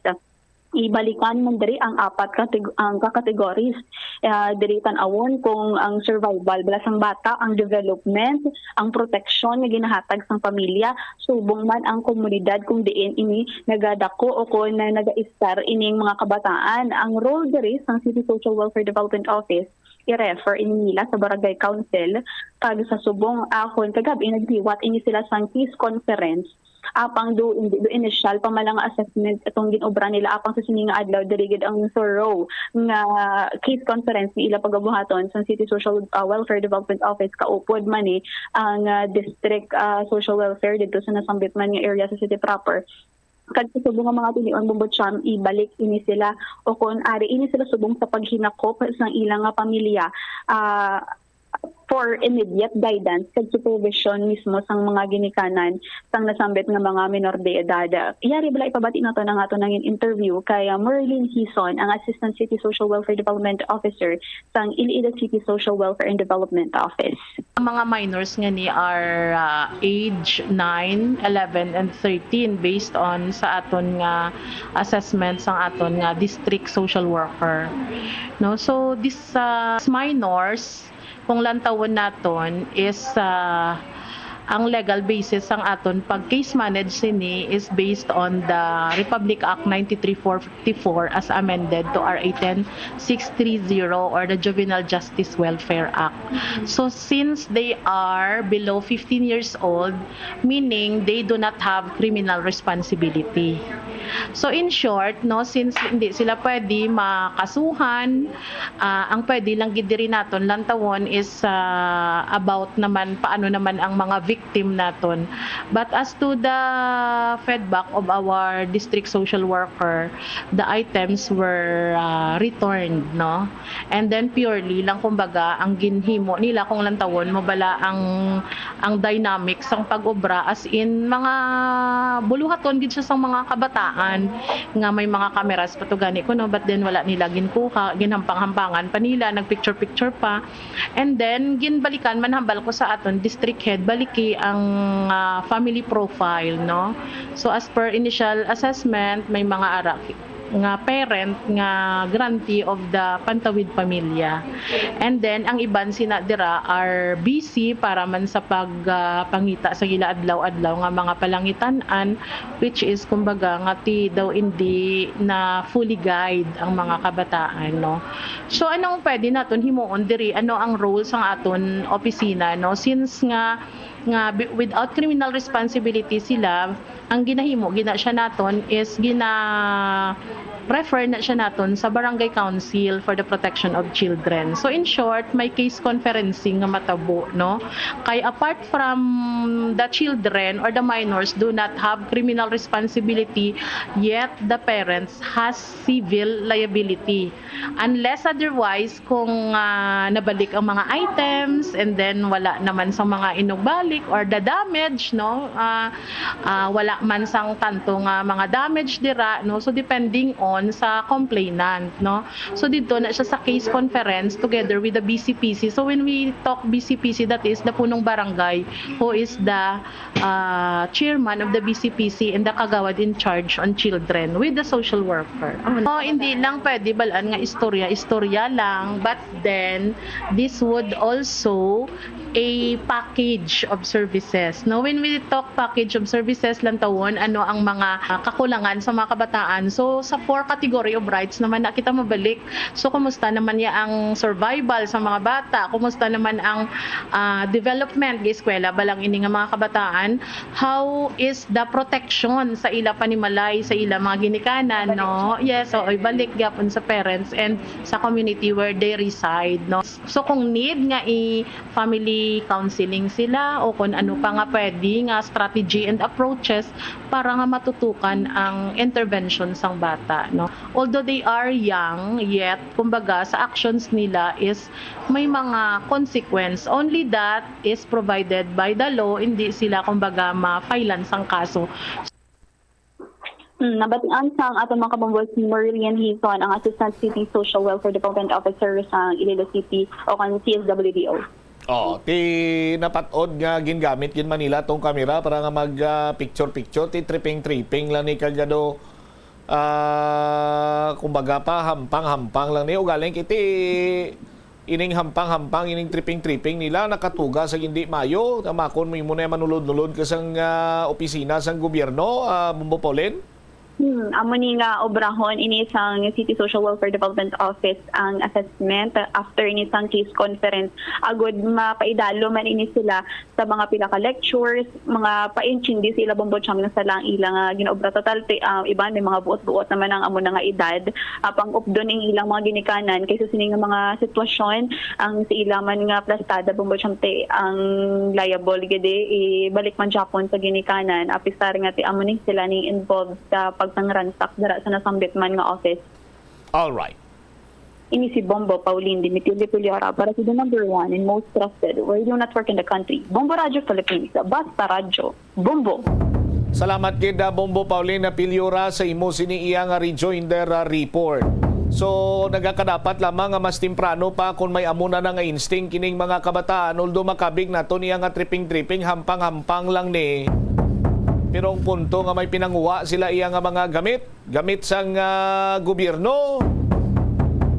Ibalikan man diri ang apat ka teg-, ang ka-categories. Ah, diri tan-awon kung ang survival bala sang bata, ang development, ang proteksyon nga ginahatag sang pamilya, subong man ang komunidad kung diin ini nagadako o kon nagaistar ining mga kabataan. Ang role diri sang City Social Welfare Development Office, i-refer ini nila sa Barangay Council, kag sa subong, ah, kon kagab-i nagliwat ini sila sang case conference, apang do, do initial pa man lang nga assessment atong gin-obra nila, apang sa sini nga adlaw diri gid ang thorough nga case conference nga ila pagabuhaton sa City Social, ah, Welfare Development Office, kaupod man ni ang, ah, district, ah, social welfare didto sa nasambit man nga area sa city proper. Kag sa subong nga mga tinion, Bombo Cham, ibalik ini sila o kon ari ini sila subong sa paghinakop sang ilang nga pamilya, ah, for immediate guidance kag supervision mismo sang mga ginikanan sang nasambit nga mga menor de edad. Yari bala ipabati nato ang aton nangin interview kay, ah, Merlin Hison, ang Assistant City Social Welfare Development Officer sang Iloilo City Social Welfare and Development Office. Ang mga minors nga ni are, ah, age nine, eleven, and thirteen based on sa aton nga assessment sang aton nga district social worker. No, so this, ah, minors, kung lantawon naton is, ah, ang legal basis sang aton pag case manage sini is based on the Republic Act ninety-three four fifty-four as amended to R A ten six three zero or the Juvenile Justice Welfare Act. So since they are below fifteen years old, meaning they do not have criminal responsibility. So in short, no, since hindi sila pwede makasuhan, ah, ang pwede lang gid diri naton lantawon is, ah, about naman paano naman ang mga victim naton. But as to the feedback of our district social worker, the items were, ah, returned, no? And then purely lang, kumbaga, ang ginhimo nila kung lantawon mo bala ang, ang dynamics sang pag-obra, as in, mga buluhaton gid siya sang mga kabataan. an nga may mga cameras pa to gani kuno, but then wala nila ginkuha, ginhampang-hampangan pa nila, nagpicture-picture pa. And then, ginbalikan man hambal ko sa aton district head, baliki ang, ah, family profile, no? So, as per initial assessment, may mga ara nga parent nga grantee of the Pantawid Pamilya. And then, ang iban sina dira are busy para man sa pag, ah, pangita sa ila adlaw-adlaw nga mga palangitan-an, which is, kumbaga, nga ti daw indi na fully guide ang mga kabataan, no? So, anong pwede naton himuon diri? Ano ang role sang aton opisina, no? Since nga, nga bi-, without criminal responsibility sila, ang ginahimo gina siya naton is gina refer na siya naton sa Barangay Council for the Protection of Children. So, in short, may case conferencing nga matabo, no? Kay apart from the children or the minors do not have criminal responsibility, yet the parents has civil liability. Unless otherwise, kung, ah, nabalik ang mga items and then wala naman sa mga inugbalik or the damage, no? Ah, ah, wala man sang tanto nga mga damage dira, no? So, depending on sa complainant, no? So, didto na siya sa case conference together with the B C P C. So, when we talk B C P C, that is the punong barangay who is the, ah, chairman of the B C P C and the kagawad in charge on children with the social worker. Oh, hindi lang pwede balaan nga istorya, istorya lang, but then this would also a package of services. No, when we talk package of services, lantawon ano ang mga, ah, kakulangan sa mga kabataan. So, sa four category of rights naman na kita mabalik. So, kumusta naman niya ang survival sa mga bata? Kumusta naman ang, ah, development sa eskwela? Balang ini nga mga kabataan, how is the protection sa ila panimalay, sa ila mga ginikanan, no? Yes, so, ibalik gyapon sa parents and sa community where they reside, no? So, kung need nga i family counseling sila o kung ano pa nga pwede nga strategy and approaches para nga matutukan ang intervention sang bata, no? Although they are young, yet, kumbaga, sa actions nila is may mga consequence. Only that is provided by the law, hindi sila, kumbaga, ma-filean sang kaso. Hmm, nabatian sang aton mga kabumbol si Marilyn Hizon, ang Assistant City Social Welfare Department Officer sang Iloilo City o kan C S W D O. Oh, ti napat-od nga gingamit gid man nila tong kamera para nga mag, ah, picture-picture, ti tripping-tripping lang ni kagado, ah, kumbaga pa, hampang-hampang lang ni. Ugaling kiti ining hampang-hampang, ining tripping-tripping nila, nakatuga sa hindi mayo. Tama, kon mo imo na manulod-nulod ka sang, ah, opisina sang gobyerno, ah, Bombo Pauline? Hmm, amo ni nga obrahon ini sang City Social Welfare Development Office ang assessment after ini sang case conference. Agud mapaidalo man ini sila sa mga pila ka lectures, mga paintindi sa ila, Bombo Chang, na sa lang ila nga ginaobra. Total, ti-, ah, iban may mga buot-buot naman ang amo na nga edad. Ah, pang-updon ang ilang mga ginikanan kay sa sini nga mga sitwasyon, ang sa ila man nga plastada, Bombo Chang, ti ang liable gid, eh, ibalik man gyapon sa ginikanan, apisar nga ti amo ni sila ni involved sa pagpangransak dira sa nasambit man nga office. All right. Ini si Bombo Pauline Dimitilio Piliora para sa the number one and most trusted radio network in the country, Bombo Radio Philippines. Basta radyo, Bombo. Salamat gid, ah, Bombo Pauline Piliora, sa imo sini iya nga rejoinder, ah, report. So, nagakadapat lamang nga mas temprano pa kung may amo na na nga instinct kining mga kabataan, although makabig nato niya nga tripping-tripping, hampang-hampang lang ni. Pero ang punto nga may pinanguha sila iya nga mga gamit, gamit sang, ah, gobyerno.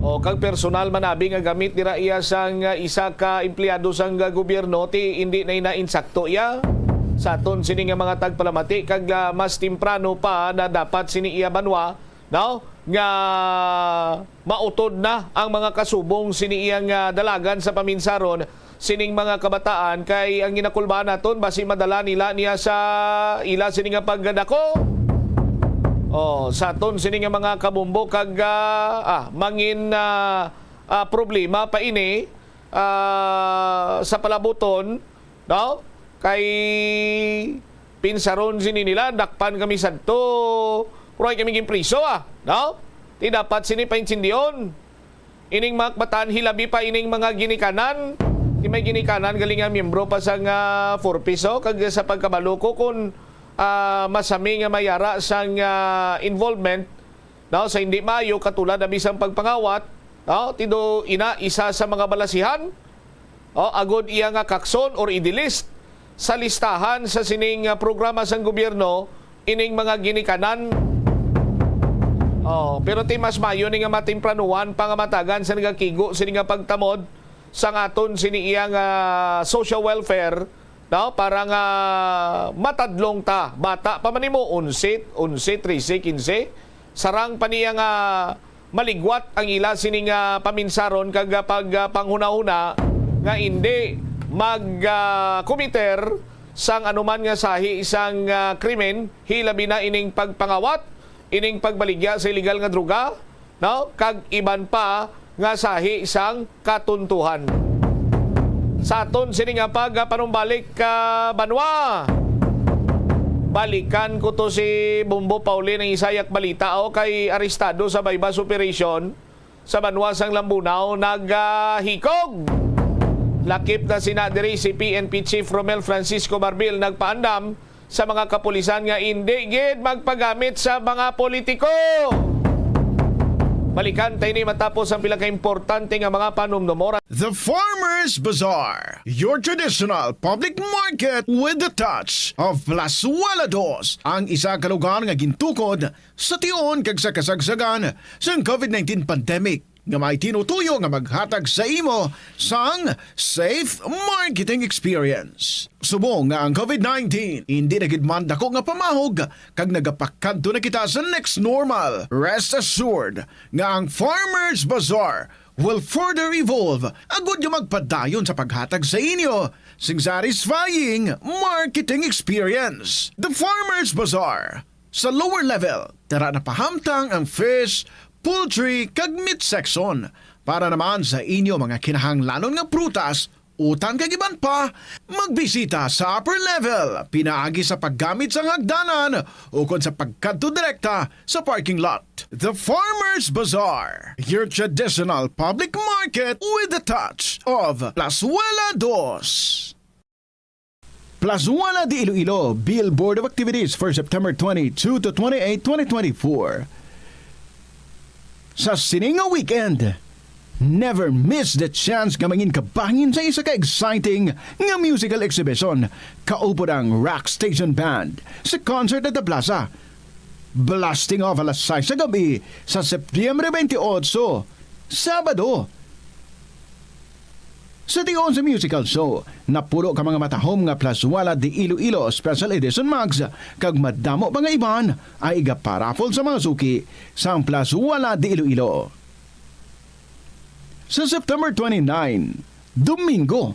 O, kag personal man abi nga gamit dira iya sang, ah, isa ka empleyado sang, ah, gobyerno, ti hindi na ina insakto iya. Sa aton sini nga mga tagpalamati, kag, ah, mas temprano pa na dapat sini iya banwa, no? Nga mautod na ang mga kasubong sini iyang, ah, dalagan sa paminsaron sining mga kabataan, kay ang ginakulbaan naton, basi madala nila niya sa ila sini nga pagdako. Oh, sa aton sini nga mga kabumbo kag, ah, ah, mangin, ah, ah, problema pa ini, ah, sa palabuton, no? Kay pinsaron sini nila, dakpan kami sadto, puro kami ginpriso, ah, no? Ti dapat sini paintindion. Ining mga kabataan, hilabi pa ining mga ginikanan. Ti may ginikanan gali nga miyembro pa sang, ah, Four Ps, oh, kag sa pagkabalo ko, kun ah, masami nga mayara sang, ah, involvement, no, sa hindi maayo, katulad na bisang pagpangawat, no, tido ina isa sa mga balasihan, oh, agod iya nga kakson or i-delist sa listahan sa sining, ah, programa sang gobyerno ining mga ginikanan. Oh, pero ti mas mayo ni nga matempranuhan pa nga matagan sa nagakigo sini nga pagtamod sang aton sini iya nga social welfare, no? Para nga matadlong ta, bata pa man nimo, onse, onse, trese, kinse, sarang pa niya nga maligwat ang ila sini nga paminsaron kag, ah, pag, ah, panghunahuna nga indi mag, ah, komiter sang anuman nga sahi sang, ah, krimen, hilabi na ining pagpangawat, ining pagbaligya sa iligal nga droga, no? Kag iban pa nga sahi sang katuntuhan. Sa aton sini nga pagpanumbalik ka banwa, balikan ko to si Bombo Paulin ang isa yak balita, o kay arestado sa buy-bust operation sa banwa sang Lambunao nagahikog. Lakip na sina diri si P N P Chief Romel Francisco Marbil nagpaandam sa mga kapulisan nga indi gid magpagamit sa mga politiko. Balikan ta ini matapos ang pila ka importante nga mga panumdum. Oras. The Farmers Bazaar, your traditional public market with the touch of Plazuela Dos, ang isa ka lugar nga gintukod sa tion kag sa kasagsagan sang covid nineteen pandemic, nga may tinutuyo nga maghatag sa imo sang safe marketing experience. Subong nga ang covid nineteen indi na gid man dako nga pamahog kag nagapakadto na kita sa next normal, rest assured nga ang Farmers Bazaar will further evolve agud nga magpadayon sa paghatag sa inyo sing satisfying marketing experience. The Farmers Bazaar, sa lower level, tara na pahamtang ang fish, poultry, kag meat section. Para naman sa inyo mga kinahanglanon nga prutas, utan kag iban pa, magbisita sa upper level pinaagi sa paggamit sang hagdanan ukon sa pagkadto direkta sa parking lot. The Farmers Bazaar, your traditional public market with the touch of Plazuela Dos. Plazuela de Iloilo, Billboard of Activities for September twenty-two to twenty-eight, twenty twenty-four. Sa sini nga weekend, never miss the chance nga mangin kabahin sa isa ka exciting nga musical exhibition kaupod ang Rock Station Band sa concert at the Plaza. Blasting off alas sais sa gabi sa Setyembre twenty-eight, Sabado. Sa tion sa musical show, napulo ka mga matahom nga Plazuela de Iloilo Special Edition mugs kag madamo pa nga iban ang igaparaffle sa mga suki sang Plazuela de Iloilo. Sa September twenty-nine, Domingo,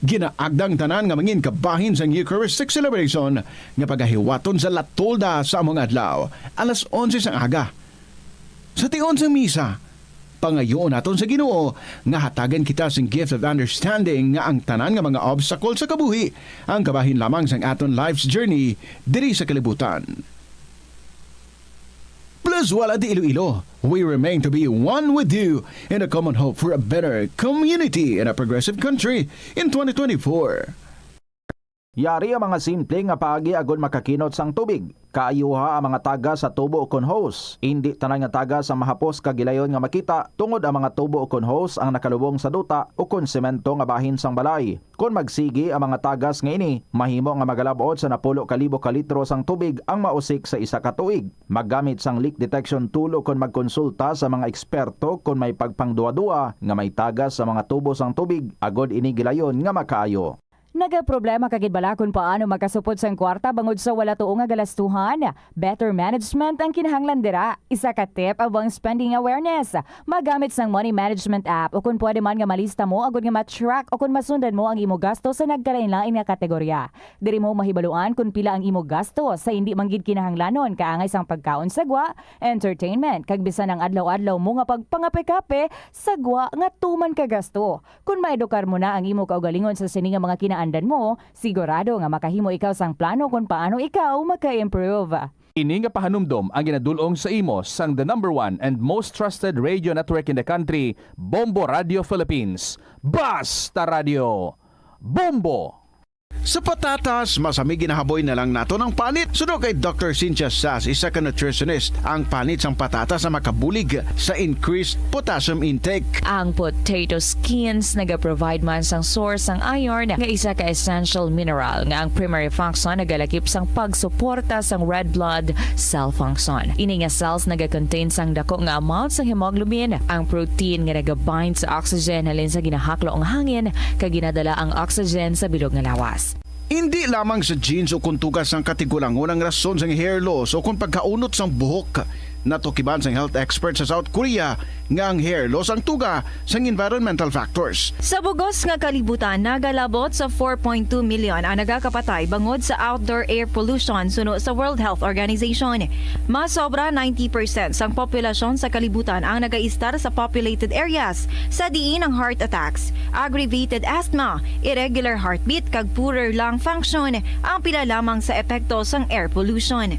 ginaagda ang tanan nga mangin kabahin sang Eucharistic celebration nga pagahiwaton sa La Tolda sa amo nga adlaw, alas onse sang aga. Sa tion sang misa, pangayoon naton sa Ginoo nga hatagan kita sing gift of understanding nga ang tanan nga mga obstacle sa kabuhi ang kabahin lamang sang aton life's journey diri sa kalibutan. Plazuela de Iloilo, we remain to be one with you in a common hope for a better community and a progressive country in twenty twenty-four. Yari ang mga simple nga paagi agod makakinot sang tubig. Kaayuha ang mga tagas sa tubo ukon hose. Indi tanan nga tagas ang mahapos kag gilayon nga makita, tungod ang mga tubo ukon hose ang nakalubong sa duta ukon semento nga bahin sang balay. Kon magsigi ang mga tagas nga ini, mahimo nga magalab-ot sa napulo ka libo ka litro sang tubig ang mausik sa isa ka tuig. Maggamit sang leak detection tool ukon magkonsulta sa mga eksperto kon may pagpangduadua nga may tagas sa mga tubo sang tubig agod ini gilayon nga makaayo. Nagaproblema ka gid bala kon paano makasupot sang kwarta bangod sa wala tuo nga galastuhan? Better management ang kinahanglan dira. Isa ka tip amo ang spending awareness. Magamit sang money management app, o kon pwede man nga malista mo agud nga ma-track o kon masundan mo ang imo gasto sa nagkalain-lain nga kategorya. Diri mo mahibaluan kon pila ang imo gasto sa indi man gid kinahanglanon, kaangay sang pagkaon sa gwa, entertainment, kag bisan ang adlaw-adlaw mo nga pagpangape-kape sa gwa nga tuman ka gasto. Kon maedukar mo na ang imo kaugalingon sa sini nga mga kinaandan mo, sigurado nga makahimo ikaw sang plano kon paano ikaw maka-improve. Ini nga pahanumdom ang ginadul-ong sa imo sang the number one and most trusted radio network in the country, Bombo Radio Philippines. Basta Radio Bombo! Sa patatas, masami ginahaboy na lang naton ang panit. Suno kay Doctor Cynthia Sass, isa ka nutritionist, ang panit sang patatas ang makabulig sa increased potassium intake. Ang potato skins nagaprovide man sang source sang iron, nga isa ka essential mineral nga ang primary function nagalakip sang pagsuporta sang red blood cell function. Ini nga cells nagakontain sang dako nga amount sang hemoglobin, ang protein nga nagabind sa oxygen halin sa ginahaklo nga hangin, kag ginadala ang oxygen sa bilog nga lawas. Indi lamang sa genes o kon tuga sang katigulangon ang rason sang hair loss o kon pagkaunot sang buhok. Natukiban sang health expert sa South Korea nga ang hair loss ang tuga sang environmental factors. Sa bugos nga kalibutan, nagalabot sa four point two million ang nagakapatay bangod sa outdoor air pollution, suno sa World Health Organization. Mas sobra ninety percent sang populasyon sa kalibutan ang nagaistar sa populated areas, sa diin ang heart attacks, aggravated asthma, irregular heartbeat, kag poorer lung function ang pila lamang sa epekto sang air pollution.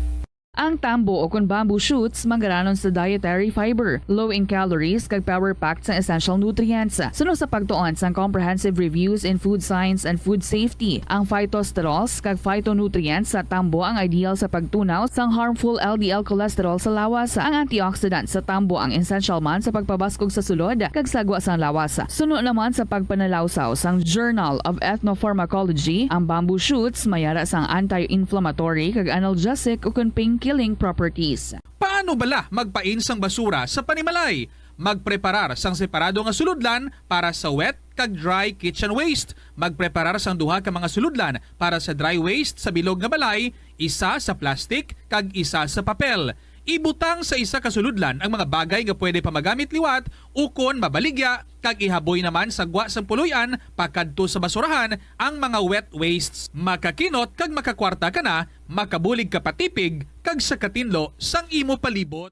Ang tambo o kon bamboo shoots manggaranon sa dietary fiber, low in calories, kag power-packed sa essential nutrients. Suno sa pagtuon sang Comprehensive Reviews in Food Science and Food Safety, ang phytosterols kag phytonutrients sa tambo ang ideal sa pagtunaw sang harmful L D L cholesterol sa lawas. Ang antioxidant sa tambo ang essential man sa pagpabaskog sa sulod kag sagwa sang lawas. Suno naman sa pagpanalawsaw sang Journal of Ethnopharmacology, ang bamboo shoots may ara sang anti-inflammatory kag analgesic ukon pain-killing properties. Paano bala magpain sang basura sa panimalay? Magpreparar sang separado nga sulodlan para sa wet kag dry kitchen waste. Magpreparar sang duha ka mga sulodlan para sa dry waste sa bilog nga balay, isa sa plastic kag isa sa papel. Ibutang sa isa ka sulodlan ang mga bagay nga pwede pa magamit liwat ukon mabaligya, kag ihaboy naman sa gwa sang puloy-an pakadto sa basurahan ang mga wet wastes. Makakinot kag makakwarta ka na, makabulig ka pa tipig kag sa katinlo sang imo palibot.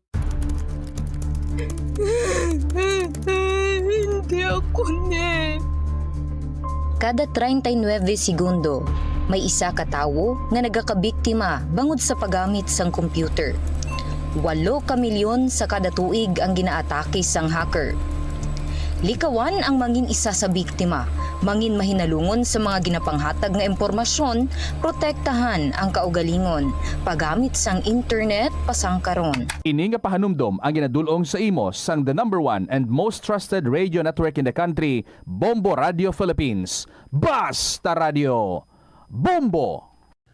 Hindi ako ni. Kada treinta y nueve segundo, may isa ka tawo nga nagakabiktima bangod sa paggamit sang computer. Walo ka milyon sa kada tuig ang ginaatake sang hacker. Likawan ang mangin isa sa biktima, mangin mahinalungon sa mga ginapanghatag nga impormasyon, protektahan ang kaugalingon, paggamit sang internet pasangkaron. Ini nga pahanumdom ang ginadul-ong sa imo sang the number one and most trusted radio network in the country, Bombo Radio Philippines. Basta Radio, Bombo!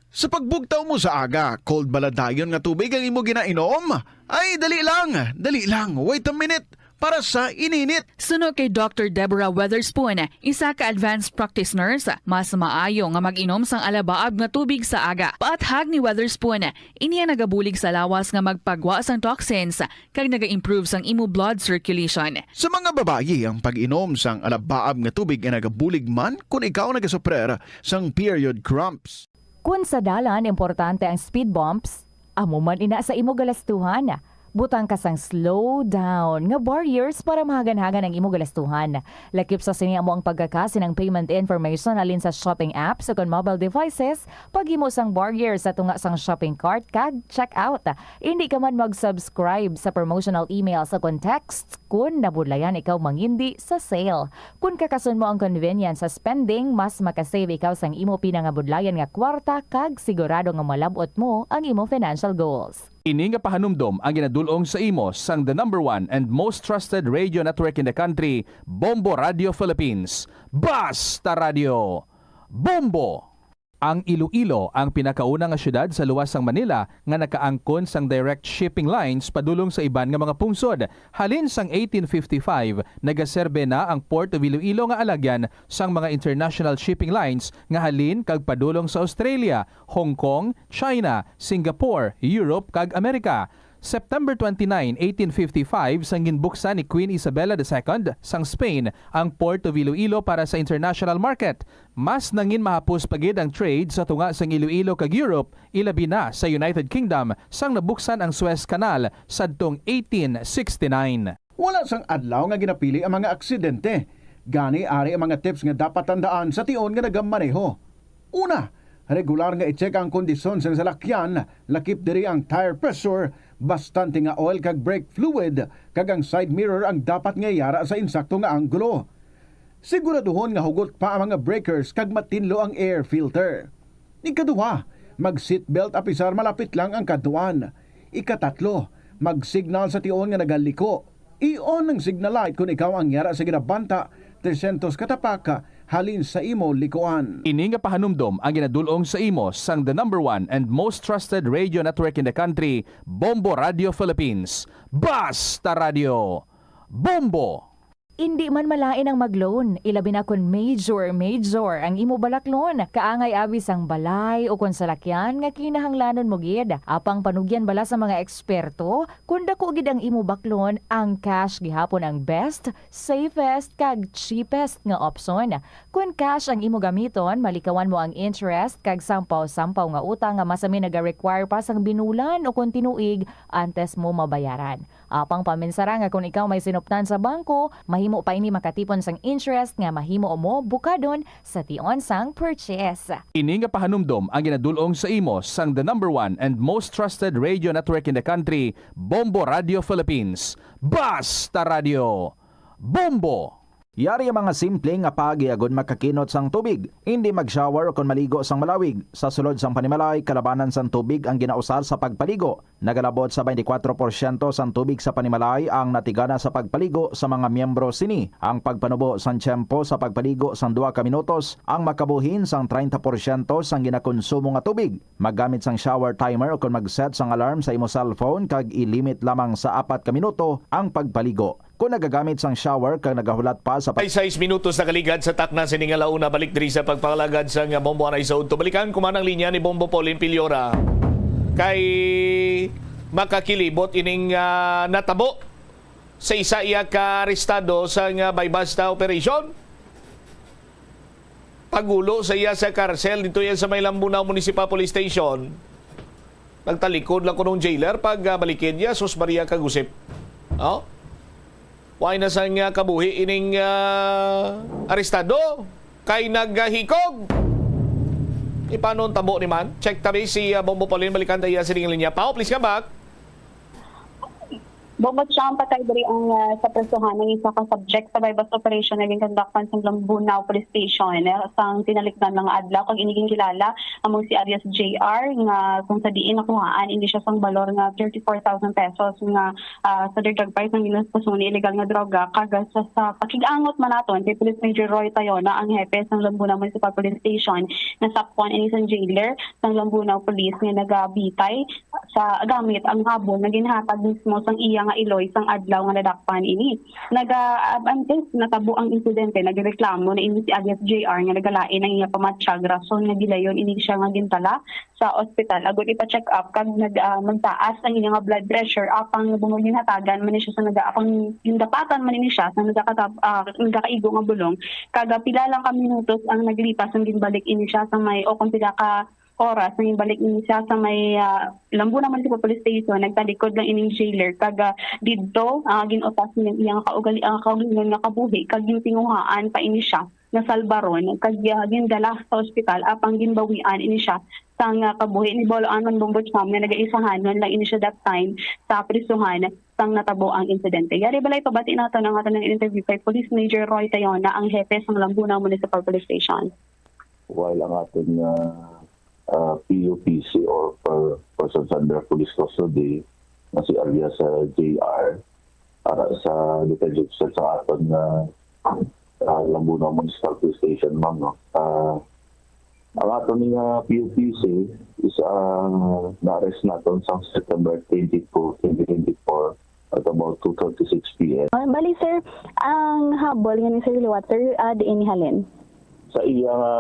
Sa pagbugtaw mo sa aga, cold bala dayon nga tubig ang imo ginainom? Ay, dali lang, dali lang, wait a minute, para sa ininit. Suno kay Doctor Deborah Weatherspoon, isa ka advanced practice nurse, mas maayo nga mag-inom sang alabaab nga tubig sa aga. Paathag ni Weatherspoon, ini ang nagabulig sa lawas nga magpagwa sang toxins kag naga-improve sang imo blood circulation. Sa mga babayi, ang pag-inom sang alabaab nga tubig ay nagabulig man kon ikaw nagasuprer sang period cramps. Kun sa dalan importante ang speed bumps, amo man ina sa imo galastuhan. Butang ka sang slow down nga barriers para mahaganhagan ang imo galastuhan. Lakip sa sini amo ang pagkakasin ang payment information halin sa shopping apps ukon mobile devices, paghimo sang barrier sa tunga sang shopping cart kag checkout. Indi ka man mag-subscribe sa promotional emails ukon texts kun nabudlayan ikaw mangindi sa sale. Kun kakason mo ang convenience sa spending, mas makasave ikaw sang imo pinangabudlayan nga kwarta kag sigurado nga malab-ot mo ang imo financial goals. Ini nga pahanumdom ang ginadul-ong sa imo sang the number one and most trusted radio network in the country, Bombo Radio Philippines. Basta Radio, Bombo! Ang Iloilo ang pinakauna nga siyudad sa luwas sang Manila nga nakaangkon sang direct shipping lines padulong sa iban nga mga pungsod. Halin sang eighteen fifty-five, nagaserbe na ang Port of Iloilo nga alagyan sang mga international shipping lines nga halin kag padulong sa Australia, Hong Kong, China, Singapore, Europe, kag Amerika. September twenty-nine, eighteen fifty-five, sang ginbuksan ni Queen Isabella the Second sang Spain ang Port of Iloilo para sa international market, mas nangin mahapos pa gid ang trade sa tunga sang Iloilo kag Europe, ilabi na sa United Kingdom, sang nabuksan ang Suez Canal sadtong eighteen sixty-nine. Wala sang adlaw nga ginapili ang mga aksidente. Gani, ari ang mga tips nga dapat tandaan sa tion nga nagamaneho. Una, regular nga i-check ang kondisyon sang salakyan, lakip diri ang tire pressure, bastante nga oil kag brake fluid, kag ang side mirror ang dapat nga yara sa insakto nga anggulo. Siguraduhon nga hugot pa ang mga breakers kag matinlo ang air filter. Ikaduha, mag-seatbelt apisar malapit lang ang kadtuan. Ikatatlo, mag-signal sa tion nga nagaliko. I-on ang signal light kon ikaw ang yara sa ginabanta trescientos ka tapak halin sa imo likuan. Ini nga pahanumdom ang ginadul-ong sa imo sang the number one and most trusted radio network in the country, Bombo Radio Philippines. Basta Radio, Bombo! Indi man malain ang mag-loan, ilabi na kon major, major ang imo balaklon. Kaangay abi sang balay o kon salakyan nga kinahanglanon mo gid. Apang panugyan bala sa mga eksperto, kon dako gid ang imo baklon, ang cash gihapon ang best, safest, kag cheapest nga opsyon. Kon cash ang imo gamiton, malikawan mo ang interest kag sampaw-sampaw nga utang nga masami naga-require pa sang binulan o kon tinuig antes mo mabayaran. Apang paminsara nga kon ikaw may sinuptan sa bangko, mahimo pa ini makatipon sang interest nga mahimo mo bukadon sa tion sang purchase. Ini nga pahanumdom ang ginadul-ong sa imo sang the number one and most trusted radio network in the country, Bombo Radio Philippines. Basta Radio, Bombo! Yari ang mga simple nga paagi agod makakinot sang tubig. Indi mag-shower o kon maligo sang malawig. Sa sulod sang panimalay, kalabanan sang tubig ang ginausar sa pagpaligo. Nagalabot sa twenty-four porsyento sang tubig sa panimalay ang natigana sa pagpaligo sa mga miyembro sini. Ang pagpanubo sang tiyempo sa pagpaligo sang duha ka minutos ang makabuhin sang treinta porsyento sang ginakonsumo nga tubig. Maggamit sang shower timer o kon mag-set sang alarm sa imo cellphone kag i-limit lamang sa apat ka minuto ang pagpaligo. Kon nagagamit sang shower kag nagahulat pa sa pag- Ay sais minutos nakaligad sa takna sini nga launa, balik diri sa pagpangalagad sang Bombo Anay sa Udto. Balikan ko man ang linya ni Bombo Pauline Piliora. Kay makakilibot ining, ah, natabo sa isa iya ka arestado sa nga buy-bust operation. Pagulo sa iya sa karsel dito yan sa may Lambunao Municipal Police Station. Nagtalikod lang kunong jailer pag, ah, balikid niya, sus Maria kagusip. Oh? Why na sang, ah, kabuhi ining, ah, arestado? Kay naghikog. Ipano ang tabo ni man? Check tabi si, ah, Bombo Pauline, balikan tayo sa linya. Pao, please come back. Bungod siya ang patay diri ang, ah, sa presohan ang isa ka subject sa buy-bust operation nga ginkonduktan sa Lambunao Police Station, eh, sang tinalikdan nga adlaw, kag ini ginkilala among si alias J R, nga kung sa diin nakuhaan ini siya sang balor nga thirty-four thousand pesos nga, ah, sa drug price nga ginastos ni illegal nga droga, kag sa, sa pakig-angot man naton kay Police Major Roy Tayona, ang hepe sang Lambunao Municipal Police Station, nasakpan ini sang jailer sang Lambunao Police nga nagabitay sa gamit ang habol nga ginhatag mismo sang iya nga iloy sang adlaw nga nadakpan ini. Naga-, antes natabo ang insidente, nagreklamo na ini si alias J R nga nagalain ang iya pamatyag, rason nga gilayon ini siya nga gintala sa ospital agud ipa-check up kag nag-, ah, magtaas ang iya nga blood pressure. Apang bungod ginhatagan man ni siya sa naga-, apang gindapatan man ni siya sa nagakatap-, ah, nagakaigo nga bulong, kag, ah, pila lang ka minutos ang naglipas ang ginbalik ini siya sa may, o kung pila ka oras, nangin balik ini siya sa may, ah, Lambunao Municipal Police Station. Nagtalikod lang ining jailer kag, ah, didto, ah, gin-utas niya iya nga kaugali-, ang kaugalingon nga kabuhi kag gintinguhaan pa ini siya nga salbaron kag, ah, gindala sa ospital, apang ginbawian ini siya sang, ah, kabuhi. Ni Bolo Anton Bombo Cham nga nagaisahanon lang ini siya that time sa prisuhan sang natabo ang insidente. Yari balay pabati nato ang aton nga interview kay Police Major Roy Tayona, ang hepe sang Lambunao Municipal Police Station. While ang aton nga, ah, P U P C or per-, persons under police custody, nga si alias, ah, J R, para sa detention sa, sa aton nga, ah, Lambunao Municipal Police Station, ma'am, no? Ah, ang aton nga P U P C is, ah, na-arrest naton sa September twenty-two, twenty twenty-four, at about two thirty-six P M. Ah, bali, sir, ang habol nga ni Sir liwat, sir, ah, diin ni halin? Sa iya nga,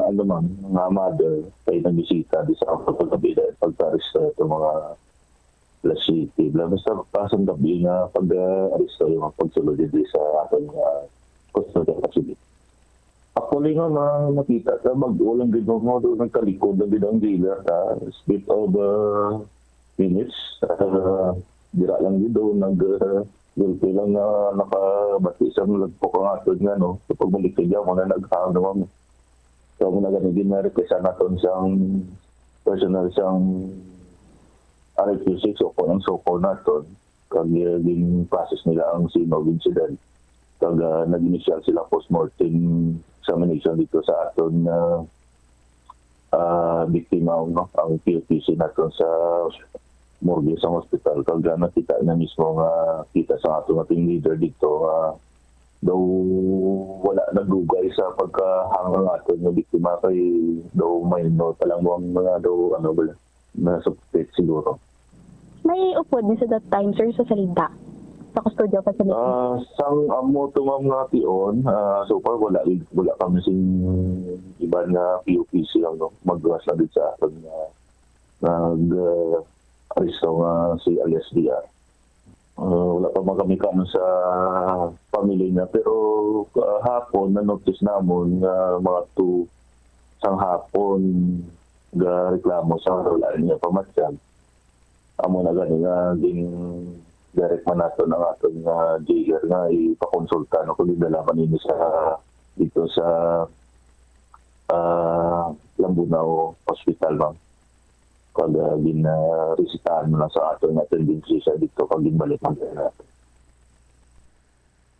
ano, ma'am, nga mother, kay nagbisita di sa pagkagabi na pagka-arresto sa mga alas siyete. Basta pasang gabi nga pag, ah, arresto yung pagsulod dito sa aton, ah, custodial facility. Actually nga, ma-, makita sa bag-o lang gid mo, doon nagkalikod lang gid ang dealer, ah, split of, ah, minutes, ah, dira lang gid doon nag, ah, gulpi lang nga nakabati sa lagpok ang atod nga, no? Sa pagbalik sa dyan, muna nag-hang naman. So, muna gani din na-request naton sang personal sang R F Q six o kung ang SOCO naton, kag, ah, gin-process nila ang scene of incident. Kag, Ah, nag-initial sila postmortem examination dito sa aton nga, ah, biktima, no? Ang P O P C naton sa morgue sa hospital. Kag, ah, nakita na mismo nga kita sa aton nga team leader dito nga daw wala nagdugay sa pagkahang ang aton nga biktima kay daw minor pa lang mo ang mga daw, ano, bala, na suspect siguro. May upod ni sa that time, sir, sa salida, sa kustodiya facility? Ah, sang amo to, ma'am, nga tion, ah, so far wala, wala kami sing iban nga P O P C, ano, magluwas na gid sa aton nga nag, ah, aresto nga si alias D R. Ah, wala pa man kami kaano sa pamilya niya, pero, ah, hapon na-notice namon nga mga two sang hapon gareklamo sa wala niya pamatyag. Amo na gani nga gin-direct man nato ang aton nga jailer nga ipakonsulta, no, kung gindala man ini sa, dito sa, ah, Lambunao Hospital, ma'am. Kag, ah, gin, ah, resetahan mo lang sa aton nga attendance siya dito kag ginbalik man nato.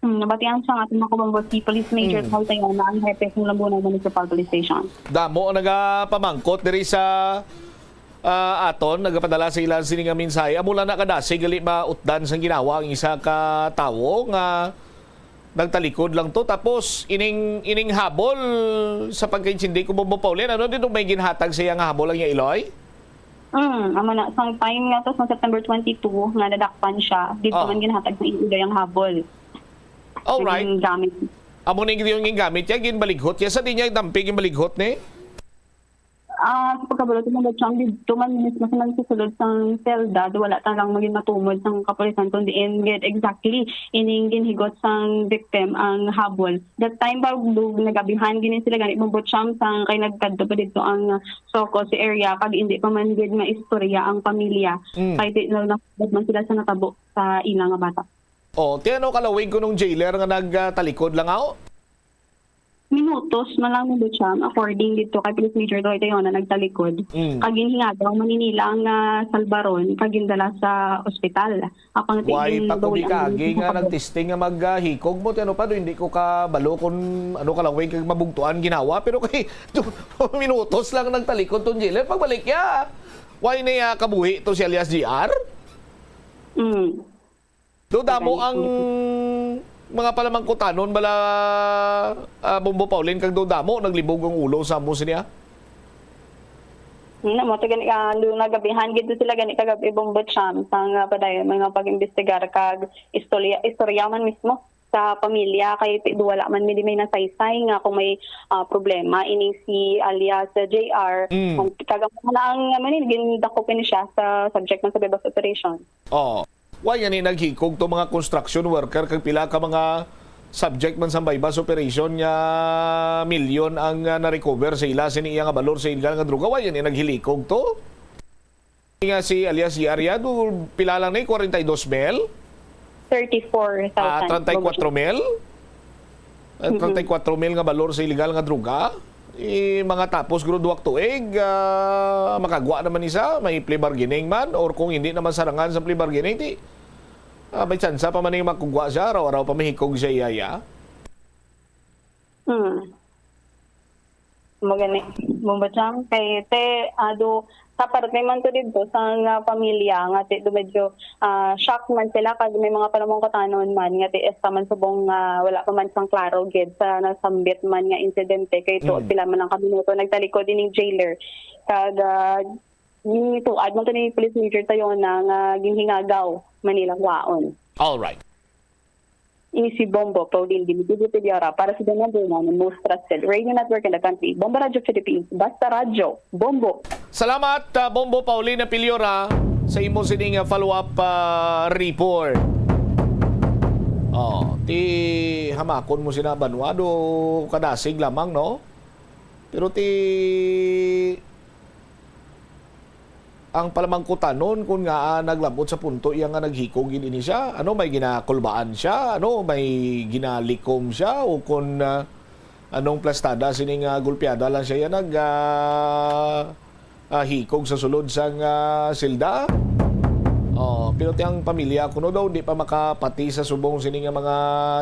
Hmm, nabatian sa aton mga kabombo si Police Major Mm. Carl Tayana, ang hepe sa Lambunao Municipal Police Station. Damo ang nagapamangkot diri sa, ah, aton, nagapadala sa ila sini nga mensahe. Amo lang na kadasig gali mautdan sang ginawa ang isa ka tawo nga nagtalikod lang to. Tapos ining, ining habol sa pagkaintindi ko, Bombo Pauline, ano din may ginhatag sa iya nga habol ang iya iloy? Mm, amo na. Sang time nga to, sang September twenty-two, nga nadakpan siya, dito Oh. man ginhatag sa iya ang habol. Alright. Yung gamit. Amo na yung, yung gamit niya, ginbalighot niya. Sa di niya dampi, ginbalighot ni? Ah, sa pagkabalo ko, mga chang, dito man mismo sa nagsusulod sang selda, do wala talagang maging matumod sang kapulisan, kundi in get exactly ining ginhigot sang victim ang habol. That time, pag nagabihan, gini sila gani, mabutsyam sang kay nagkadto pa dito ang, ah, Soco sa area, kag hindi pa man gid nga istorya ang pamilya. Mm. Kay di na nakabot man sila sa natabo sa ila nga bata. Oh, ti ano kalawig ko nung jailer nga nagtalikod lang, aw? Minutos na lang, Mindo Cham, according dito kay Police Major Roy Tayona, nagtalikod. Mm. Kag ginhingagaw man ni nila nga salbaron, kag gindala sa ospital. Apang Why tigin pa ko bawi ang gikagi nga nakabot. Nagtesting nga maghikog mo, ti ano pa, do, hindi ko kabalo kung ano kalawig kag mabugtuan ginawa, pero kay, do, minutos lang nagtalikod tong jailer. Pagbalik niya, why niya kabuhi to si alias G R? Mm. Do damo Okay. Ang mga palamangkutanon bala, ah, Bombo Pauline, kag do damo naglibog ang ulo sa amo siniya? Nga mo, to gani, ah, do nagabihan gid sila gani kagabi, Bombo Cham, sang, ah, padayon mga pag-imbestigar kag istorya, istorya man mismo sa pamilya, kay ti-, do wala man mi di may nasaysay nga kung may, ah, problema ini si alias, ah, J R. Mm. Kung taga mo na ang, ano ni, gindakop ni siya sa subject man sa buy-bust operation. Oo. Why nga ni naghikog to mga construction worker kag pila ka mga subject man sa buy-bust operation nga milyon ang, ah, na-recover sa ila sini iya nga balor sa illegal nga droga? Why nga ni naghilikog to? Nga si alias G R ya, do pila lang ni? Kwarenta y dos mil? Thirty-four thousand. Ah, treinta y cuatro mil? Eh, Mm-mm. Treinta y cuatro mil nga balor sa illegal nga droga. Eh, mga tapos guro duwak tuig, ah, makagwa naman isa, may plea bargaining man, or kung hindi naman sarangan sa plea bargaining, di, ah, may tsansa pa man yung makugwa siya, araw-araw pa mahikog siya, iya, iya. Hmm. Mo gani, Bombo Cham, kay te, ado, sa parte man to dito, sa nga pamilya, nga te, do medyo, ah, shock man sila, kag may mga panamangkutanon man, nga te, esta man subong, ah, wala pa man sang klaro, gid, sa nasambit man nga insidente, kay to, Mm. Sila man ang kabinuto, nagtalikod ining jailer, kag, ah, gituad man to ni Police Major Tayona, nga ginhingagaw, Manila, kwaon. All right. Ini si Bombo Pauline Dimitidio Piliora para sa The Number One and Most Trusted Radio Network in the Country, Bombo Radyo Philippines, Basta Radyo, Bombo. Salamat, ah, Bombo Paulina Piliora, sa imo sining, ah, follow-up, ah, report. Oh, ti hamakon mo sina banwa, do kadasig lamang, no? Pero ti ang palamangkutanon kun ngaa naglabot sa punto iya nga naghikog gid ini siya. Ano, may ginakulbaan siya? Ano, may ginalikom siya? O kun, ah, anong plastada sini nga gulpiada lang siya, iya nag, ah, ah, hikog sa sulod sang, ah, silda? Oh, Pero ti ang pamilya kuno daw di pa makapati sa subong sini nga mga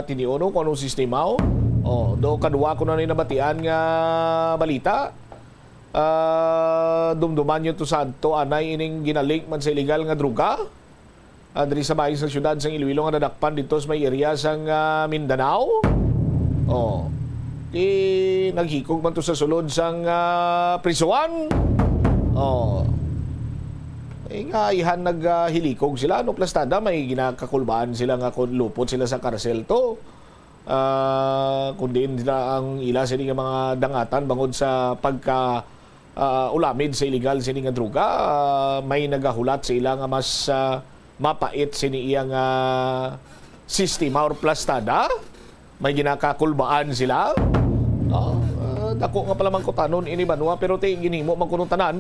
tinion, no, kung anong sistema, oh. Oh, do kadwa ko na ni nabatian nga balita. Ah, dumduman nyo to sa adto, anay ining ginalink man sa illegal nga droga. Ah, diri sa bahin sa siyudad sang Iloilo nga nadakpan dito sa may area sang, ah, Mindanao. Oh. Di naghikog man to sa sulod sang, ah, prisuan. Oh. Eh, nga ihan naghilikog sila, no, plastada, may ginakakulbaan sila nga kung lupot sila sa karsel to. Ah, kung diin sila ang ila sini nga mga dangatan bangod sa pagka, ah, ulamid sa illegal sini nga droga, ah, may nagahulat sa ila nga mas, ah, mapait sini iya nga sistema or plastada. May ginakakulbaan sila. Ah, ah, dako nga pala mangkutanon ini banwa, pero ti ginhimo man kuno tanan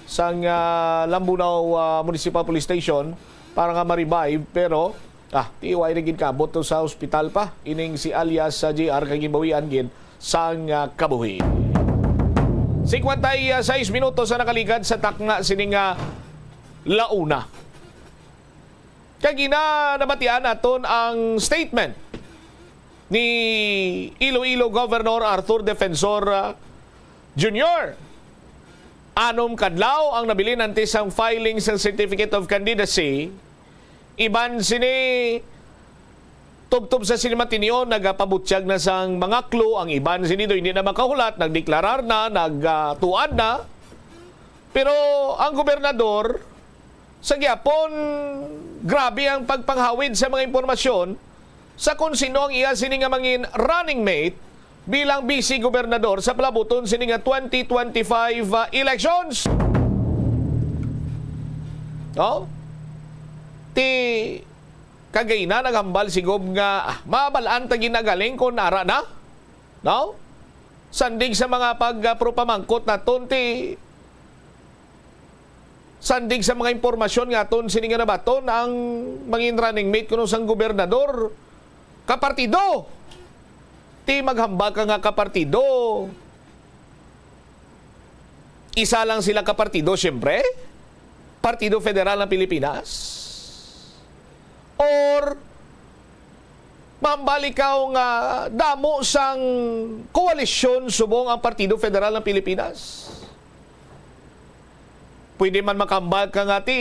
sang, ah, Lambunao, ah, Municipal Police Station para nga ma-revive, pero, ah, ti way na gid kaabot to sa ospital pa ining si alias sa J R kay ginbawian gid sang, ah, kabuhi. Cincuenta y seis minutos ang nakaligad sa takna sining, ah, launa. Kag ina nabatian naton ang statement ni Iloilo Governor Arthur Defensor, ah, Junior. Anom kadlaw ang nabilin antes sang filing sang Certificate of Candidacy. Iban sini, tubtob sa sini matinion, nagapabutyag na sang mga clue. Ang iban sini do hindi na makahulat, nagdeklarar na, nagtuad na. Pero ang gobernador, sa gihapon, grabe ang pagpanghawid sa mga impormasyon sa kung sino ang iya sini nga mangin running mate bilang vice gobernador sa palabuton sini nga twenty twenty-five, ah, elections. No? Ti kagay na naghambal si Gob nga, ah, mabal-an ta ginagaling kung ara na. No? Sandig sa mga pag, ah, propamangkot naton ti sandig sa mga impormasyon nga aton sini nga nabaton, ang mangin running mate kuno sang gobernador, kapartido. Ti maghambal ka nga kapartido, isa lang sila kapartido, siyempre. Partido Federal ng Pilipinas. Or mahambal ikaw nga damo sang koalisyon subong ang Partido Federal ng Pilipinas. Pwede man makahambal ka nga ti,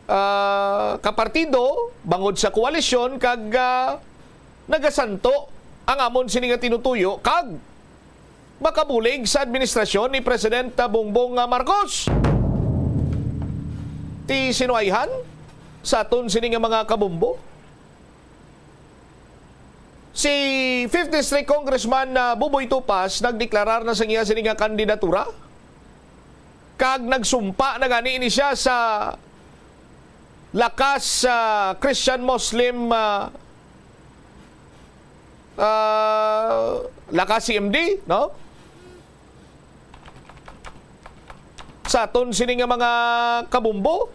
ah, kapartido bangod sa koalisyon kag, ah, nagasanto ang amon sini nga tinutuyo kag makabulig sa administrasyon ni Presidente Bongbong Marcos. Ti sinuayhan sa aton sini nga mga kabombo, si Fifth District Congressman, ah, Buboy Tupas nagdeklarar na sa iya sini nga kandidatura, kag nagsumpa na gani ini siya sa Lakas, ah, Christian Muslim, ah, ah, Lakas C M D, no? Sa aton sini nga mga kabumbo,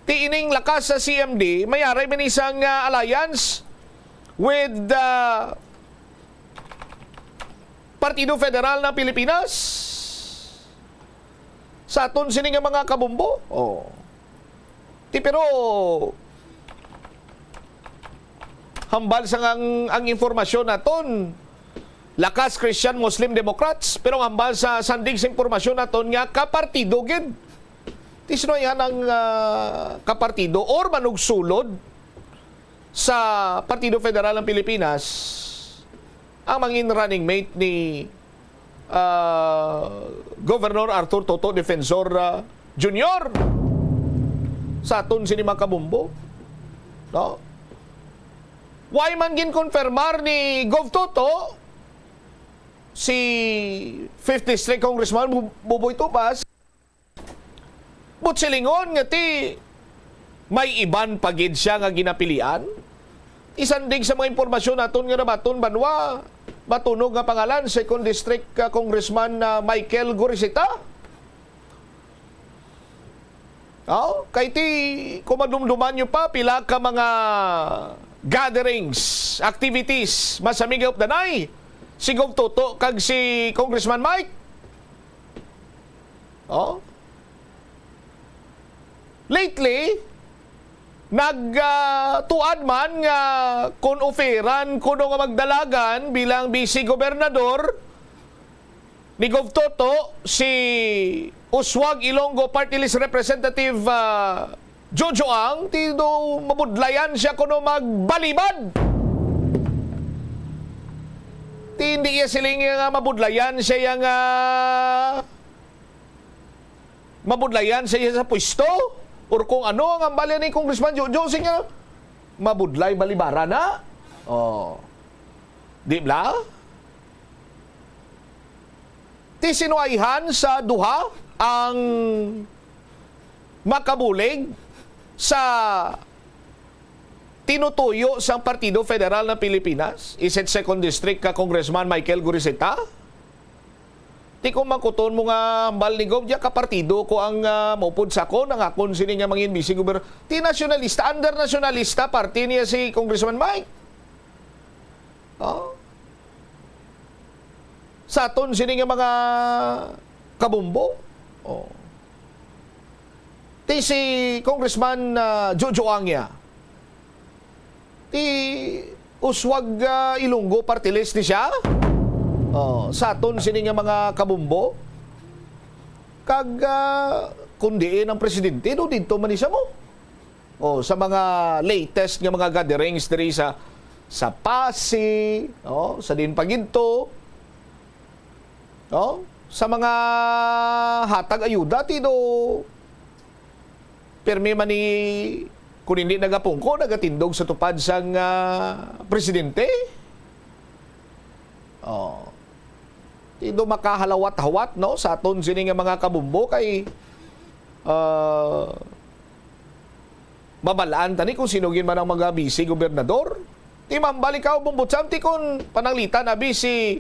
ti ining Lakas sa C M D, may aray man isang, ah, alliance with, ah, Partido Federal ng Pilipinas. Sa aton sini nga mga kabumbo, oh. Ti pero, hambal sa ang, ang impormasyon naton, Lakas Christian Muslim Democrats, pero hambal sa sandig sa impormasyon naton nga kapartido gid. Ti sino yan ang, ah, kapartido or manugsulod sa Partido Federal ng Pilipinas ang mangin running mate ni, ah, Governor Arthur Toto Defensor, ah, Junior sa aton sini mga kabumbo, no? Why man ginkonfirmar ni Gov Toto si Fifth District Congressman Bu-, Buboy Tupas? But silingon nga ti may iban pa gid siya nga ginapilian. Isandig sa mga impormasyon naton nga nabaton banwa, matunog nga pangalan, Second District, ah, Congressman, ah, Michael Gorisita. Oh, kay ti, kung madumduman nyo pa, pila ka mga gatherings, activities, masamig up danay, si Gov Toto kag si Congressman Mike. Oh. Lately, nag, ah, tuad man nga kon oferan kuno nga magdalagan bilang vice gobernador ni Gov Toto si Uswag Ilonggo Party List Representative, ah, Jojo Ang, ti do mabudlayan siya kuno magbalibad. Ti hindi iya siling nga mabudlayan siya nga mabudlayan siya sa pwesto? Or kung ano ang hambal ni Congressman Jojo, siya nga mabudlay balibara na? Oh. Di bala? Ti sinuayhan sa duha ang makabulig sa tinutuyo sang Partido Federal ng Pilipinas, is it Second District ka Congressman Michael Guriseta? Ti kung mangkuton mo nga hambal ni Gov, diya ka partido ko ang, ah, maupod sa akon, ang akon sini nga mangin vice governor. Ti nasyonalista, under nasyonalista, party niya si Congressman Mike. Oh. Sa aton sini nga mga kabumbo. Oh. Ti si Congressman, ah, Jojo Ang ya. Ti Uswag, ah, Ilonggo party list ni siya. Oh, sa aton sini nga mga kabumbo. Kag, ah, kung diin ang presidente, do dito man ni siya mo. Oh, sa mga latest nga mga gatherings diri sa, sa Passi, oh, sa din pagidto. Oh, sa mga hatag ayuda, ti do pirmi man ni, kung hindi nagapungko, nagatindog sa tupad sang, ah, presidente. Oh. Ti do makahalawat-hawat, no, sa aton sini nga mga kabumbo kay, ah, mabalaan tani kung sino gid man ang mga vice gobernador. Ti mambalik ka, Bumbutsam, ti kung pananglitan abi si,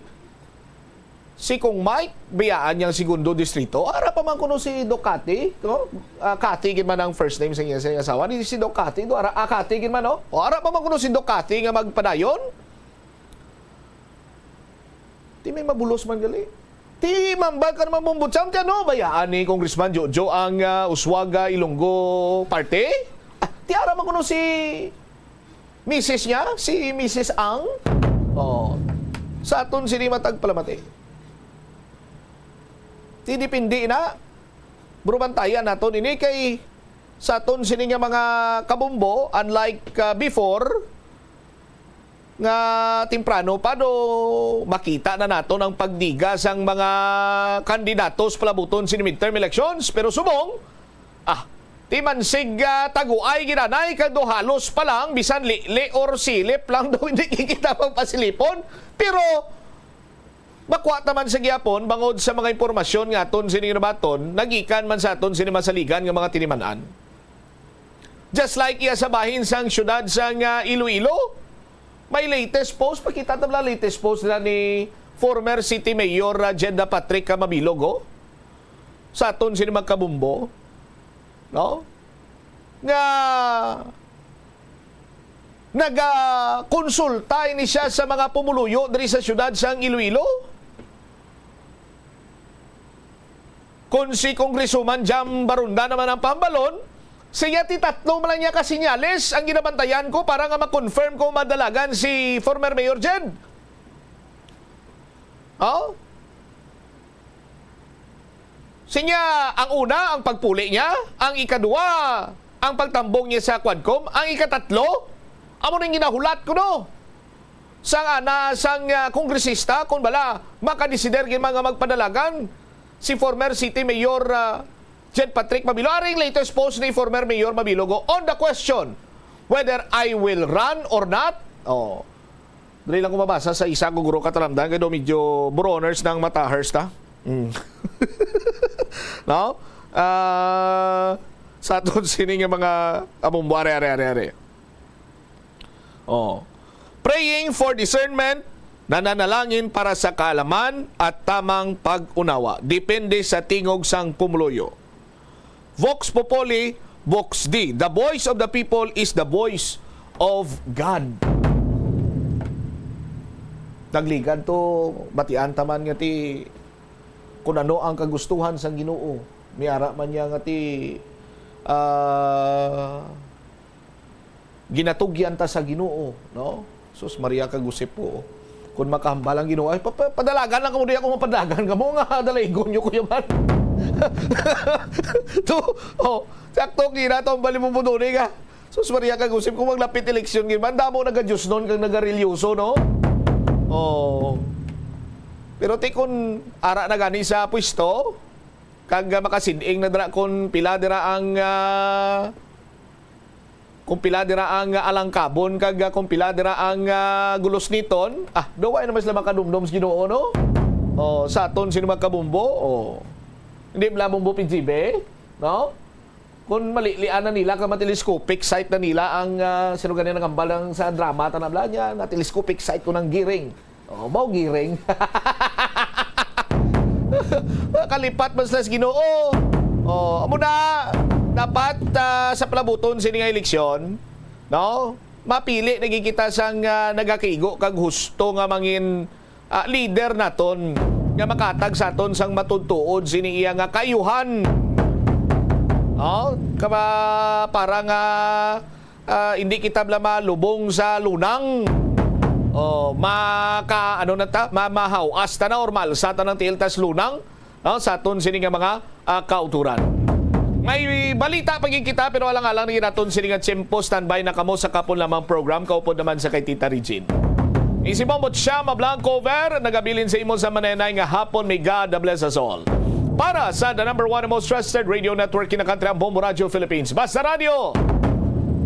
si Kong Mike, biyaan niyang segundo distrito. Ara pa man kuno si Doc Cathy, no? Ah, Cathy gid man ang first name sa iya, sa iyang asawa. Ni si Doc Cathy, do, ara, ah, Cathy gid man, no? O, ara pa man kuno si Doc Cathy nga magpadayon. Ti may mabulos man gali. Ti mambal ka naman, Bumbutsam, ti ano, bayaan ni Congressman Jojo ang, ah, Uswag, ah, Ilonggo parte? Ah, ti ara man kuno si misis niya, si Misis Ang. Oh. Sa aton sini matag palamati. Ti depende na. Bro, bantayan naton ini kay sa aton sini nga mga kabumbo, unlike, ah, before, nga temprano pa do makita na naton ang pagdiga sang mga kandidato sa palabuton sini midterm elections. Pero subong, ah, ti man sig, ah, taguay gid anay kag do halos pa lang, bisan lili or silip lang daw hindi kita magpasilipon. Pero makuha ta man sa gihapon bangod sa mga impormasyon nga aton sini nabaton, nagikan man sa aton sini masaligan nga mga tiniman-an. Just like iya sa bahin sang siyudad sang, ah, Iloilo, may latest post. Pakita ta bala latest post na ni former City Mayor, ah, Jed Patrick, ah, Mabilog, oh. Sa aton sini magkabumbo, no? Nga nagakonsulta ini siya sa mga pumuluyo diri sa siyudad sang Iloilo. Kon si Congresswoman Jam Baronda naman ang pahambalon, siya ti tatlo man lang niya ka senyales ang ginabantayan ko para nga ma-confirm ko madalagan si former Mayor Jed. Oh? Sinya, ang una, ang pagpuli niya. Ang ikaduwa, ang pagtambong niya sa Quadcom. Ang ikatatlo, amo ning ginahulat ko, no? Sang ana, sang, ah, kongresista, kung bala, makadesider gid man nga magpadalagan si former City Mayor, ah, Jed Patrick Mabilog. Aring latest post ni former Mayor Mabilog, oh, on the question whether I will run or not. Oh. Dali lang ko mabasa sa isa ko guro katalamdan, kay do medyo buroners ng matahers ta. Mm. No? Ah, sa aton sini nga mga abumbo, are, are, are, are. Oh. Praying for discernment, nananalangin para sa kaalaman at tamang pag-unawa. Depende sa tingog sang pumuluyo. Vox Populi, Vox Dei. The voice of the people is the voice of God. Nagligad to, batian ta man nga ti, kung ano ang kagustuhan sang Ginoo. May ara man niya nga ti, ah, ginatugyan ta sa Ginoo, no? Sus, Maria kag Josep po, oh. Kung makahambal ang Ginoo, ay, pa-, pa-, padalagan lang kamo diya kung mapadalagan kamo nga dalaygon nyo ko yaman. To, oh, sakto, kina to, ang bali mo mo doon, eh, ka. Sus, Maria kag Josep, kung maglapit eleksyon, gid man, damo nagadiyos nun kag nagarelyoso, no? Oh. Pero ti kun ara na gani sa pwesto, kag, ah, makasid-ing na dira kung pila dira ang, ah, kung pila dira ang, ah, alangkabon kag, ah, kung pila dira ang, ah, gulusniton. Ah, daw ay naman sila makadumdom sa Ginoo, no? Oh, sa aton sino magkabumbo? Oh. Hindi bala bumbo P G B, no? Kung malilian na nila, kung matelescopic sight na nila ang, ah, sino gani nangambal ang sa drama, tana bala niya, na telescopic sight ko ng giring. Oh, mao giring. Kalipat man sila sa Ginoo. Oh, amo na, dapat, ah, sa palabuton sini nga eleksyon, no? Mapili na gid kita sang, ah, nagakaigo kag husto nga mangin, ah, leader naton nga makatag sa aton sang matuod-tuod sini iya nga kaayuhan. Oh, kama, para nga ah, hindi kita bala malubong sa lunang. O, maka-, ano na ta? Ma-, mahawas ta na or maalsa ta ng tiil tas lunang, no? Sa aton sini nga mga, ah, kauturan. May balita pa gid kita, pero alang-alang na gid naton sini nga tiyempo. Standby na kamo sa kapon lamang program. Kaupod naman sa kay Tita Regine. Isi mo mo siya, mablang cover, nagabilin sa imo sa manenay nga hapon. May God bless us all. Para sa the number one and most trusted radio network in the country, ang Bombo Radio Philippines. Basta Radio,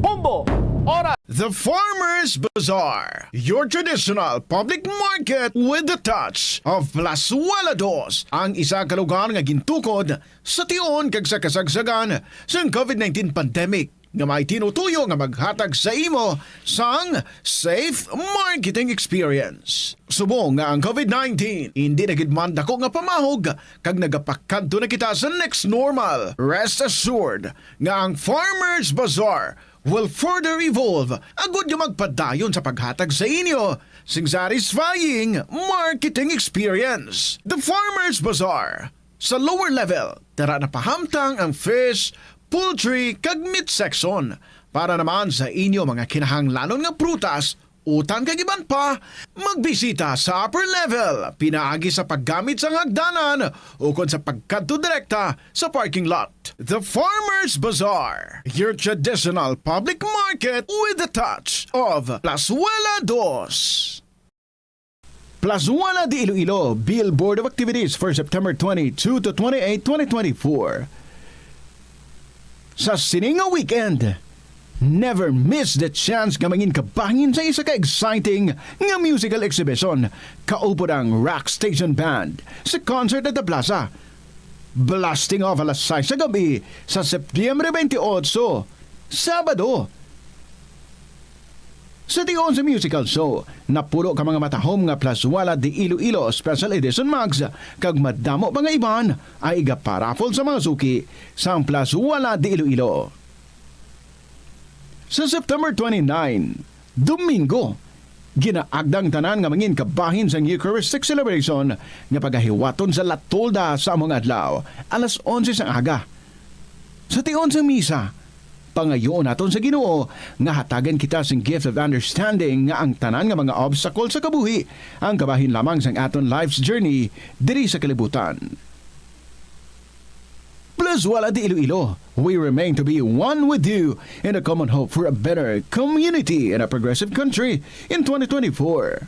Bombo, Oras. The Farmers Bazaar, your traditional public market with the touch of Plazuela Dos, ang isa ka lugar nga gintukod sa tion kag sa kasagsagan sang covid nineteen pandemic, nga may tinutuyo nga maghatag sa imo sang safe marketing experience. Subong nga ang covid nineteen hindi na gid man dako nga pamahog kag nagapakadto na kita sa next normal, rest assured nga ang Farmers Bazaar will further evolve agud nga magpadayon sa paghatag sa inyo sing satisfying marketing experience. The Farmers Bazaar, sa lower level, tara na pahamtang ang fish, poultry, kag meat section. Para naman sa inyo mga kinahanglanon nga prutas, utan kag iban pa, magbisita sa upper level pinaagi sa paggamit sang hagdanan ukon sa pagkadto direkta sa parking lot. The Farmers Bazaar, your traditional public market with the touch of Plazuela Dos. Plazuela de Iloilo, Bill Board of Activities for September twenty-two to twenty-eight, twenty twenty-four. Sa sining nga weekend, never miss the chance nga mangin kabahin sa isa ka exciting nga musical exhibition kaupod ang Rock Station Band sa concert at the plaza. Blasting off alas sais sa gabi sa Setyembre twenty-eight, Sabado. Sa tion sa musical show, napulo ka mga matahom nga Plazuela de Iloilo Special Edition mugs kag madamo pa nga iban ang igaparaffle sa mga suki sang Plazuela de Iloilo. Sa September twenty-nine, Domingo, ginaagda ang tanan nga mangin kabahin sang Eucharistic celebration nga pagahiwaton sa La Tolda sa amo nga adlaw, alas onse sang aga. Sa tion sang misa, pangayoon naton sa Ginoo nga hatagan kita sing gift of understanding nga ang tanan nga mga obstacle sa kabuhi ang kabahin lamang sang aton life's journey diri sa kalibutan. Plazuela de Iloilo, we remain to be one with you in a common hope for a better community and a progressive country in twenty twenty-four.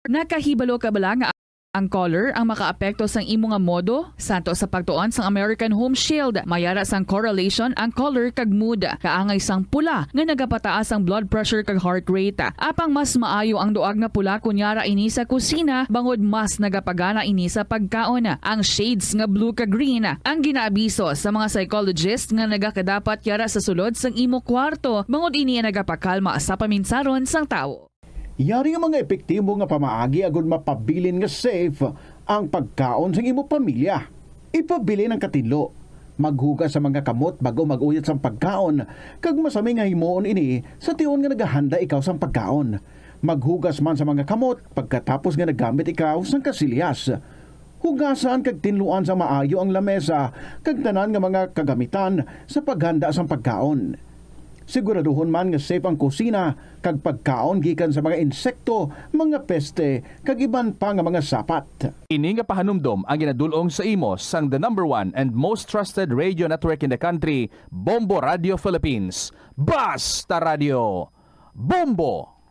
Nakahibalo ka bala nga ang color ang makaapekto sang imo nga modo? Santo sa pagtuon sang American Home Shield, may ara sang correlation ang color kag mood. Kaangay sang pula nga nagapataas ang blood pressure kag heart rate. Apang mas maayo ang duag nga pula kon yara ini sa kusina, bangod mas nagapagana ini sa pagkaon. Ang shades nga blue kag green ang ginaabiso sa mga psychologist nga nagakadapat yara sa sulod sang imo kwarto, bangod ini ang nagapakalma sa paminsaron sang tawo. Yari nga mga epektibo nga pamaagi agud mapabilin nga safe ang pagkaon sang imo pamilya. Ipabilin ang katinlo. Maghugas sa mga kamot bag-o mag-uyat sang pagkaon, kag masami nga himuon ini sa tion nga nagahanda ikaw sang pagkaon. Maghugas man sa mga kamot pagkatapos nga nagamit ikaw sang kasilyas. Hugasan kag tinluan sa maayo ang lamesa kag tanan nga mga kagamitan sa paghanda sang pagkaon. Siguraduhon man nga safe ang kusina kag pagkaon gikan sa mga insekto, mga peste, kag iban pa nga mga sapat. Ini nga pahanumdom ang ginadul-ong sa imo sang the number one and most trusted radio network in the country, Bombo Radio Philippines. Basta Radio, Bombo!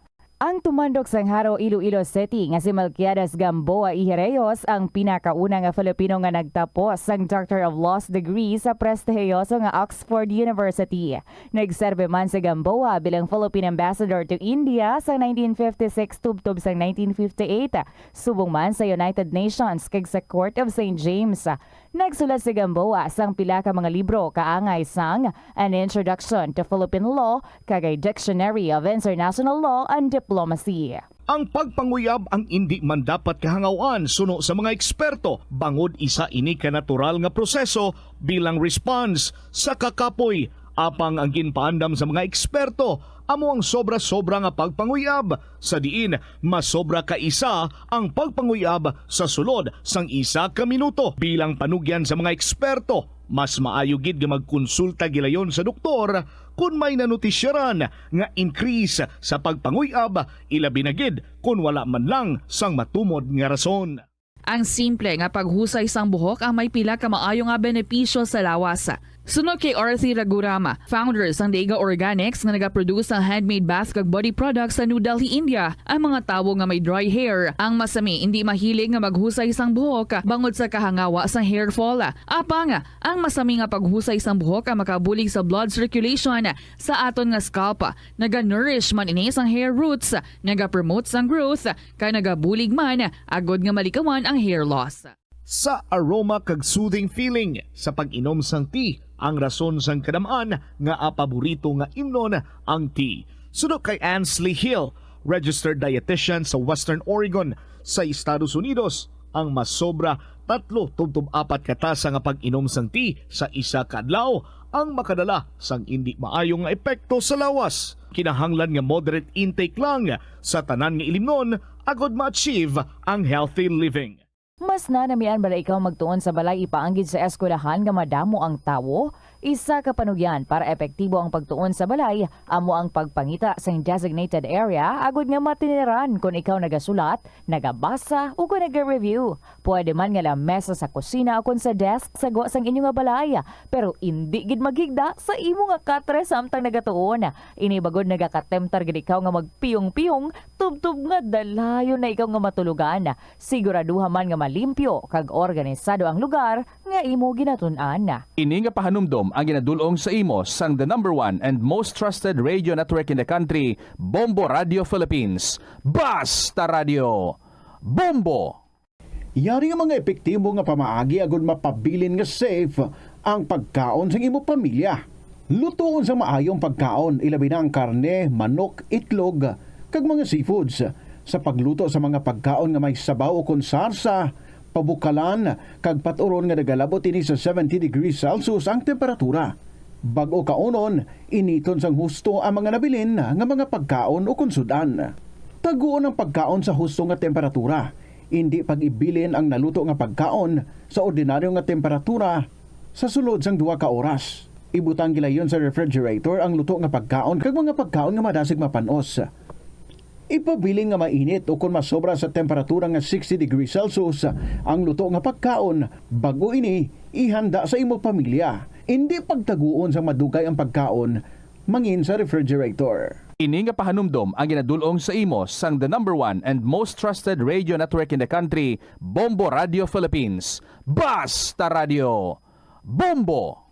Ang tumandok sang Jaro, Iloilo City nga si Melquiades Gamboa y Reyes ang pinakauna nga Filipino nga nagtapos sang Doctor of Laws degree sa prestihiyoso nga Oxford University. Nagserbe man si Gamboa bilang Philippine Ambassador to India sa nineteen fifty-six tubtob sang nineteen fifty-eight, subong man sa United Nations kag sa Court of Saint James. Nagsulat si Gamboa sang pila ka mga libro kaangay sang An Introduction to Philippine Law kag a Dictionary of International Law and Diplomacy. Ang pagpanguyab ang indi man dapat kahangaw-an suno sa mga eksperto, bangod isa ini ka natural nga proseso bilang response sa kakapoy. Apang ang ginpaandam sa mga eksperto amo ang sobra-sobra nga pagpanguyab, sa diin masobra ka isa ang pagpanguyab sa sulod sang isa ka minuto. Bilang panugyan sa mga eksperto, mas maayo gid nga magkonsulta gilayon sa doktor kon may nanotisyaran nga increase sa pagpanguyab, ilabi na gid kon wala man lang sang matumod nga rason. Ang simple nga paghusay sang buhok ang may pila ka maayo nga benepisyo sa lawas. Suno kay Arthi Raghuram, founder sang Dega Organics nga nagaproduce sang handmade bath kag body products sa New Delhi, India, ang mga tawo nga may dry hair ang masami indi mahilig nga maghusay sang buhok bangod sa kahangawa sang hair fall. Apang ang masami nga paghusay sang buhok ang makabulig sa blood circulation sa aton nga scalp. Naga-nourish man ini sang hair roots, naga-promote sang growth, kag nagabulig man agod nga malikawan ang hair loss. Sa aroma kag soothing feeling sa pag-inom sang tea ang rason sang kadam-an nga apaborito nga imnon ang tea. Suno kay Ansley Hill, registered dietitian sa Western Oregon sa Estados Unidos, ang masobra tatlo tubtob apat ka tasa nga pag-inom sang tea sa isa ka adlaw ang makadala sang indi maayo nga epekto sa lawas. Kinahanglan nga moderate intake lang sa tanan nga ilimnon agod ma-achieve ang healthy living. Mas nanamian bala ikaw magtuon sa balay ipaanggid sa eskwelahan nga madamo ang tawo? Isa ka panugyan para epektibo ang pagtuon sa balay amo ang pagpangita sing designated area agud nga matiniran kon ikaw nagasulat, nagabasa, o kon naga-review. Pwede man nga lamesa sa kusina o kon sa desk sa gwa sang inyo nga balay, pero indi gid maghigda sa imo nga katre samtang nagatuon. Ini bagod nagakatemptar gid ikaw nga magpiyong-piyong tubtob nga dalayon na ikaw nga matulogan. Siguraduha man nga malimpyo kag organisado ang lugar nga imo ginatun-an. Ini nga pahanumdom ang ginadul-ong sa imo sang the number one and most trusted radio network in the country, Bombo Radio Philippines. Basta Radio, Bombo! Yari ang mga epektibo nga pamaagi agud mapabilin nga safe ang pagkaon sang imo pamilya. Lutoon sa maayong pagkaon, ilabi na ang karne, manok, itlog, kag mga seafoods. Sa pagluto sa mga pagkaon nga may sabaw ukon sarsa, pabukalan, kag pat-uron nga nagalabot ini sa seventy degrees Celsius ang temperatura. Bag-o kaunon, initon sang husto ang mga nabilin nga mga pagkaon ukon sud-an. Taguon ang pagkaon sa husto nga temperatura. Indi pag-ibilin ang naluto nga pagkaon sa ordinaryo nga temperatura sa sulod sang duha ka oras. Ibutang gilayon sa refrigerator ang luto nga pagkaon kag mga pagkaon nga madasig mapan-os. Ipabilin nga mainit o kon masobra sa temperatura nga sixty degrees Celsius ang luto nga pagkaon bag-o ini ihanda sa imo pamilya. Indi pagtaguon sa madugay ang pagkaon mangin sa refrigerator. Ini nga pahanumdom ang ginadul-ong sa imo sang the number one and most trusted radio network in the country, Bombo Radio Philippines. Basta Radio, Bombo!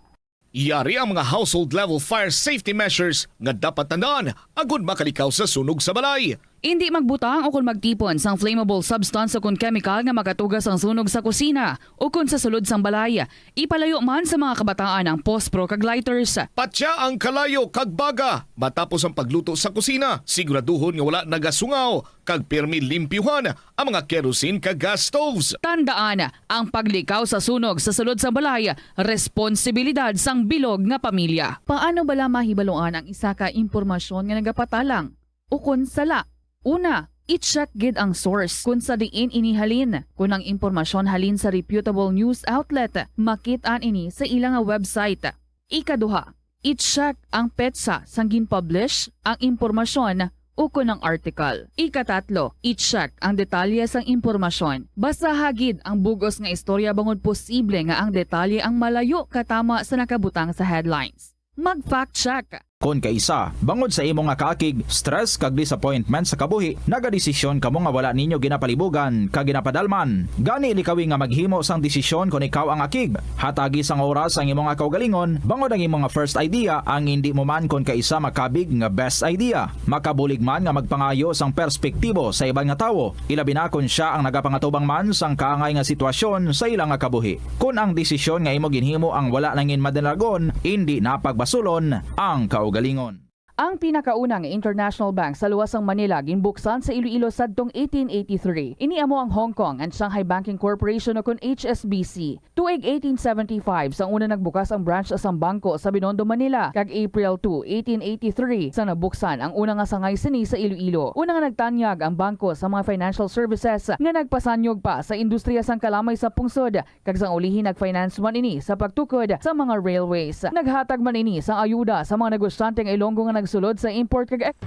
Yari ang mga household level fire safety measures nga dapat tandaan agud makalikaw sa sunog sa balay. Indi magbutang o kon magtipon sang flammable substance o kon chemical nga makatuga sang sunog sa kusina o kon sa sulod sang balay. Ipalayo man sa mga kabataan ang pospro kag lighters. Patya ang kalayo kag baga matapos ang pagluto sa kusina. Siguraduhon nga wala nagasungaw kag pirmi limpyuhan ang mga kerosene kag gas stoves. Tandaan, ang paglikaw sa sunog sa sulod sang balay, responsibilidad sang bilog nga pamilya. Paano bala mahibaluan ang isa ka impormasyon nga nagapatalang ukon sala? Una, i-check gid ang source kung sa diin ini halin. Kung ang impormasyon halin sa reputable news outlet, makit-an ini sa ila nga website. Ikaduha, i-check ang petsa sang gin-publish ang impormasyon ukon ang article. Ikatatlo, i-check ang detalye sang impormasyon. Basaha gid ang bug-os nga istorya bangod posible nga ang detalye ang malayo katama sa nakabutang sa headlines. Mag-fact check. Kon kaisa, bangod sa imo nga kaakig, stress kag disappointment sa kabuhi, nagadesisyon kamo nga wala ninyo ginapalibugan kag ginapadalman. Gani, likawi nga maghimo sang desisyon kon ikaw ang akig. Hatagi sang oras ang imo nga kaugalingon, bangod ang imo nga first idea ang indi mo man kon kaisa makabig nga best idea. Makabulig man nga magpangayo sang perspektibo sa iban nga tawo, ilabi na kon sia ang nagapangatubang man sang kaangay nga sitwasyon sa ila nga kabuhi. Kon ang desisyon nga imo ginhimo ang wala nangin madalagon, indi na pagbasulon ang kaugalingon. Ang pinakauna nga international bank sa luwas sang Manila ginbuksan sa Iloilo sadtong eighteen eighty-three. Ini amo ang Hong Kong and Shanghai Banking Corporation, o kon H S B C. Tuig eighteen seventy-five, sang una nagbukas ang branch sang bangko sa Binondo, Manila, kag April two, eighteen eighty-three, sang nabuksan ang una nga sangay sini sa Iloilo. Una nga nagtanyag ang bangko sa mga financial services nga nagpasanyog pa sa industriya sang kalamay sa pungsod, kag sang ulihi nag-finance man ini sa pagtukod sa mga railways. Naghatag man ini sang ayuda sa mga negosyante nga Ilonggo nga nagsulod sa import kag ex-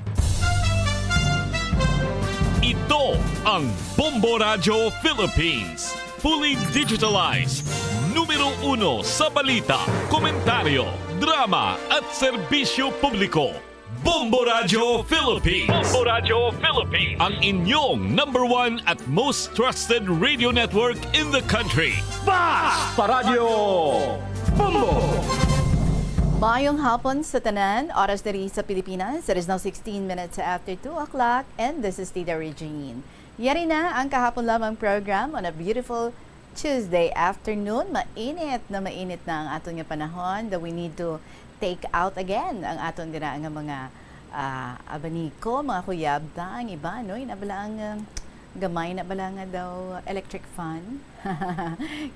Ito ang Bombo Radyo Philippines. Fully digitalized. Numero uno sa balita, komentaryo, drama, at serbisyo publiko. Bombo Radyo Philippines. Bombo Radyo Philippines. Ang inyong number one at most trusted radio network in the country. Basta Radyo Bombo! Mayong hapon sa tanan. Oras diri sa Pilipinas, it is now sixteen minutes after two o'clock, and this is Tita Regine. Yari na ang kahapon lamang program on a beautiful Tuesday afternoon. Mainit na mainit na ang aton nga panahon, that we need to take out again ang aton dira nga mga, ah, abaniko, mga kuyabta, ang iba, no? Ina bala ang, ah, gamay na bala nga daw electric fan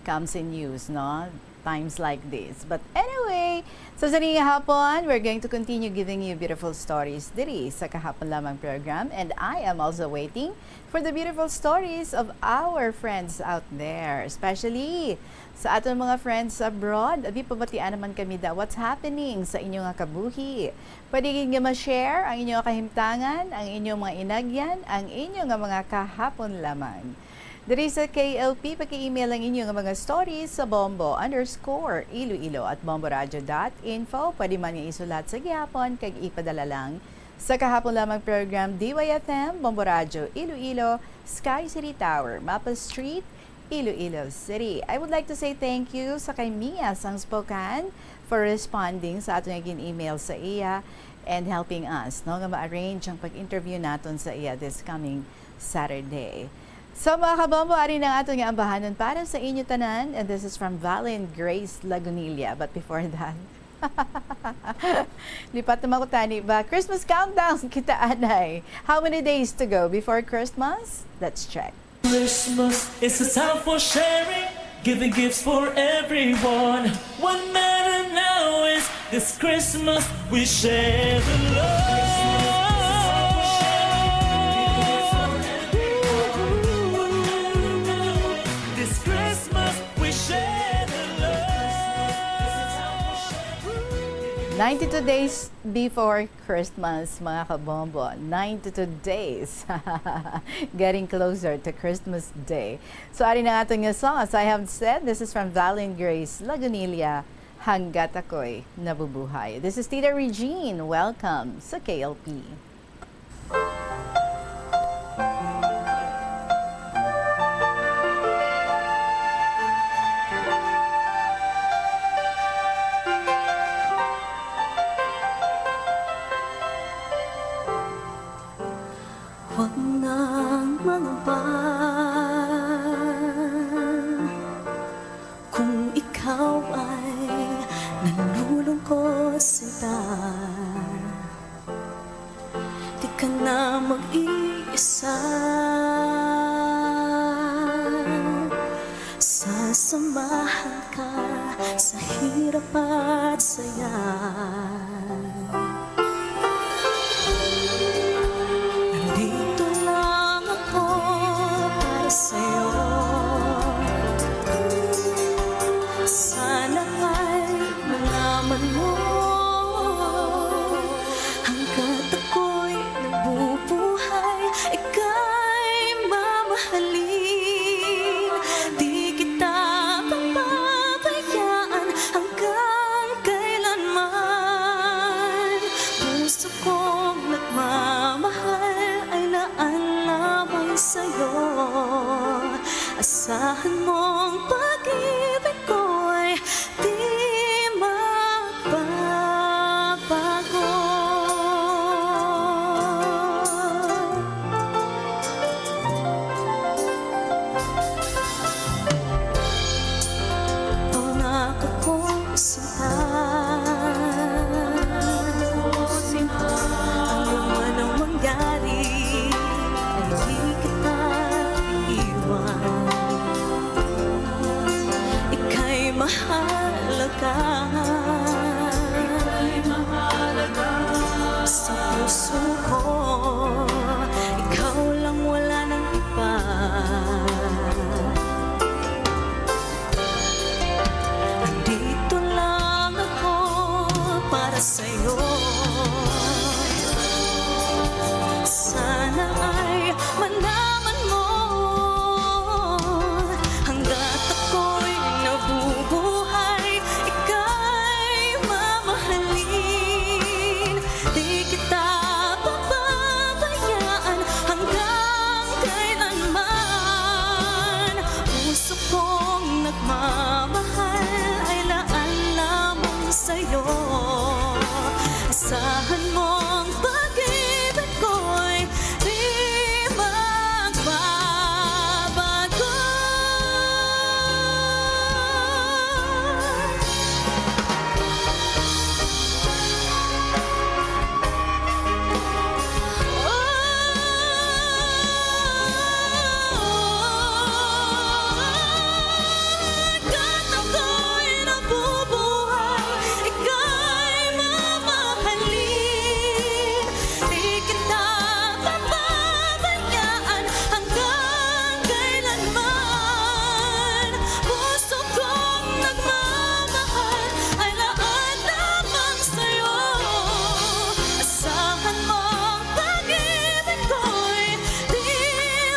comes in use, no? Times like this. But anyway, so sa nga hapon, we're going to continue giving you beautiful stories diri sa kahapon lamang program. And I am also waiting for the beautiful stories of our friends out there, especially sa aton mga friends abroad. Abi, pabatian naman kami da what's happening sa inyo nga kabuhi. Pwede gid nga ma-share ang inyo kahimtangan, ang inyo mga inagyan, ang inyo nga mga kahapon lamang. Diri sa K L P, paki-email ang inyo nga mga stories sa bombo underscore iloilo at bomboradio dot info. Pwede man nga isulat sa gihapon kag ipadala lang sa kahapon lamang program, D Y F M, Bombo Radyo, Iloilo, Sky City Tower, Mapa Street, Iloilo City. I would like to say thank you sa kay Mia sang Spokane for responding sa aton nga gin-email sa iya and helping us, no, nga ma-arrange ang pag-interview naton sa iya this coming Saturday. So, mga kabombo, ari na ang aton nga ambahanon para sa inyo tanan, and this is from Valin Grace Lagunilla. But before that, lipat naman ko tani ba? Christmas countdown kita, anay. How many days to go before Christmas? Let's check. Christmas is a time for sharing, giving gifts for everyone. What matter now is this Christmas we share the love. This Christmas we share the love. Ninety-two days before Christmas, mga kabombo. Ninety-two days. Getting closer to Christmas Day. So, ari na aton nga song. As I have said, this is from Valin Grace Lagunilla, Hanggat Ako'y Nabubuhay. This is Tita Regine. Welcome sa K L P. Huwag nang mangamba kung ikaw ay nalulungkot, sinta. Di ka na mag-iisa. Sasamahan ka sa hirap at saya. Nandito Asahan mong pag-ibig ko'y di magbabago. Pangako kong simpan, ano man ang mangyari, ay di kita iwan. Ika'y mahalaga. Sa puso ko, ikaw lang, wala nang iba. Andito lang ako para sa'yo. Sana ay malaman mo, hanggat ako'y nabubuhay, ika'y mamahalin. Di kita pababayaan hanggang kailanman. Puso kong nagmamahal ay laan lamang sa'yo. Asahan mong pag-ibig ko'y di magbabago. Hanggat ako'y nabubuhay, ika'y mamahalin. Di kita pababayaan hanggang kailanman. Puso kong nagmamahal ay laan lamang sa'yo. Asahan mong pag-ibig ko'y di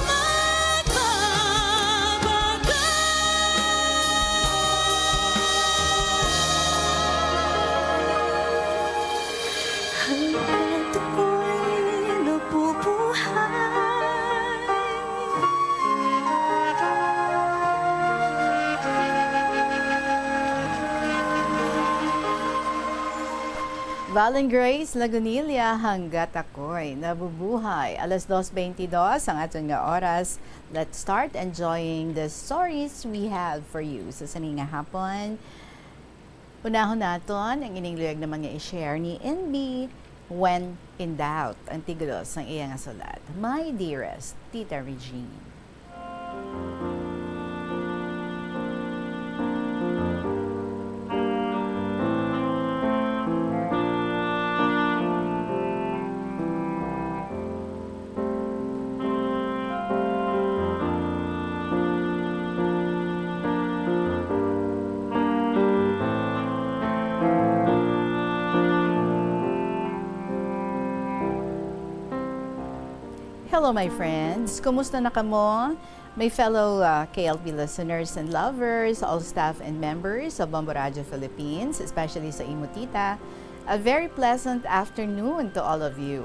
magbabago. Hanggat ako'y nabubuhay. Val and Grace Lagunilla, Hanggat Ako'y Nabubuhay. Alas dos beintidos ang aton nga oras. Let's start enjoying the stories we have for you. Sa sini nga hapon, unahon naton ang ining luyag naman nga i-share ni N B, When in Doubt, ang titulo sang iya nga sulat. My Dearest Tita Regine. Hello, my friends. Kumusta na kamo? My fellow, uh, K L P listeners and lovers, all staff and members of Bombo Radio Philippines, especially sa imo tita, a very pleasant afternoon to all of you.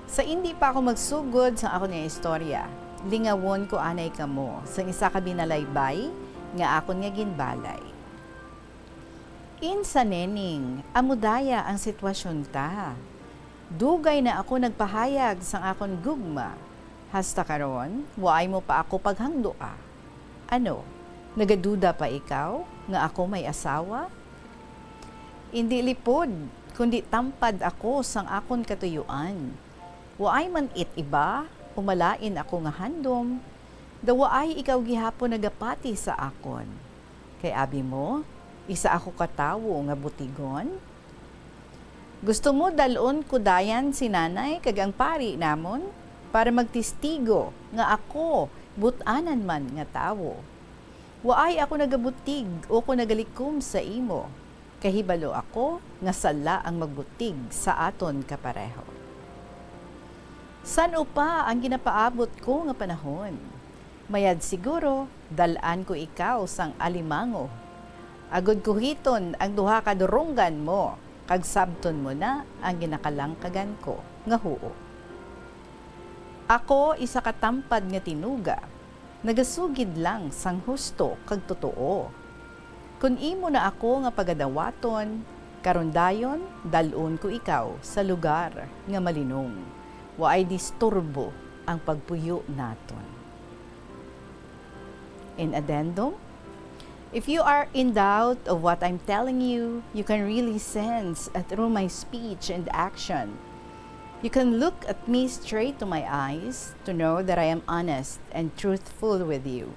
Sa indi pa ako magsugod sa akon nga istorya, lingawon ko anay kamo sang isa ka binalaybay nga akon nga ginbalay. Insa, Neneng, amo daya ang sitwasyon ta. Dugay na ako nagpahayag sang akon gugma. Hasta karon, waay mo pa ako paghangdoa. Ano, nagaduda pa ikaw nga ako may asawa? Indi lipod, kundi tampad ako sang akon katuyuan. Waay man it iba o malain ako nga handom, daw waay ikaw gihapon nagapati sa akon. Kay abi mo, isa ako ka tawo nga butigon. Gusto mo dal-on ko dayan si nanay kag ang pari namon para magtestigo nga ako but-anan man nga tawo. Waay ako nagabutig o ko nagalikom sa imo. Kahibalo ako nga sala ang magbutig sa aton kapareho. San-o pa ang ginapaabot ko nga panahon? Mayad siguro, dal-an ko ikaw sang alimango, agod kuhiton ang duha ka durunggan mo, kag sabton mo na ang ginakalangkagan ko nga huo. Ako isa ka tampad nga tinuga, nagasugid lang sang husto kag totoo. Kon imo na ako nga pagadawaton, karon dayon dal-on ko ikaw sa lugar nga malinong, waay disturbo ang pagpuyo naton. In addendum, if you are in doubt of what I'm telling you, you can really sense, uh, through my speech and action. You can look at me straight to my eyes to know that I am honest and truthful with you,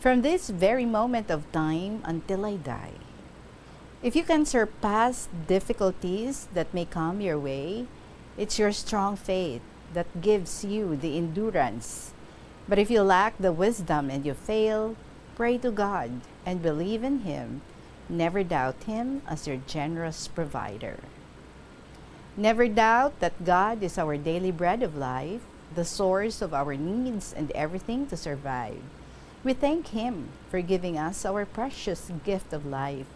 from this very moment of time until I die. If you can surpass difficulties that may come your way, it's your strong faith that gives you the endurance. But if you lack the wisdom and you fail, pray to God and believe in Him. Never doubt Him as your generous provider. Never doubt that God is our daily bread of life, the source of our needs and everything to survive. We thank Him for giving us our precious gift of life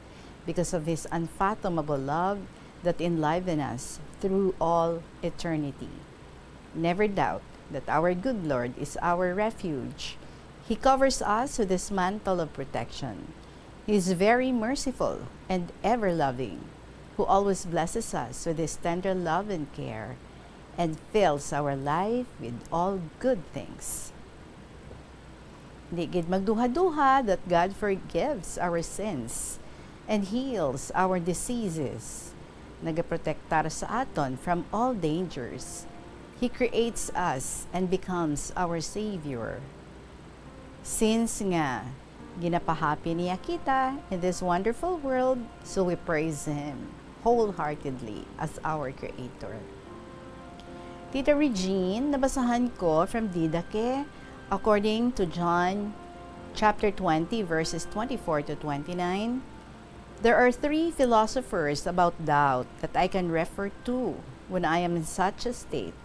because of His unfathomable love that enliven us through all eternity. Never doubt that our good Lord is our refuge. He covers us with His mantle of protection. He is very merciful and ever-loving, who always blesses us with His tender love and care, and fills our life with all good things. Di gid magduha-duha that God forgives our sins and heals our diseases. Nagaprotektar sa aton from all dangers. He creates us and becomes our Savior. Since nga ginapahappy niya kita in this wonderful world, so we praise Him wholeheartedly as our Creator. Tita Regine, nabasahan ko from Didache, according to John chapter twenty, verses twenty-four to twenty-nine, there are three philosophers about doubt that I can refer to when I am in such a state.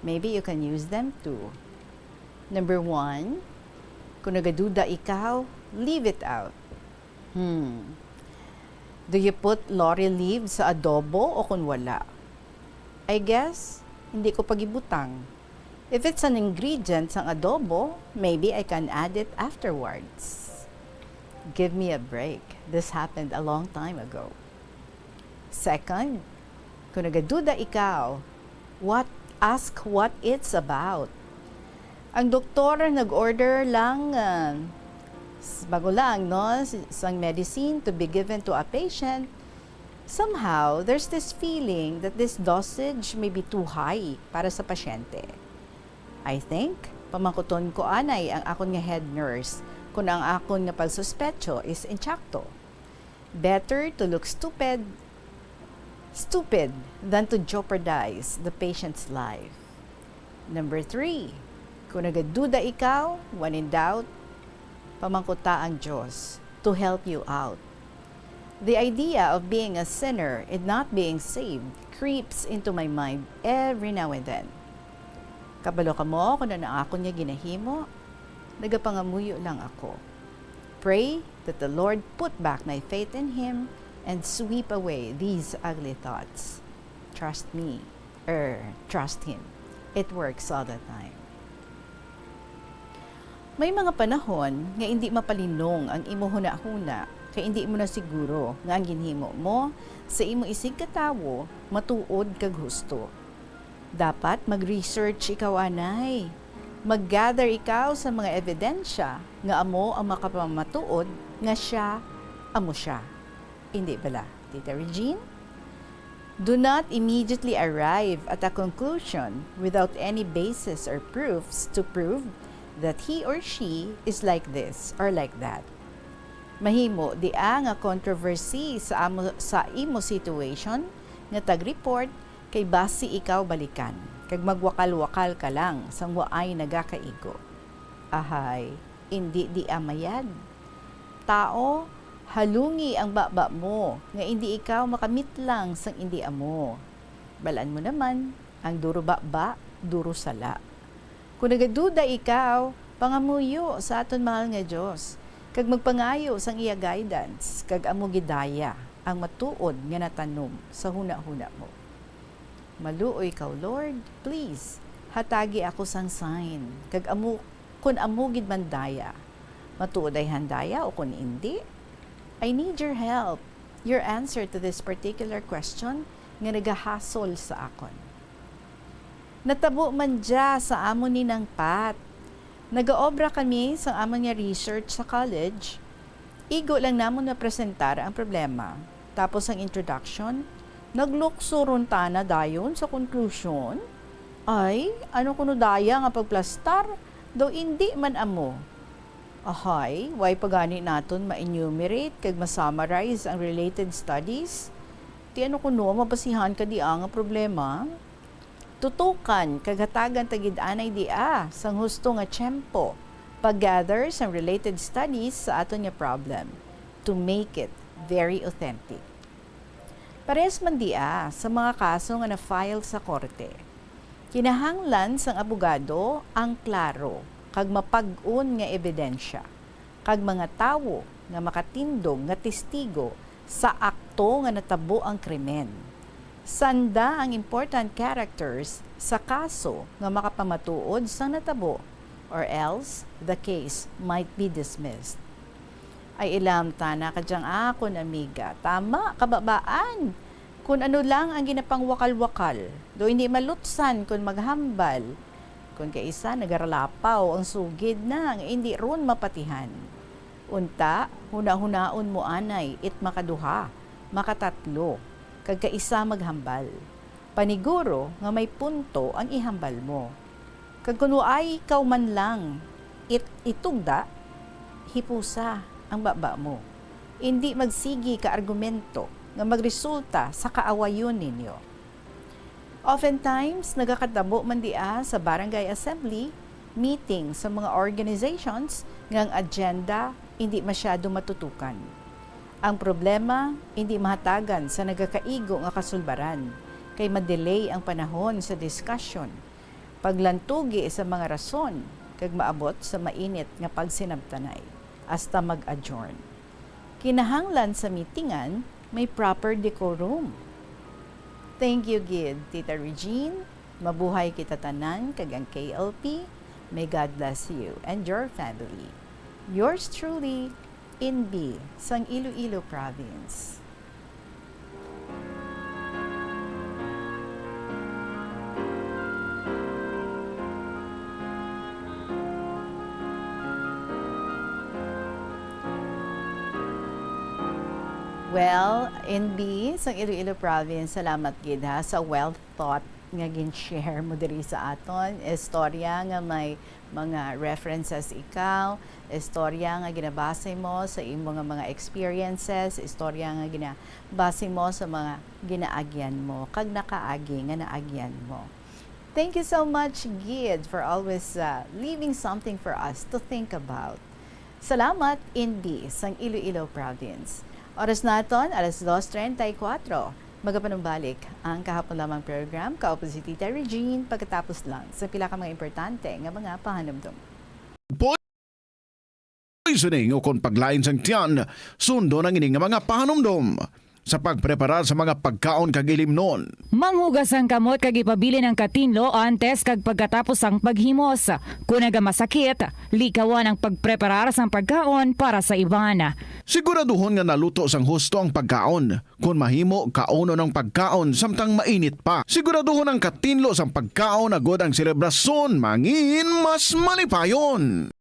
Maybe you can use them too. Number one, kung nagaduda ikaw, leave it out. Hmm. Do you put laurel leaves sa adobo o kung wala? I guess, hindi ko pagibutang. If it's an ingredient sang adobo, maybe I can add it afterwards. Give me a break. This happened a long time ago. Second, kung nagaduda ikaw, what, ask what it's about. Ang doktor nag-order lang, ah, s-, bago lang, no, s-, sang medicine to be given to a patient. Somehow, there's this feeling that this dosage may be too high para sa pasyente. I think, pamangkuton ko anay ang akon nga head nurse kung ang akon nga pagsuspetso is intsakto. Better to look stupid, stupid than to jeopardize the patient's life. Number three, kung nagaduda ikaw, when in doubt, pamangkuta ang Dios to help you out. The idea of being a sinner and not being saved creeps into my mind every now and then. Kabalo kamo kung ano ang akon nga ginahimo? Nagapangamuyo lang ako. Pray that the Lord put back my faith in Him and sweep away these ugly thoughts. Trust me, er, trust Him. It works all the time. May mga panahon nga indi mapalinong ang imo hunahuna kay indi mo na siguro nga ang ginhimo mo sa imo isigkatawo matuod kag husto. Dapat mag-research ikaw anay. Mag-gather ikaw sa mga ebidensya nga amo ang makapamatuod nga sia amo sia. Indi bala, Tita Regine? Do not immediately arrive at a conclusion without any basis or proofs to prove that he or she is like this or like that. Mahimo di a nga controversy sa amo, sa imo situation nga tag-report kay basi ikaw balikan kag magwakal-wakal ka lang sang waay nagakaigo. Ahay, indi di a mayad. Tao, halungi ang baba mo, nga indi ikaw makamitlang sang indi amo. Balaan mo naman, ang duro baba, duro sala. Kung nagaduda ikaw, pangamuyo sa aton mahal nga Dios, kag magpangayo sang iya guidance, kag amo gidaya ang matuod nga natanom sa hunahuna mo. Maluoy kaw, Lord, please, hatagi ako sang sign, kag amo Kun amo gid man daya, matuod ay handaya o kun indi, I need your help, your answer to this particular question nga nagahasol sa akon. Natabo man dya sa amon ni Nang Pat. Nagaobra kami sang amon nga research sa college. Igo lang namon mapresentar ang problema. Tapos ang introduction, naglukso run tana dayon sa konklusyon. Ay, ano kuno daya nga pagplastar? Daw indi man amo. Ahay, why pa gani naton ma-enumerate kag ma-summarize ang related studies? Ti ano kuno ang mabasihan ka dia nga problema? Tutukan kag hatagan ta gid anay dia sang husto nga tiyempo, pag-gather sang related studies sa aton nga problem to make it very authentic. Parehas man dia sa mga kaso nga na-file sa korte, kinahanglan sang abogado ang klaro kag mapag-on nga ebidensya kag mga tawo nga makatindog nga testigo sa akto nga natabo ang krimen. Sanda ang important characters sa kaso nga makapamatuod sang natabo, or else the case might be dismissed. Ay, ilam tana ka dyang akon, amiga. Tama, kababaan. Kun ano lang ang ginapangwakal-wakal, do hindi malutsan kun maghambal. Kun kaisa, nagaralapaw ang sugid na nga indi run mapatihan. Unta, hunahunaon mo anay it makaduha, makatatlo, kag kaisa maghambal. Paniguro nga may punto ang ihambal mo. Kag kun waay ikaw man lang it itugda, hipusa ang baba mo. Indi magsigi ka argumento nga magresulta sa kaawayon ninyo. Oftentimes, nagakatabo man dia sa barangay assembly, meeting sa mga organizations nga ang agenda indi masyado matutukan. Ang problema, indi mahatagan sa nagakaigo nga kasulbaran, kay ma-delay ang panahon sa discussion, paglantugi sa mga rason, kag maabot sa mainit nga pagsinabtanay, hasta mag-adjourn. Kinahanglan sa meetingan may proper decorum. Thank you gid, Tita Regine. Mabuhay kita tanan kag ang K L P. May God bless you and your family. Yours truly, Inbi, sang Iloilo Province. Well, Inbi, sang Iloilo Province, salamat gid ha sa well thought nga gin-share mo diri sa aton. Istorya nga may mga references ikaw, istorya nga ginabase mo sa imo nga mga experiences, istorya nga ginabase mo sa mga ginaagyan mo, kag nakaagi nga naagyan mo. Thank you so much, Gid, for always, uh, leaving something for us to think about. Salamat, Inbi, sang Iloilo Province. Oras naton, alas dos treinta y cuatro. Magapanumbalik ang kahapon lamang program, kaupo si Tita Regine, pagkatapos lang sa pila ka mga importante nga mga pahanumdom. Poisoning ukon paglain sang tiyan, sundon ang ini nga mga pahanumdom sa pagpreparar sa mga pagkaon kag ilimnon. Manghugas ang kamot kag ipabilin ang katinlo antes kag pagkatapos sang paghimos. Kon nagamasakit, likawan ang pagpreparar sang pagkaon para sa iban. Siguraduhon nga naluto sang husto ang pagkaon. Kon mahimo, kaunon ang pagkaon samtang mainit pa. Siguraduhon ang katinlo sang pagkaon agod ang selebrasyon mangin mas malipayon.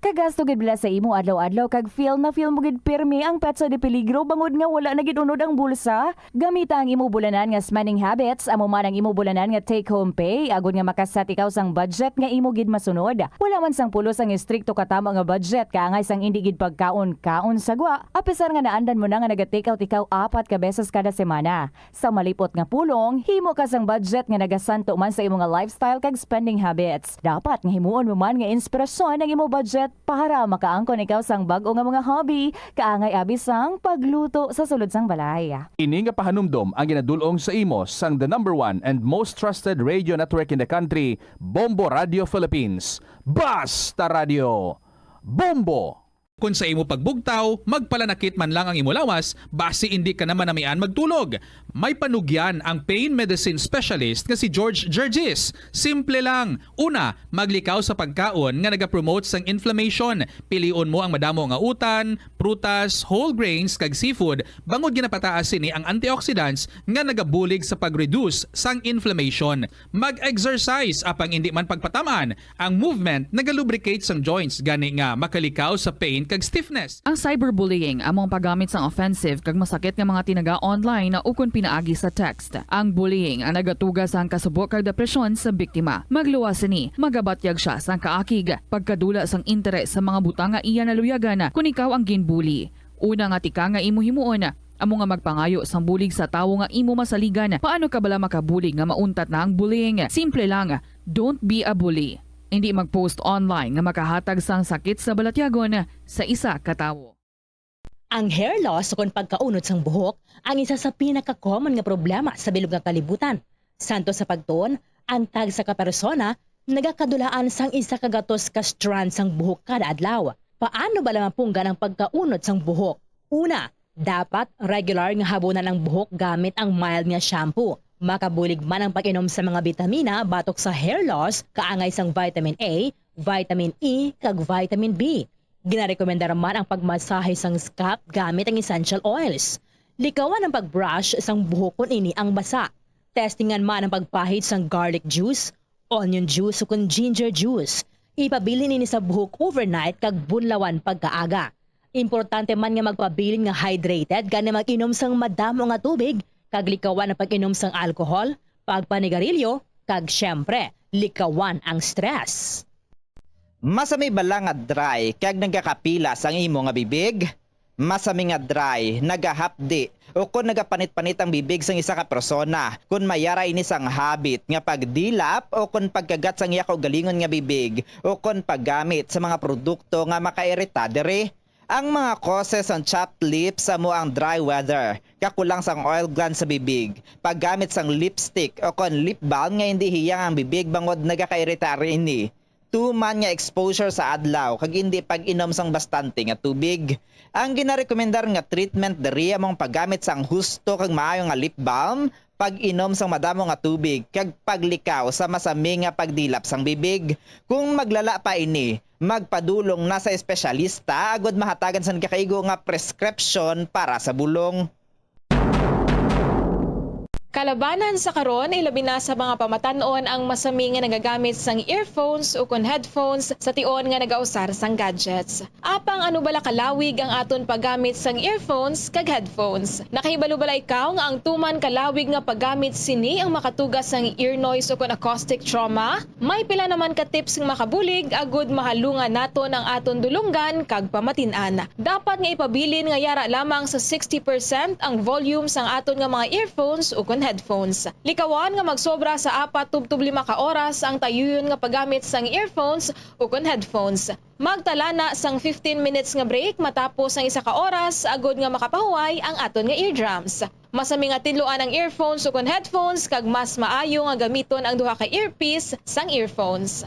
Kagasto gid bala sa imo adlaw-adlaw kag feel na feel mo gid pirmi ang petsa de peligro bangod nga wala na gid unod ang bulsa? Gamita ang imo bulanan nga spending habits, amo man ang imo bulanan nga take-home pay, agod nga makaset ikaw sang budget nga imo gid masunod. Wala man sang pulos ang estrikto katama nga budget, kaangay sang indi gid pagkaon-kaon sa gwa, apisar nga naandan mo na nga naga-take out ikaw apat ka beses kada semana. Sa malipot nga pulong, himo ka sang budget nga nagasanto man sa imo nga lifestyle kag spending habits. Dapat nga himuon mo man nga inspirasyon ang imo budget para makaangkon ikaw sang bag-o nga mga hobby, kaangay abi sang pagluto sa sulod sang balay. Ini nga pahanumdom ang ginadul-ong sa imo sang the number one and most trusted radio network in the country, Bombo Radio Philippines. Basta Radio! Bombo! Kon sa imo pagbugtaw, magpalanakit man lang ang imo lawas, basi indi ka na manamian magtulog. May panugyan ang pain medicine specialist nga si George Gergis. Simple lang. Una, maglikaw sa pagkaon nga nagapromote sang inflammation. Pilion mo ang madamo nga utan, prutas, whole grains, kag seafood, bangod ginapataas sini ang antioxidants nga nagabulig sa pag-reduce sang inflammation. Mag-exercise, apang indi man pagpatam-an. Ang movement nagalubricate sang joints, gani nga makalikaw sa pain kag stiffness. Ang cyberbullying amo ang paggamit sang offensive kag masakit nga mga tinaga online ukon pinaagi sa text. Ang bullying ang nagatuga sang kasubo kag depresyon sa biktima. Magluwas sini, magabatyag sia sang kaakig, pagkadula sang interes sa mga butang nga iya naluyagan kon ikaw ang ginbully. Una nga tika nga imo himuon, amo nga magpangayo sang bulig sa tawo nga imo masaligan. Paano ka bala makabulig nga mauntat na ang bullying? Simple lang, don't be a bully. Indi mag-post online nga makahatag sang sakit sa balatyagon sa isa ka tawo. Ang hair loss ukon pagkaunod sang buhok ang isa sa pinaka-common nga problema sa bilog nga kalibutan. Santo sa pagtuon, ang tagsa ka persona nagakadulaan sang isa ka gatos ka strand sang buhok kada adlaw. Paano bala mapunggan ang pagkaunod sang buhok? Una, dapat regular nga habunan ang buhok gamit ang mild nga shampoo. Makabulig man ang pag-inom sa mga bitamina batok sa hair loss, kaangay sang vitamin A, vitamin E, kag vitamin B. Ginarekomendar man ang pagmasahe sang scalp gamit ang essential oils. Likawan ang pag-brush sang buhok kon ini ang basa. Testingan man ang pagpahid sang garlic juice, onion juice, ukon ginger juice. Ipabilin ini sa buhok overnight kag bunlawan pagkaaga. Importante man nga magpabilin nga hydrated, gani mag-inom sang madamo nga tubig, kag likawan ang pag-inom sang alcohol, pagpanigarilyo, kag, siyempre, likawan ang stress. Masami bala nga dry kag nagakapilas ang imo nga bibig? Masami nga dry, nagahapdi, ukon nagapanit-panit ang bibig sang isa ka persona. Kon may ara ini sang habit nga pagdilap ukon pagkagat sang iya kaugalingon nga bibig, ukon paggamit sa mga produkto nga makairita diri. Ang mga causes sang chapped lips amo ang dry weather, kakulang sang oil gland sa bibig, paggamit sang lipstick ukon lip balm nga indi hiyang ang bibig bangod nagakairita ini, tuman nga exposure sa adlaw kag indi pag-inom sang bastante nga tubig. Ang ginarekomendar nga treatment diri amo ang paggamit sang husto kag maayo nga lip balm, pag-inom sang madamo nga tubig, kag paglikaw sa masami nga pagdilap sang bibig. Kung maglala pa ini, magpadulong na sa espesyalista agud mahatagan sang gakaigo nga prescription para sa bulong. Kalabanan sa karon, ilabi na sa mga pamatan-on ang masami nga nagagamit sang earphones ukon headphones sa tion nga nagausar sang gadgets. Apang ano bala kalawig ang aton paggamit sang earphones kag headphones? Nakahibalo bala ikaw nga ang tuman kalawig nga paggamit sini ang makatuga sang ear noise ukon acoustic trauma? May pila naman ka tips nga makabulig agud mahalungan naton ang aton dulonggan kag pamatin-an. Dapat nga ipabilin nga yara lamang sa sixty percent ang volume sang aton nga mga earphones ukon headphones. Likawan nga magsobra sa apat tubtob lima ka oras ang tayuyon nga paggamit sang earphones ukon headphones. Magtala na sang fifteen minutes nga break matapos ang isa ka oras agud nga makapahuway ang aton nga eardrums. Masami nga tinluan ang earphones ukon headphones kag mas maayo nga gamiton ang duha ka earpiece sang earphones.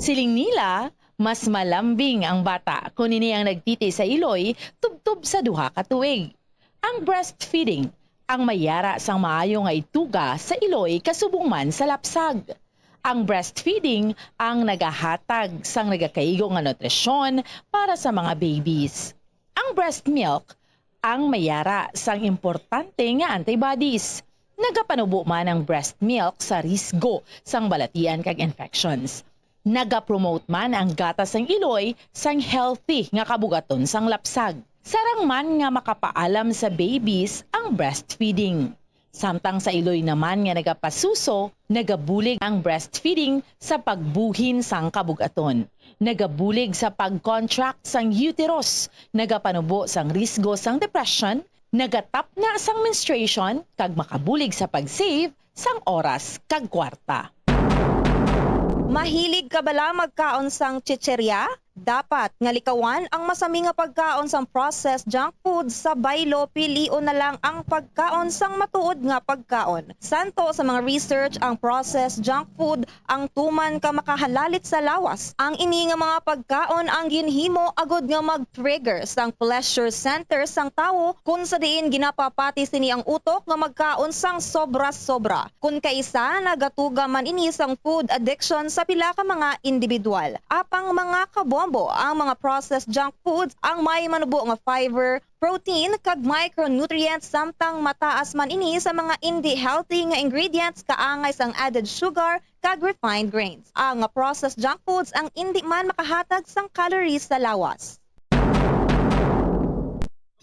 Siling nila, mas malambing ang bata kon ini ang nagtiti sa iloy tubtob sa duha ka tuig. Ang breastfeeding ang may yara sang maayo nga ituga sa iloy kasubong man sa lapsag. Ang breastfeeding ang nagahatag sang nagakaigo nga nutrisyon para sa mga babies. Ang breast milk ang may yara sang importante nga antibodies. Nagapanubo man ang breast milk sa risgo sang balatian kag infections. Nagapromote man ang gatas sang iloy sang healthy nga kabugaton sang lapsag. Sarang man nga makapaalam sa babies ang breastfeeding. Samtang sa iloy naman nga nagapasuso, nagabulig ang breastfeeding sa pagbuhin sang kabugaton. Nagabulig sa pag-contract sang uterus, nagapanubo sang risgo sang depression, nagatapna sang menstruation, kag makabulig sa pag-save sang oras kag kwarta. Mahilig ka bala magkaon sang chichirya? Dapat nga likawan ang masami nga pagkaon sang processed junk food sa baylo, pilion na lang ang pagkaon sang matuod nga pagkaon. Santo sa mga research, ang processed junk food ang tuman ka makahalalit sa lawas. Ang ini nga mga pagkaon ang ginhimo agud nga mag-trigger sang pleasure center sang tawo, kun sa diin ginapapati sini ang utok nga magkaon sang sobra-sobra. Kun kaisa, nagatuga man ini sang food addiction sa pila ka mga individual. Apang, mga kabombo, ang mga processed junk foods ang may manubo nga fiber, protein, kag micronutrients, samtang mataas man ini sa mga indi healthy nga ingredients, kaangay sang added sugar kag refined grains. Ang processed junk foods ang indi man makahatag sang calories sa lawas.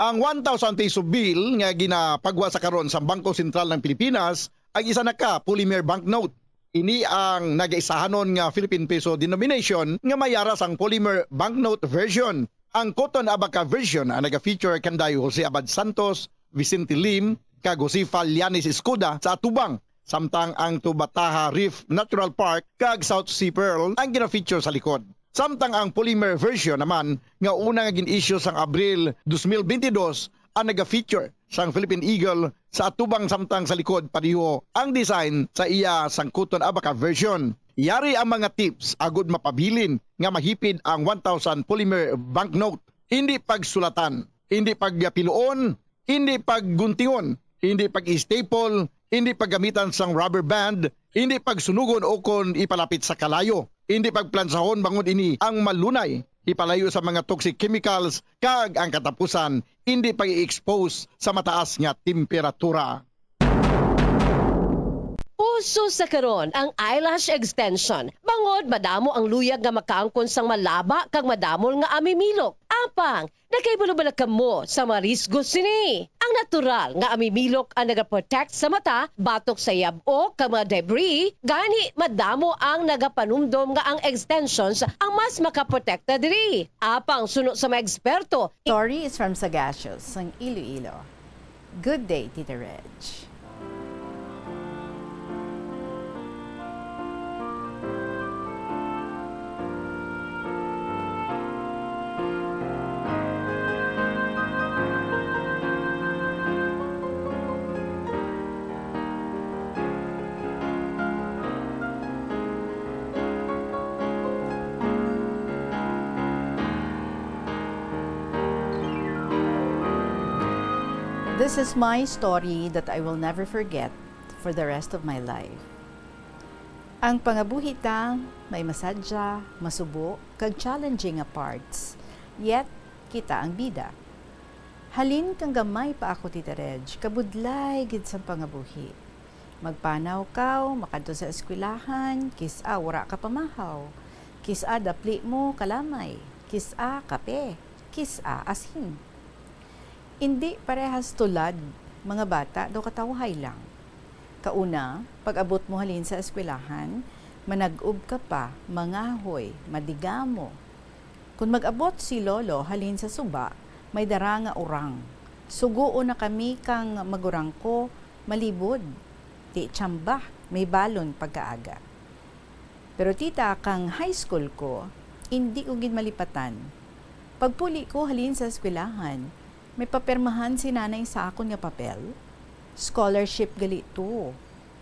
Ang one thousand peso bill nga ginapagwa sa karon sa Bangko Sentral ng Pilipinas ang isa na ka polymer banknote. Ini ang nagaisahanon nga Philippine peso denomination nga may yara sang polymer banknote version. Ang Cotton Abaca version ang naga-feature kanday Jose Abad Santos, Vicente Lim, kag Josefa Llanes Escoda sa atubang, samtang ang Tubataha Reef Natural Park kag South Sea Pearl ang gina-feature sa likod. Samtang ang polymer version naman nga una nga gin-issue sang Abril dos mil bentidós ang naga-feature sang Philippine Eagle sa atubang, samtang sa likod pareho ang design sa iya sang Cotton Abaca version. Yari ang mga tips agud mapabilin nga mahipid ang one thousand polymer banknote. Hindi pagsulatan, hindi pagpiluon, hindi pagguntingon, hindi pag-staple, hindi paggamitan sang rubber band, hindi pagsunugon o kon ipalapit sa kalayo, hindi pagplansahon bangod ini ang malunay ipalayo sa mga toxic chemicals, kag ang katapusan, hindi pag-i-expose sa mataas nga temperatura. Uso sa karon ang eyelash extension, bangod madamo ang luyag nga makaangkon sang malaba kag madamol nga amimilok. Apang, nakahibalo bala kamo sa mga risgo sini? Ang natural nga amimilok ang nagaprotect sa mata batok sa yab-ok kag mga debris, gani madamo ang nagapanumdom nga ang extensions ang mas makaprotekta diri. Apang, suno sa mga eksperto, Story is from Sagacios, sang Iloilo. Good day, Tita Reg. This is my story that I will never forget for the rest of my life. Ang pangabuhi ta may masadya, masubo, kag challenging nga parts. Yet, kita ang bida. Halin kang gamay pa ako, Tita Reg, kabudlay gid sang pangabuhi. Magpanaw kaw, makadto sa eskwelahan, kis-a wara ka pamahaw, kis-a dapli mo kalamay, kis-a kape, kis-a asin. Indi parehas tulad, mga bata daw katawhay lang. Kauna, pag-abot mo halin sa eskwelahan, manag-ob ka pa, mangahoy, madigamo. Kon mag-abot si Lolo halin sa suba, may dara nga urang. Suguon na kami kang magurang ko malibod. Ti tsamba, may balon pagkaaga. Pero tita, kang high school ko, indi ko gid malipatan. Pagpuli ko halin sa eskwelahan, may papirmahan si nanay sa akon nga papel. Scholarship gali to.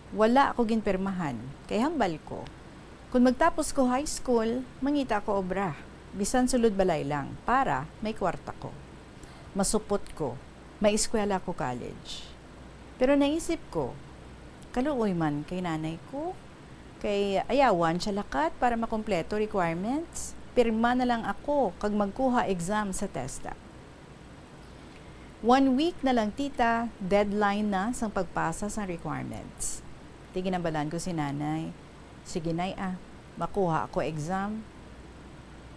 Wala ako ginpirmahan, kay hambal ko, kon magtapos ko high school, mangita ako obra, bisan sulod balay lang, para may kwarta ko. Masupot ko, may eskwela ko college. Pero naisip ko, kaluoy man kay nanay ko, kay ayawan siya lakat para makompleto requirements, pirma na lang ako kag magkuha exam sa TESDA. One week na lang, tita, deadline na sang pagpasa sang requirements. Ti ginhambalan ko si nanay, "Sige, nay, ah, makuha ako exam."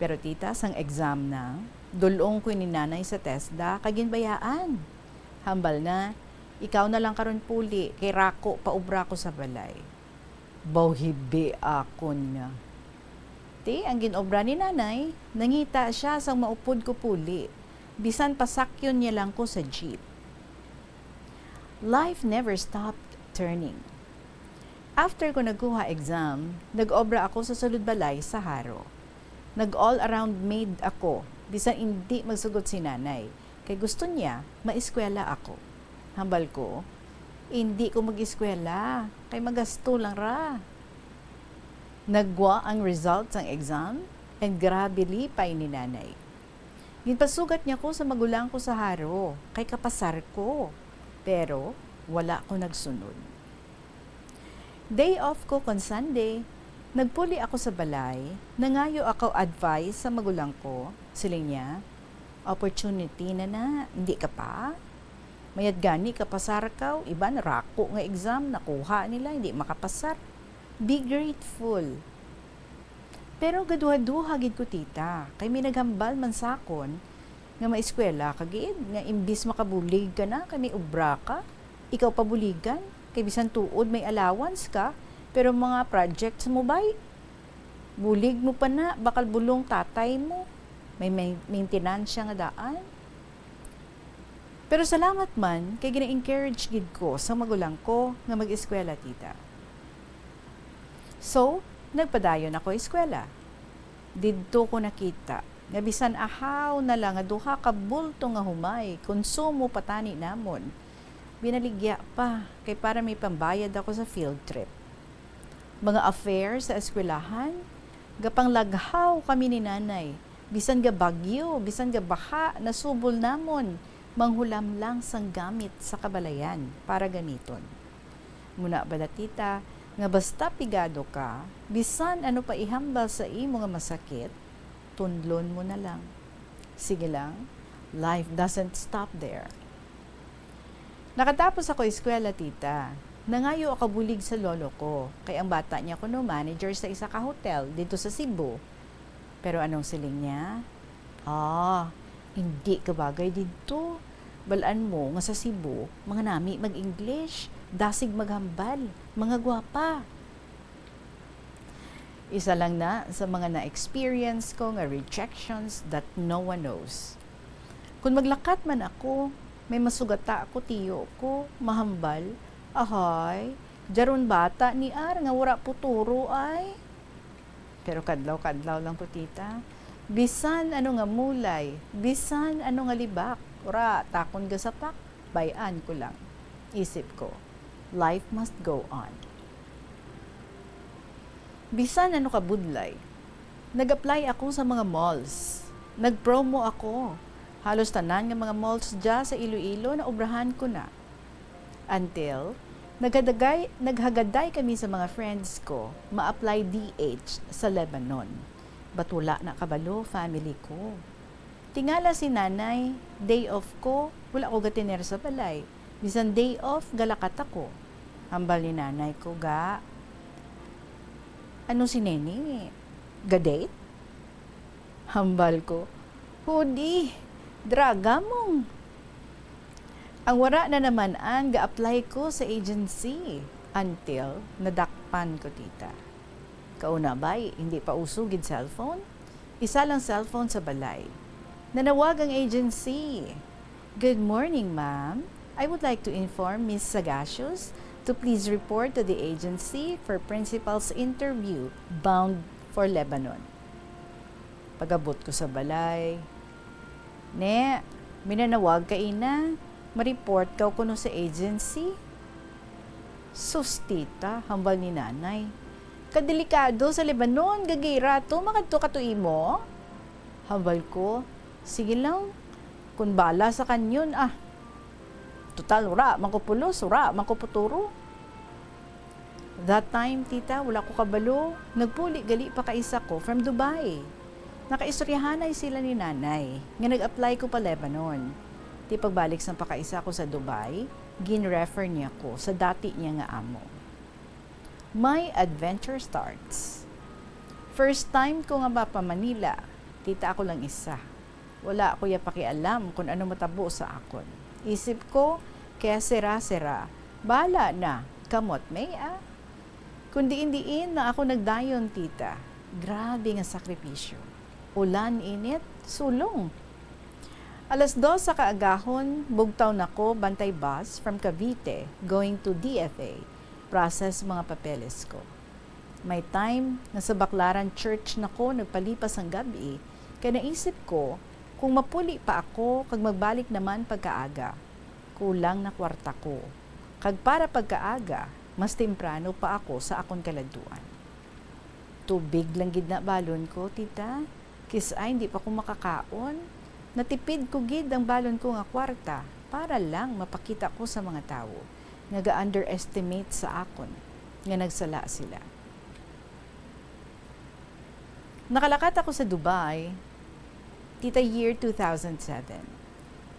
Pero, tita, sang exam na, dul-ong ko ni nanay sa TESDA kag ginbayaan. Hambal na, "Ikaw na lang karon puli, kay rako pa obra ko sa balay." Bawhibi akon nga. Ti, ang gin-obra ni nanay, nangita siya sang maupod ko puli, bisan pasakyon niya lang ko sa jeep. Life never stopped turning. After ko nagkuha exam, nag-obra ako sa sulod balay sa Jaro. Nag-all-around maid ako, bisan indi magsugot si Nanay, kay gusto niya maeskwela ako. Hambal ko, "Indi ko mag-eskwela, kay magasto lang ra." Nagwa ang result sang exam, and grabe lipay ni Nanay. Ginpasugat niya ko sa magulang ko sa Jaro, kay kapasar ko. Pero wala ko nagsunod. Day off ko kon Sunday. Nagpuli ako sa balay, nangayo ako advice sa magulang ko. Siling niya, "Opportunity na na, hindi ka pa? Mayad gani ka pasar ka, iban rako nga exam, nakuha nila, hindi makapasar. Be grateful." Pero gaduha-duha gid ko, tita, kay may naghambal man sakon nga maeskwela ka gid, nga imbis makabulig ka na kay may obra ka, ikaw pa buligan, kay bisan tuod may allowance ka, pero mga projects mo bay, bulig mo pa na, bakal bulong tatay mo, may, may maintenance nga daan. Pero salamat man, kay gina-encourage gid ko sa magulang ko nga mag-eskwela, tita. So, nagpadayon ako eskwela. Didto ko nakita nga bisan ahaw na lang nga duha ka bulto nga humay, konsumo pa tani namon. Binaligya pa, kay para may pambayad ako sa field trip. Mga affair sa eskwelahan, gapanglaghaw kami ni Nanay. Bisan ga bagyo, bisan ga baha, nasubol namon, manghulam lang sang gamit sa kabalayan para gamiton. Muna bala, tita, nga basta pigado ka, bisan ano pa ihambal sa imo nga masakit, tunlon mo na lang. Sige lang, life doesn't stop there. Nakatapos ako eskwela, tita. Nangayo ako bulig sa lolo ko, kay ang bata niya kuno manager sa isa ka hotel dito sa Cebu. Pero anong siling niya? "Ah, hindi ka bagay didto. Balaan mo nga sa Cebu, mga nami mag-English, dasig maghambal, mga gwapa." Isa lang na sa mga na-experience ko nga rejections that no one knows. Kung maglakat man ako, may masugata ako, tiyo ko, mahambal, "Ahay, jaron bata ni ar nga wara puturo ay." Pero kadlaw-kadlaw lang to, tita. Bisan ano nga mulay, bisan ano nga libak, ura, takon gasapak, bay-an ko lang. Isip ko, life must go on. Bisan ano ka budlay, nag-apply ako sa mga malls. Nag-promo ako. Halos tanan nga mga malls dya sa Iloilo naobrahan ko na. Until, naghadagay, naghagaday kami sa mga friends ko, ma-apply D H sa Lebanon. But wala na kabalo family ko. Tingala si nanay, day off ko, wala ko gatiner sa balay. Bisan day off, galakat ako. Hambal ni nanay ko, ga, "Ano si Neni? Ga-date?" Hambal ko, "Hudi, draga mong." Ang wara na naman-an, ga-apply ko sa agency until nadakpan ko, tita. Kauna bay, hindi pa uso gid cellphone. Isa lang cellphone sa balay. Nanawag ang agency. "Good morning, ma'am. I would like to inform Miss Sagacious to please report to the agency for principal's interview bound for Lebanon." Pag-abot ko sa balay, "Ne, minanawag ka ina. Ma-report ka kuno sa agency." "Sus, tita," hambal ni nanay. "Kadelikado sa Lebanon, gagira to, makadto ka to imo?" Hambal ko, "Sige lang, kun bala sa kanyon, ah. Total, wara man ko pulos, wara man ko puturo." That time, tita, wala ko kabalo. Nagpuli gali pa kaisa ko from Dubai. Nakaistoryahanay sila ni nanay nga nag-apply ko pa Lebanon. Ti pagbalik sang pakaisa ko sa Dubai, gin-refer niya ko sa dati niya nga amo. My adventure starts. First time ko nga mapa-Manila, tita, ako lang isa. Wala ko ya pakialam kun ano matabo sa akon. Isip ko, "Kaya sira-sira, bala na, kamot may ah." Kun diin-diin na ako nagdayon, tita. Grabe nga sakripisyo. Ulan, init, sulong. Alas dos sa kaagahon, bugtaw na ko bantay bus from Cavite going to D F A, process mga papeles ko. May time nga sa Baclaran Church na ko nagpalipas sang gab-i, kay naisip ko, kung mapuli pa ako kag magbalik naman pagkaaga, kulang na kwarta ko. Kag para pagkaaga, mas temprano pa ako sa akon kaladtuan. Tubig lang gid na balon ko, tita. Kis-a hindi pa ko makakaon. Natipid ko gid ang balon ko nga kwarta para lang mapakita ko sa mga tawo nga ga-underestimate sa akon nga nagsala sila. Nakalakat ako sa Dubai, tita, year two thousand seven.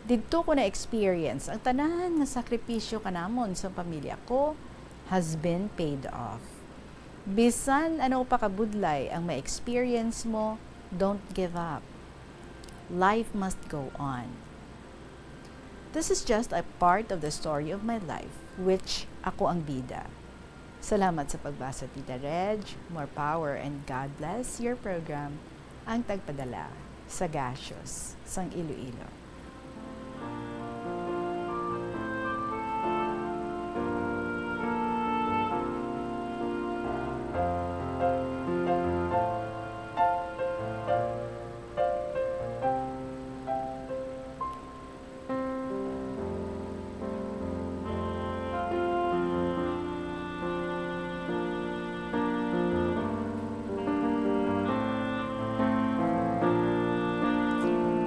Didto ko na-experience ang tanan nga sakripisyo kanamon sa pamilya ko has been paid off. Bisan ano pa kabudlay ang ma-experience mo, don't give up. Life must go on. This is just a part of the story of my life, which ako ang bida. Salamat sa pagbasa, Tita Reg. More power and God bless your program, ang tagpadala, Sagacious, sang Iloilo.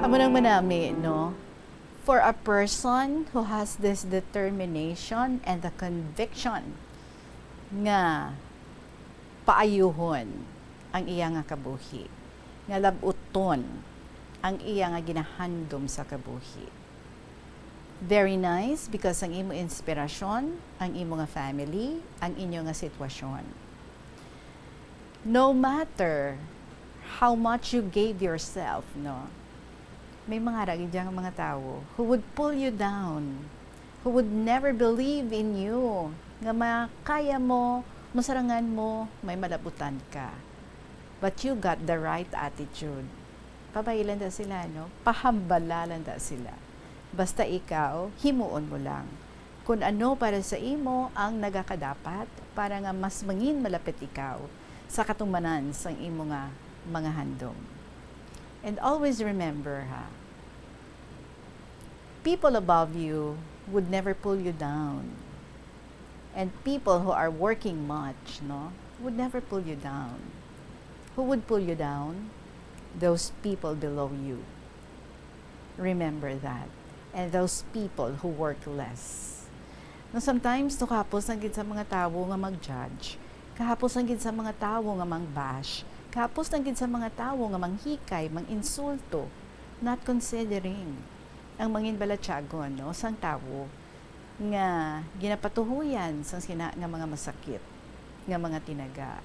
Amo nang manami, no? For a person who has this determination and the conviction nga paayuhon ang iya nga kabuhi, nga lab-uton ang iya nga ginahandom sa kabuhi. Very nice, because ang imo inspirasyon, ang imo nga family, ang inyo nga sitwasyon. No matter how much you gave yourself, no? May mga ra gid nga mga tawo who would pull you down, who would never believe in you, nga makaya mo, masarangan mo, may malabutan ka. But you got the right attitude. Pabay lang da sila, no? Pahambala lang da sila. Basta ikaw, himuon mo lang kun ano para sa imo ang nagakadapat para nga mas mangin malapit ikaw sa katumanan sang imo nga mga handom. And always remember, ha, people above you would never pull you down. And people who are working much, no, would never pull you down. Who would pull you down? Those people below you. Remember that. And those people who work less. No, sometimes, no, kahapos lang gid sa mga tawo nga mag-judge, kahapos lang gid sa mga tawo nga mang-bash, kahapos lang gid sa mga tawo nga manghikay, mang-insulto, not considering ang mangin balatyagon, no, sang tawo nga ginapatuhoyan sang sina nga mga masakit nga mga tinaga.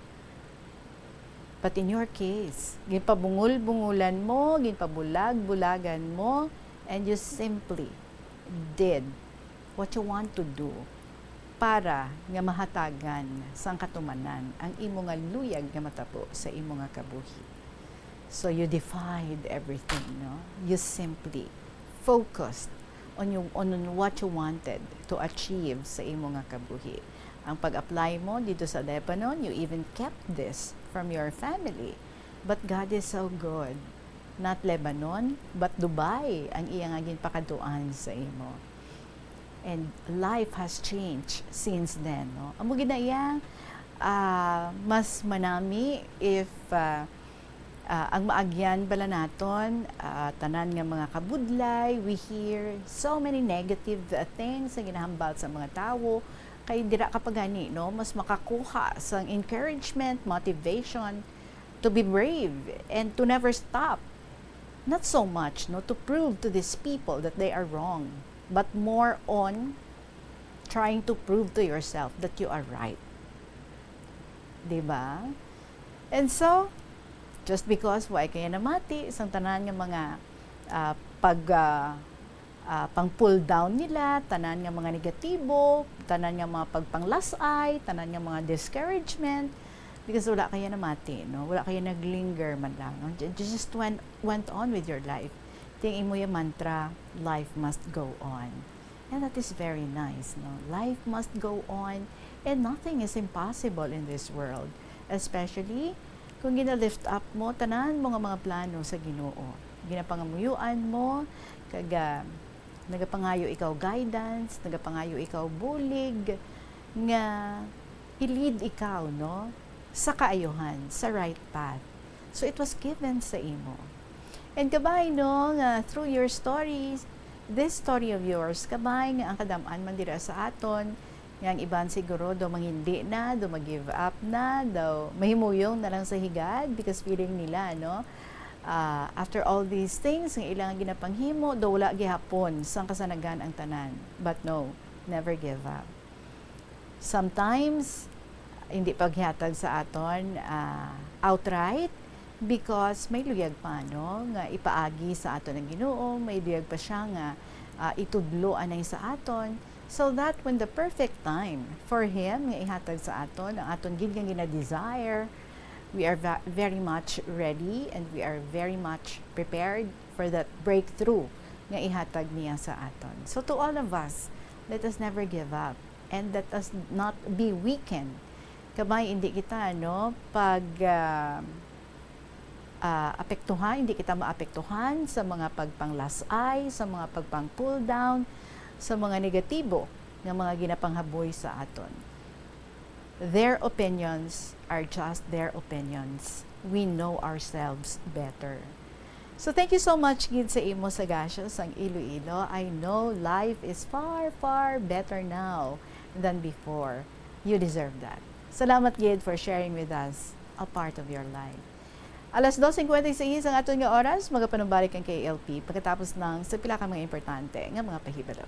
But in your case, ginpabungol-bungolan mo, ginpabulag-bulagan mo, and you simply did what you want to do para nga mahatagan sang katumanan ang imo nga luyag nga matabo sa imo nga kabuhi. So you defied everything, no? You simply focused on you, on what you wanted to achieve sa imo nga kabuhi. Ang pag-apply mo dito sa Lebanon, you even kept this from your family. But God is so good. Not Lebanon, but Dubai ang iya nga ginpakadtuan sa imo. And life has changed since then, no? Amo gid na iya, ah, mas manami if, ah, ah, ang maagyan bala naton, ah, tanan nga mga kabudlay, we hear so many negative, ah, things nga ginahambal sa mga tawo, kay dira ka pa gani, no, mas makakuha sang encouragement, motivation to be brave and to never stop. Not so much, no, to prove to these people that they are wrong, but more on trying to prove to yourself that you are right. Di ba? And so, just because wa kaya namati sang tanan nga mga, ah, pag, ah, ah, pang-pull down nila, tanan nga mga negatibo, tanan nga mga pagpanglas-ay, tanan nga mga discouragement, because wala kaya namati, no? Wala kaya naglinger man lang, no? Ju-, just went, went on with your life. Ting imo yung mantra, "Life must go on." And that is very nice, no? Life must go on, and nothing is impossible in this world. Especially kung gina-lift up mo tanan mo nga mga plano sa Ginoo. Ginapangamuyuan mo, kag, ah, nagapangayo ikaw guidance, nagapangayo ikaw bulig, nga i-lead ikaw, no, sa kaayuhan, sa right path. So, it was given sa imo. And kabay, no, nga through your stories, this story of yours, kabay nga ang kadam-an man dira sa aton, nga ang iban siguro daw mangindi na, daw mag-give up na, daw mahimuyong na lang sa higad because feeling nila, no, ah, after all these things nga ilang ginapanghimo, daw wala gihapon sang kasanagan ang tanan. But no, never give up. Sometimes, hindi paghatag sa aton, ah, outright because may luyag pa, no, nga ipaagi sa aton ang Ginoo, may luyag pa siya nga, ah, itudlo anay sa aton, so that when the perfect time for Him nga ihatag sa aton ang aton gid nga gina-desire, we are va-, very much ready and we are very much prepared for that breakthrough nga ihatag niya sa aton. So to all of us, let us never give up and let us not be weakened. Kabay, hindi kita, no, pag, ah, ah, apektuhan, hindi kita maapektuhan sa mga pagpanglasay, sa mga pagpang-pull down, sa mga negatibo nga mga ginapanghaboy sa aton. Their opinions are just their opinions. We know ourselves better. So thank you so much gid sa imo sa Gasyo sang Iloilo. I know life is far, far better now than before. You deserve that. Salamat gid for sharing with us a part of your life. Alas dos cincuenta y seis ang aton nga oras, magapanumbalik ang K L P pagkatapos lang sa pila ka mga importante nga mga pahibalo.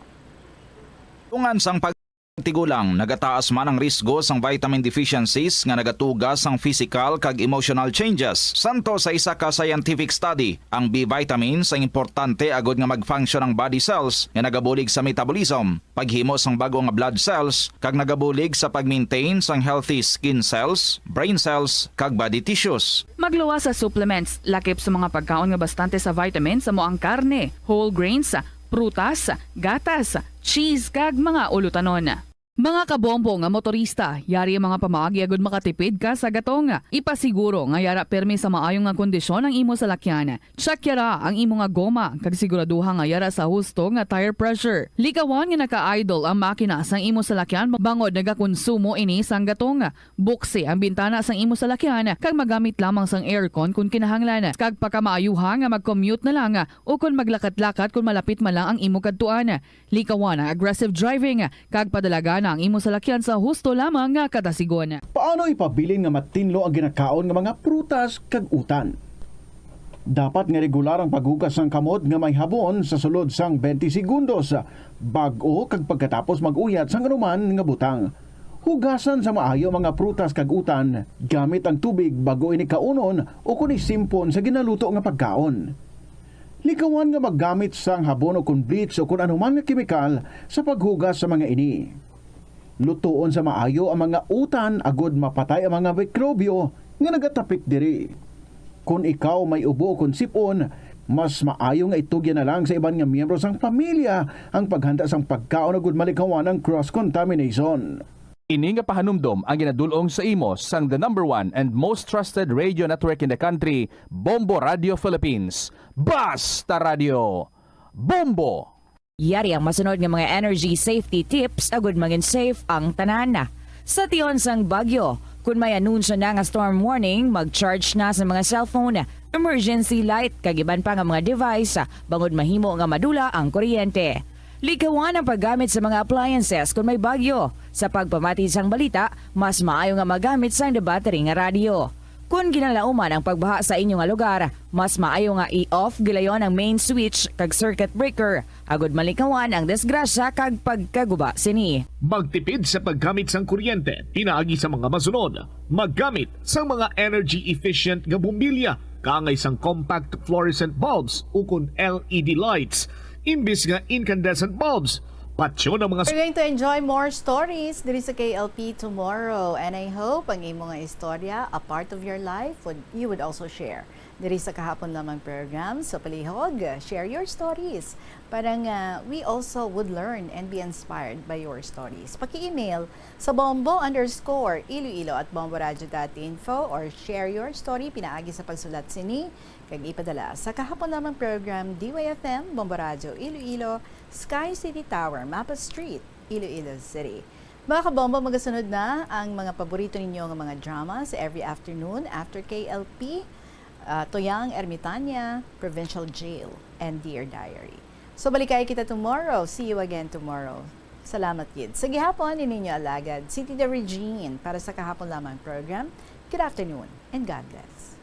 Tungan sang pagtigulang, nagataas man ang risgo sang vitamin deficiencies nga nagatuga sang physical kag emotional changes. Santo sa isa ka scientific study, ang B vitamins ang importante agud nga mag-function ang body cells nga nagabulig sa metabolism, paghimo sang bag-o nga blood cells, kag nagabulig sa pag-maintain sang healthy skin cells, brain cells, kag body tissues. Magluwas sa supplements, lakip sa mga pagkaon nga bastante sa vitamins amo ang karne, whole grains, prutas, gatas, cheese, kag mga ulutanon. Mga kabombo nga motorista, yari ang mga pamaagi agud makatipid ka sa gatong. Ipasiguro nga yara pirmi sa maayo nga kondisyon ang imo salakyan. Check yara ang imo nga goma kag siguraduha nga yara sa husto nga tire pressure. Likawan nga naka-idle ang makina sang imo salakyan bangod nagakonsumo ini sang gatong. Buksi ang bintana sang imo salakyan kag magamit lamang sang aircon kon kinahanglan, kag pakamaayuha nga mag-commute na lang o kon maglakat-lakat kon malapit man lang ang imo kadtuan. Likawan ang aggressive driving kag padalagana ang imo salakyan sa husto lamang nga kadasigon. Paano ipabilin nga matinlo ang ginakaon nga mga prutas kag utan? Dapat nga regular ang paghugas sang kamot nga may habon sa sulod sang twenty segundos bag-o kag pagkatapos mag-uyat sang anuman nga butang. Hugasan sa maayo ang mga prutas kag utan gamit ang tubig bag-o ini kaunon o kon isimpon sa ginaluto nga pagkaon. Likawan nga maggamit sang habon o kon bleach o kon anuman nga kemikal sa paghugas sa mga ini. Lutoon sa maayo ang mga utan agud mapatay ang mga mikrobyo nga nagatapik diri. Kon ikaw may ubo o kon sip-on, mas maayo nga itugyan na lang sa iban nga miyembro sang pamilya ang paghanda sang pagkaon agud malikawan ang cross-contamination. Ini nga pahanumdom ang ginadul-ong sa imo sang the number one and most trusted radio network in the country, Bombo Radio Philippines. Basta Radio! Bombo! Yari ang masunod nga mga energy safety tips agud mangin safe ang tanan. Sa tion sang bagyo, kun may anunsyo na nga storm warning, mag-charge na sa mga cellphone, emergency light, kag iban pa nga mga device, bangod mahimo nga madula ang kuryente. Likawan ang paggamit sa mga appliances kun may bagyo. Sa pagpamati sang balita, mas maayo nga magamit sang battery nga radyo. Kon ginalauman ang pagbaha sa inyo nga lugar, mas maayo nga i-off gilayon ang main switch kag circuit breaker, agud malikawan ang disgrasya kag pagkaguba sini. Magtipid sa paggamit sang kuryente pinaagi sa mga masunod: maggamit sang mga energy-efficient nga bombilya kaangay sang compact fluorescent bulbs ukon L E D lights imbis nga incandescent bulbs. Patyon ang mga We're going to enjoy more stories diri sa K L P tomorrow, and I hope ang imo nga istorya, a part of your life, would, you would also share. Diri sa kahapon lamang program, sa palihog, share your stories. Para nga we also would learn and be inspired by your stories. Paki-email sa bombo underscore iloilo at bomboradio dot info or share your story pinaagi sa pagsulat sini kag ipadala sa kahapon lamang program, D Y F M, Bombo Radyo Iloilo, Sky City Tower, Mapa Street, Iloilo City. Mga kabombo, magasunod na ang mga paborito ninyo nga mga drama sa every afternoon after K L P, ah, Toyang Ermitania, Provincial Jail, and Dear Diary. So, balikay kita tomorrow. See you again tomorrow. Salamat gid. Sa gihapon, ini inyo alagad, si Tita Regine, para sa kahapon lamang program. Good afternoon and God bless.